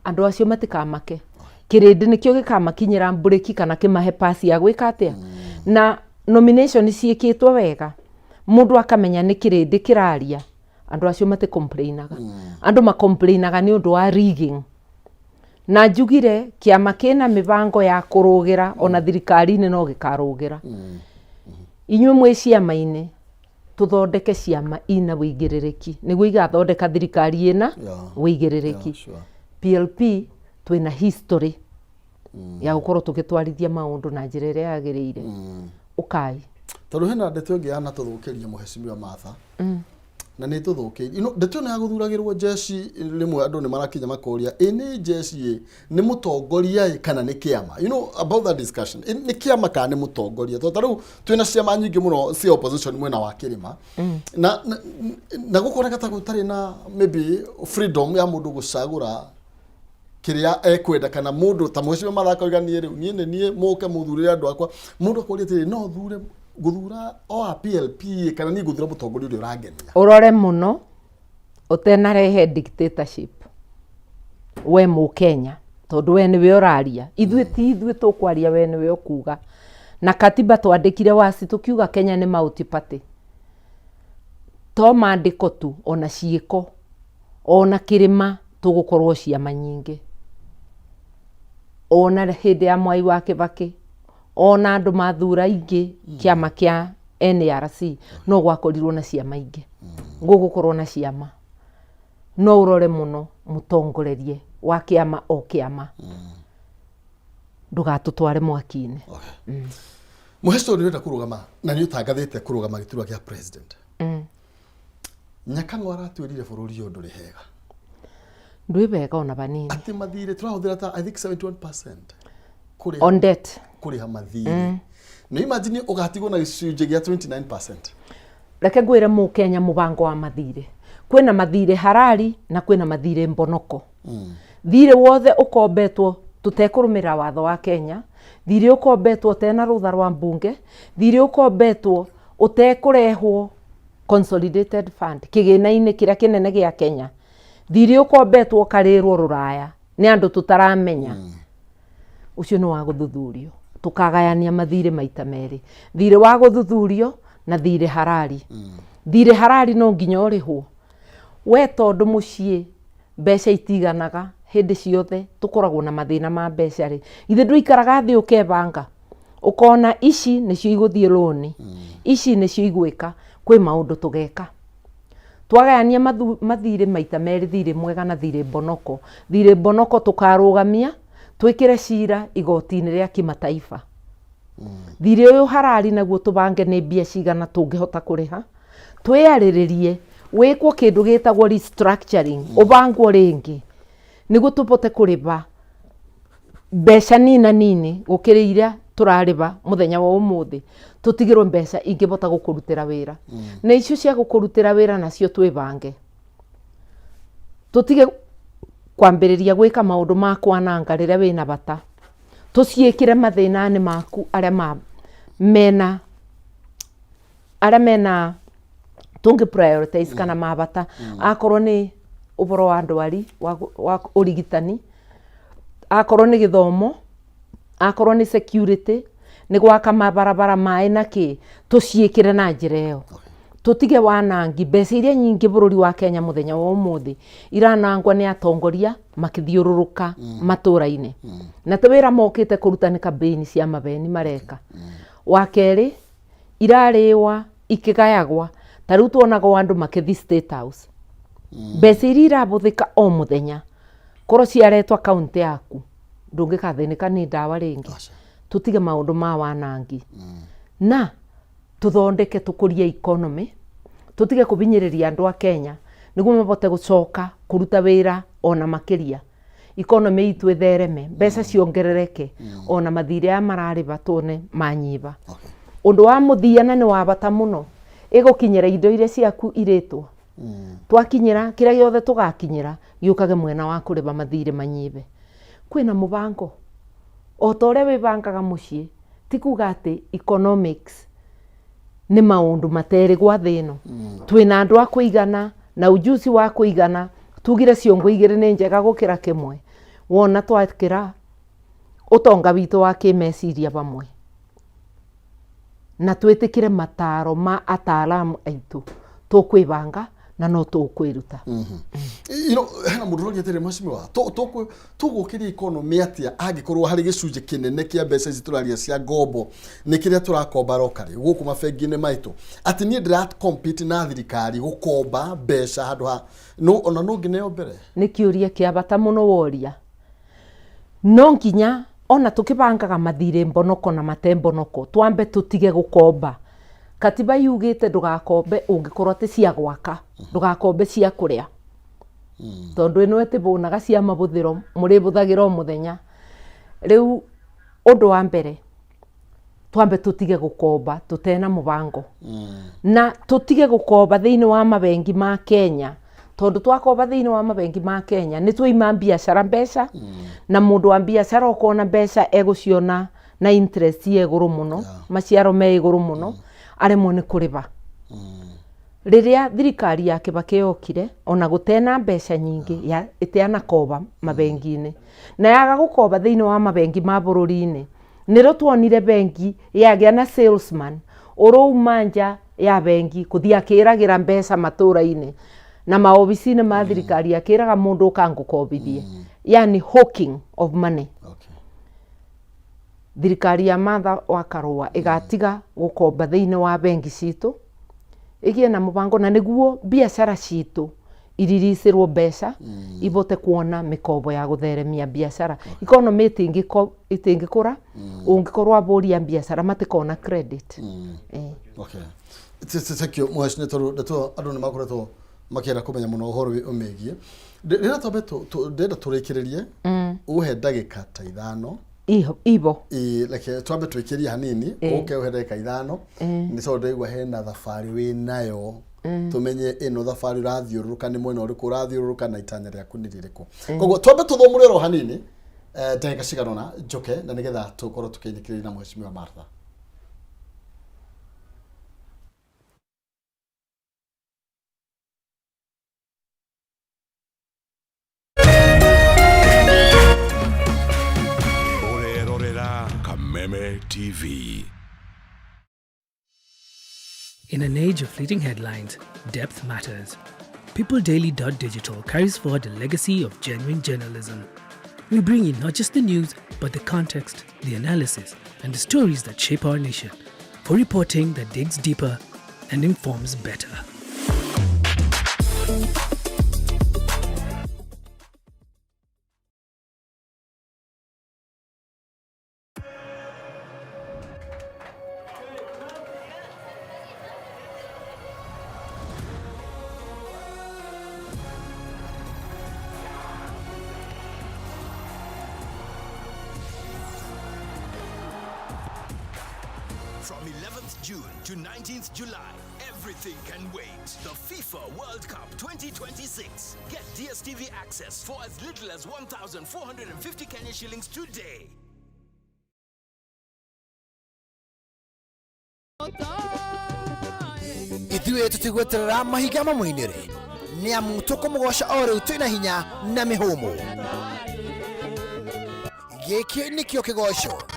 [SPEAKER 2] Andũ acio matikamake, kĩrĩndĩ nĩkĩo gĩkamakinyĩra mburĩki kana kĩmahe pasi ya gwĩka atĩa. Na nomination ciĩkĩtwo wega, mũndũ akamenya nĩ kĩrĩndĩ kĩraria, andũ acio maticomplainaga. Andũ macomplainaga nĩ ũndũ wa rigging. Na njugire kĩama kĩna mĩbango ya kũrũgĩra, ona thirikari-inĩ no gĩkarũgĩra. Inyuĩ mwĩ ciama-inĩ, tũthondeke ciama ina wĩigĩrĩrĩki nĩguo igathondeka thirikari ĩna wĩigĩrĩrĩki. PLP twĩna history ya gũkorwo tũgĩtwarithia maũndũ na njĩra ĩrĩa yagĩrĩire. Ũkai.
[SPEAKER 1] Tondũ hena ndeto ĩngĩ yanatũthũkĩria, mũhecimiwa Martha, na nĩ tũthũkĩirie. Ndeto ĩno ya gũthuragĩrwo jeshi, rĩmwe andũ nĩ marakinya makoria, ĩ nĩ jeshi, ĩ nĩ mũtongoria, ĩ kana nĩ kĩama? You know about that discussion, ĩ nĩ kĩama kana nĩ mũtongoria? Tondũ ta rĩu twĩna ciama nyingĩ mũno cia opposition mwena wa kĩrĩma, na gũkoneka ta gũtarĩ na maybe freedom ya mũndũ gũcagũra kĩrĩa ekwenda, kana mũndũ ta mũhecimiwa Martha akoiga, "Niĩ rĩu niĩ nĩ niĩ, mũke mũthurĩre andũ akwa." Mũndũ akoria atĩrĩ, no thure gũthura o a PLP kana niĩ ngũthura mũtongoria ũrĩa ũrangenia?
[SPEAKER 2] Ũrore mũno ũtenarehe dictatorship we mũkenya, tondũ we nĩwe ũraria, ithuĩ ti ithuĩ tũkwaria, we nĩwe ũkuga. Na katiba twandĩkire waci tũkiuga Kenya nĩ multi party, to mandĩko tu, ona ciĩko. Ona kĩrĩma tũgũkorwo ciama nyingĩ, ona hĩndĩ ya Mwai wa Kĩbakĩ, ona andũ mathura ingĩ kĩama kĩa NARC, no gwakorirwo na ciama ingĩ, gũgũkorwo na ciama. No ũrore mũno mũtongorerie wa kĩama o kĩama, ndũgatũtware mwaki-inĩ.
[SPEAKER 1] Mũhecwo, nĩ ũrenda kũrũgama na nĩ ũtangathĩte kũrũgama gĩturwa gĩa president. Nyakang'o aratwĩrire bũrũri ũyũ ndũrĩ hega.
[SPEAKER 2] Ndwĩ wega ona vanini.
[SPEAKER 1] Atĩ mathirĩ tũrahũthĩra ta, I think, 71% kũrĩha
[SPEAKER 2] on debt.
[SPEAKER 1] Kũrĩha mathirĩ. Nĩ imagine ũgatigwo na gĩcunjĩ gĩa 29%.
[SPEAKER 2] Reke ngwĩre mũkenya, mũbango wa mathirĩ, kwĩna mathirĩ harari na kwĩna mathirĩ mbonoko. Thirĩ wothe ũkombetwo tũtekũrũmĩrĩra watho wa Kenya, thirĩ ũkombetwo ũtena rũtha rwa mbunge, thirĩ ũkombetwo ũtekũrehwo consolidated fund, kĩgĩna-inĩ kĩrĩa kĩnene gĩa Kenya, thirĩ ũkombetwo ũkarĩrwo rũraya nĩ andũ tũtaramenya, ũcio nĩ wa gũthuthurio. Tũkagayania mathirĩ maita merĩ, thirĩ wa gũthuthurio na thirĩ harari. Thirĩ harari no nginya ũrĩhwo we, tondũ mũciĩ mbeca itiganaga hĩndĩ ciothe, tũkoragwo na mathĩna ma mbeca rĩ, ithe ndũikaraga thĩ ũkebanga ũkona ici nĩcio igũthiĩ rũni, ici nĩcio igwĩka, kwĩ maũndũ tũgeka. Twagayania mathirĩ maita merĩ, thirĩ mwega na thirĩ mbonoko. Thirĩ mbonoko tũkarũgamia, twĩkĩre cira igoti-inĩ rĩa kimataifa. Thirĩ ũyũ harari naguo tũbange nĩ mbia cigana tũngĩhota kũrĩha, twĩyarĩrĩrie, wĩkwo kĩndũ gĩtagwo restructuring, ũbangwo rĩngĩ nĩguo tũbote kũrĩba mbeca nina nini gũkĩra iria tũrarĩba mũthenya wa ũmũthĩ, tũtigĩrwo mbeca ingĩbota gũkũrutĩra wĩra. Na icio cia gũkũrutĩra wĩra nacio twĩbange, tũtige kwambĩrĩria gwĩka maũndũ ma kwananga rĩrĩa wĩna bata, tũciĩkĩre mathĩna-inĩ maku arĩa ma mena arĩa mena tũngĩ prioritize kana ma bata, akorwo nĩ ũboro wa ndwari wa ũrigitani, akorwo nĩ gĩthomo, akorwo nĩ security, nĩ gwaka mabarabara, maĩ na kĩ, tũciĩkĩre na njĩra ĩyo, tũtige wanangi mbeca iria nyingĩ bũrũri wa Kenya mũthenya wa ũmũthĩ iranangwa nĩ atongoria makĩthiũrũrũka matũra-inĩ, na ti wĩra mokĩte kũruta, nĩ campaign cia mabeni mareka. Wa kerĩ, irarĩwa ikĩgayagwa, ta rĩu tuonaga o andũ makĩthi State House, mbeca iria irabũthĩka o mũthenya korwo ciaretwo akaunti yaku ndũngĩkathĩnĩka nĩ ndawa rĩngĩ. Tũtige maũndũ ma wanangi na tũthondeke, tũkũrie economy, tũtige kũbinyĩrĩria andũ a Kenya nĩguo mabote gũcoka kũruta wĩra ona makĩria, economy itũ ĩthereme, mbeca ciongerereke, ona mathirĩ aya mararĩba tuone manyiba. Ũndũ wa mũthia na nĩ wa bata mũno, ĩgũkinyĩra indo iria ciaku irĩtwo. Twakinyĩra kĩrĩa gĩothe tũgakinyĩra gĩũkage mwena wa kũrĩba mathirĩ manyibe. Kwĩna mũbango o ta ũrĩa wĩbangaga mũciĩ, ti kuga atĩ economics nĩ maũndũ materĩ gwa thĩ ĩno. Twĩna andũ a kũigana na ujuzi wa kũigana, tugire ciongo igĩrĩ nĩ njega gũkĩra kĩmwe. Wona twakĩra ũtonga witũ wa kĩmeciria vamwe na twĩtĩkĩre mataro ma ataalamu aitũ, tũkwĩbanga na no tũkwĩruta.
[SPEAKER 1] You know, hena mũndũ ũroria atĩrĩ, mheshimiwa, tũgũkĩria economy atĩa angĩkorwo harĩ gĩcunjĩ kĩnene kĩa mbeca ici tũraria cia ngombo nĩ kĩrĩa tũrakomba locally gũkũ mabengi-inĩ maitũ, atĩ niĩ ndĩra compete na thirikari gũkomba mbeca handũ ha no ona no ngĩneo mbere?
[SPEAKER 2] Nĩ kĩũria kĩa bata mũno woria. No nginya ona tũkĩbangaga mathirĩ mbonoko na mate mbonoko, twambe tũtige gũkomba. Katiba yugĩte ndũgakombe ũngĩkorwo atĩ cia gwaka, ndũgakombe cia kũrĩa, tondũ ĩno ĩtĩbũnaga cia mabũthĩro mũrĩbũthagĩra o mũthenya. Rĩu ũndũ wa mbere, twambe tũtige gũkomba tũtena mũbango, na tũtige gũkomba thĩinĩ wa mabengi ma Kenya, tondũ twakomba thĩinĩ wa mabengi ma Kenya nĩ twaima biacara mbeca, na mũndũ wa biacara ũkona mbeca egũciona na interest ye igũrũ mũno, maciaro me igũrũ mũno, aremwo nĩ kũrĩba. Rĩrĩa thirikari ya Kibaki yokire, ona gũtena mbeca nyingĩ, ya ĩteanakoba mabengi-inĩ, na yaga gũkoba thĩinĩ wa mabengi ma bũrũri-inĩ, nĩrĩo tuonire bengi yagĩa na salesman ũrauma nja ya bengi kũthiĩ akĩragĩra mbeca matũra-inĩ na maobici-inĩ ma thirikari, akĩraga mũndũ ũka ngũkobithie, yani hawking of money. Thirikari ya Martha wa Karũa ĩgatiga gũkomba thĩinĩ wa bengi citũ, ĩgĩe na mũbango na nĩguo biacara citũ iriricĩrwo mbeca, ibote kuona mĩkombo ya gũtheremia biacara. Economy ĩtingĩkũra ũngĩkorwo abũri a biacara matikona credit.
[SPEAKER 1] Okay. Thank you mheshimiwa, tondũ ndeto andũ nĩ makoretwo makĩenda kũmenya mũno ũhoro ũmĩgiĩ. Rĩrĩa twambe ndĩrenda tũrĩkĩrĩrie, ũhe ndagĩka ta 5.
[SPEAKER 2] Ibo.
[SPEAKER 1] Ĩĩ, reke twambe twĩkĩrie hanini, ũke ũhe ndagĩka 5, nĩ tondũ ndĩraigua hena thabarĩ wĩ nayo, tũmenye ĩno thabarĩ ũrathiũrũrũka nĩ mwena ũrĩkũ ũrathiũrũrũka na itanya rĩaku nĩ rĩrĩkũ. Koguo twambe tũthũmũre oro hanini, ndagĩka cigana ũna, njoke na nĩgetha tũkorwo tũkĩinĩkĩrĩria na mheshimiwa Martha.
[SPEAKER 10] Ũrerorera Kameme TV.
[SPEAKER 4] In an age of fleeting headlines, depth matters. PeopleDaily.digital carries forward the legacy of genuine journalism. We bring you not just the news, but the context, the analysis, and the stories that shape our nation, for reporting that digs deeper and informs better.
[SPEAKER 10] From 11th June to 19th July, everything can wait. The FIFA World Cup 2026. Get DSTV access for as little as 1,450 Kenya shillings today.
[SPEAKER 11] Ithuĩ tũtigweterera mahiga mamũinĩre, nĩ amu tũkũmũgoca o rĩu twĩna hinya na mĩhũmũ. Gĩkĩ nĩkĩo kĩgoco.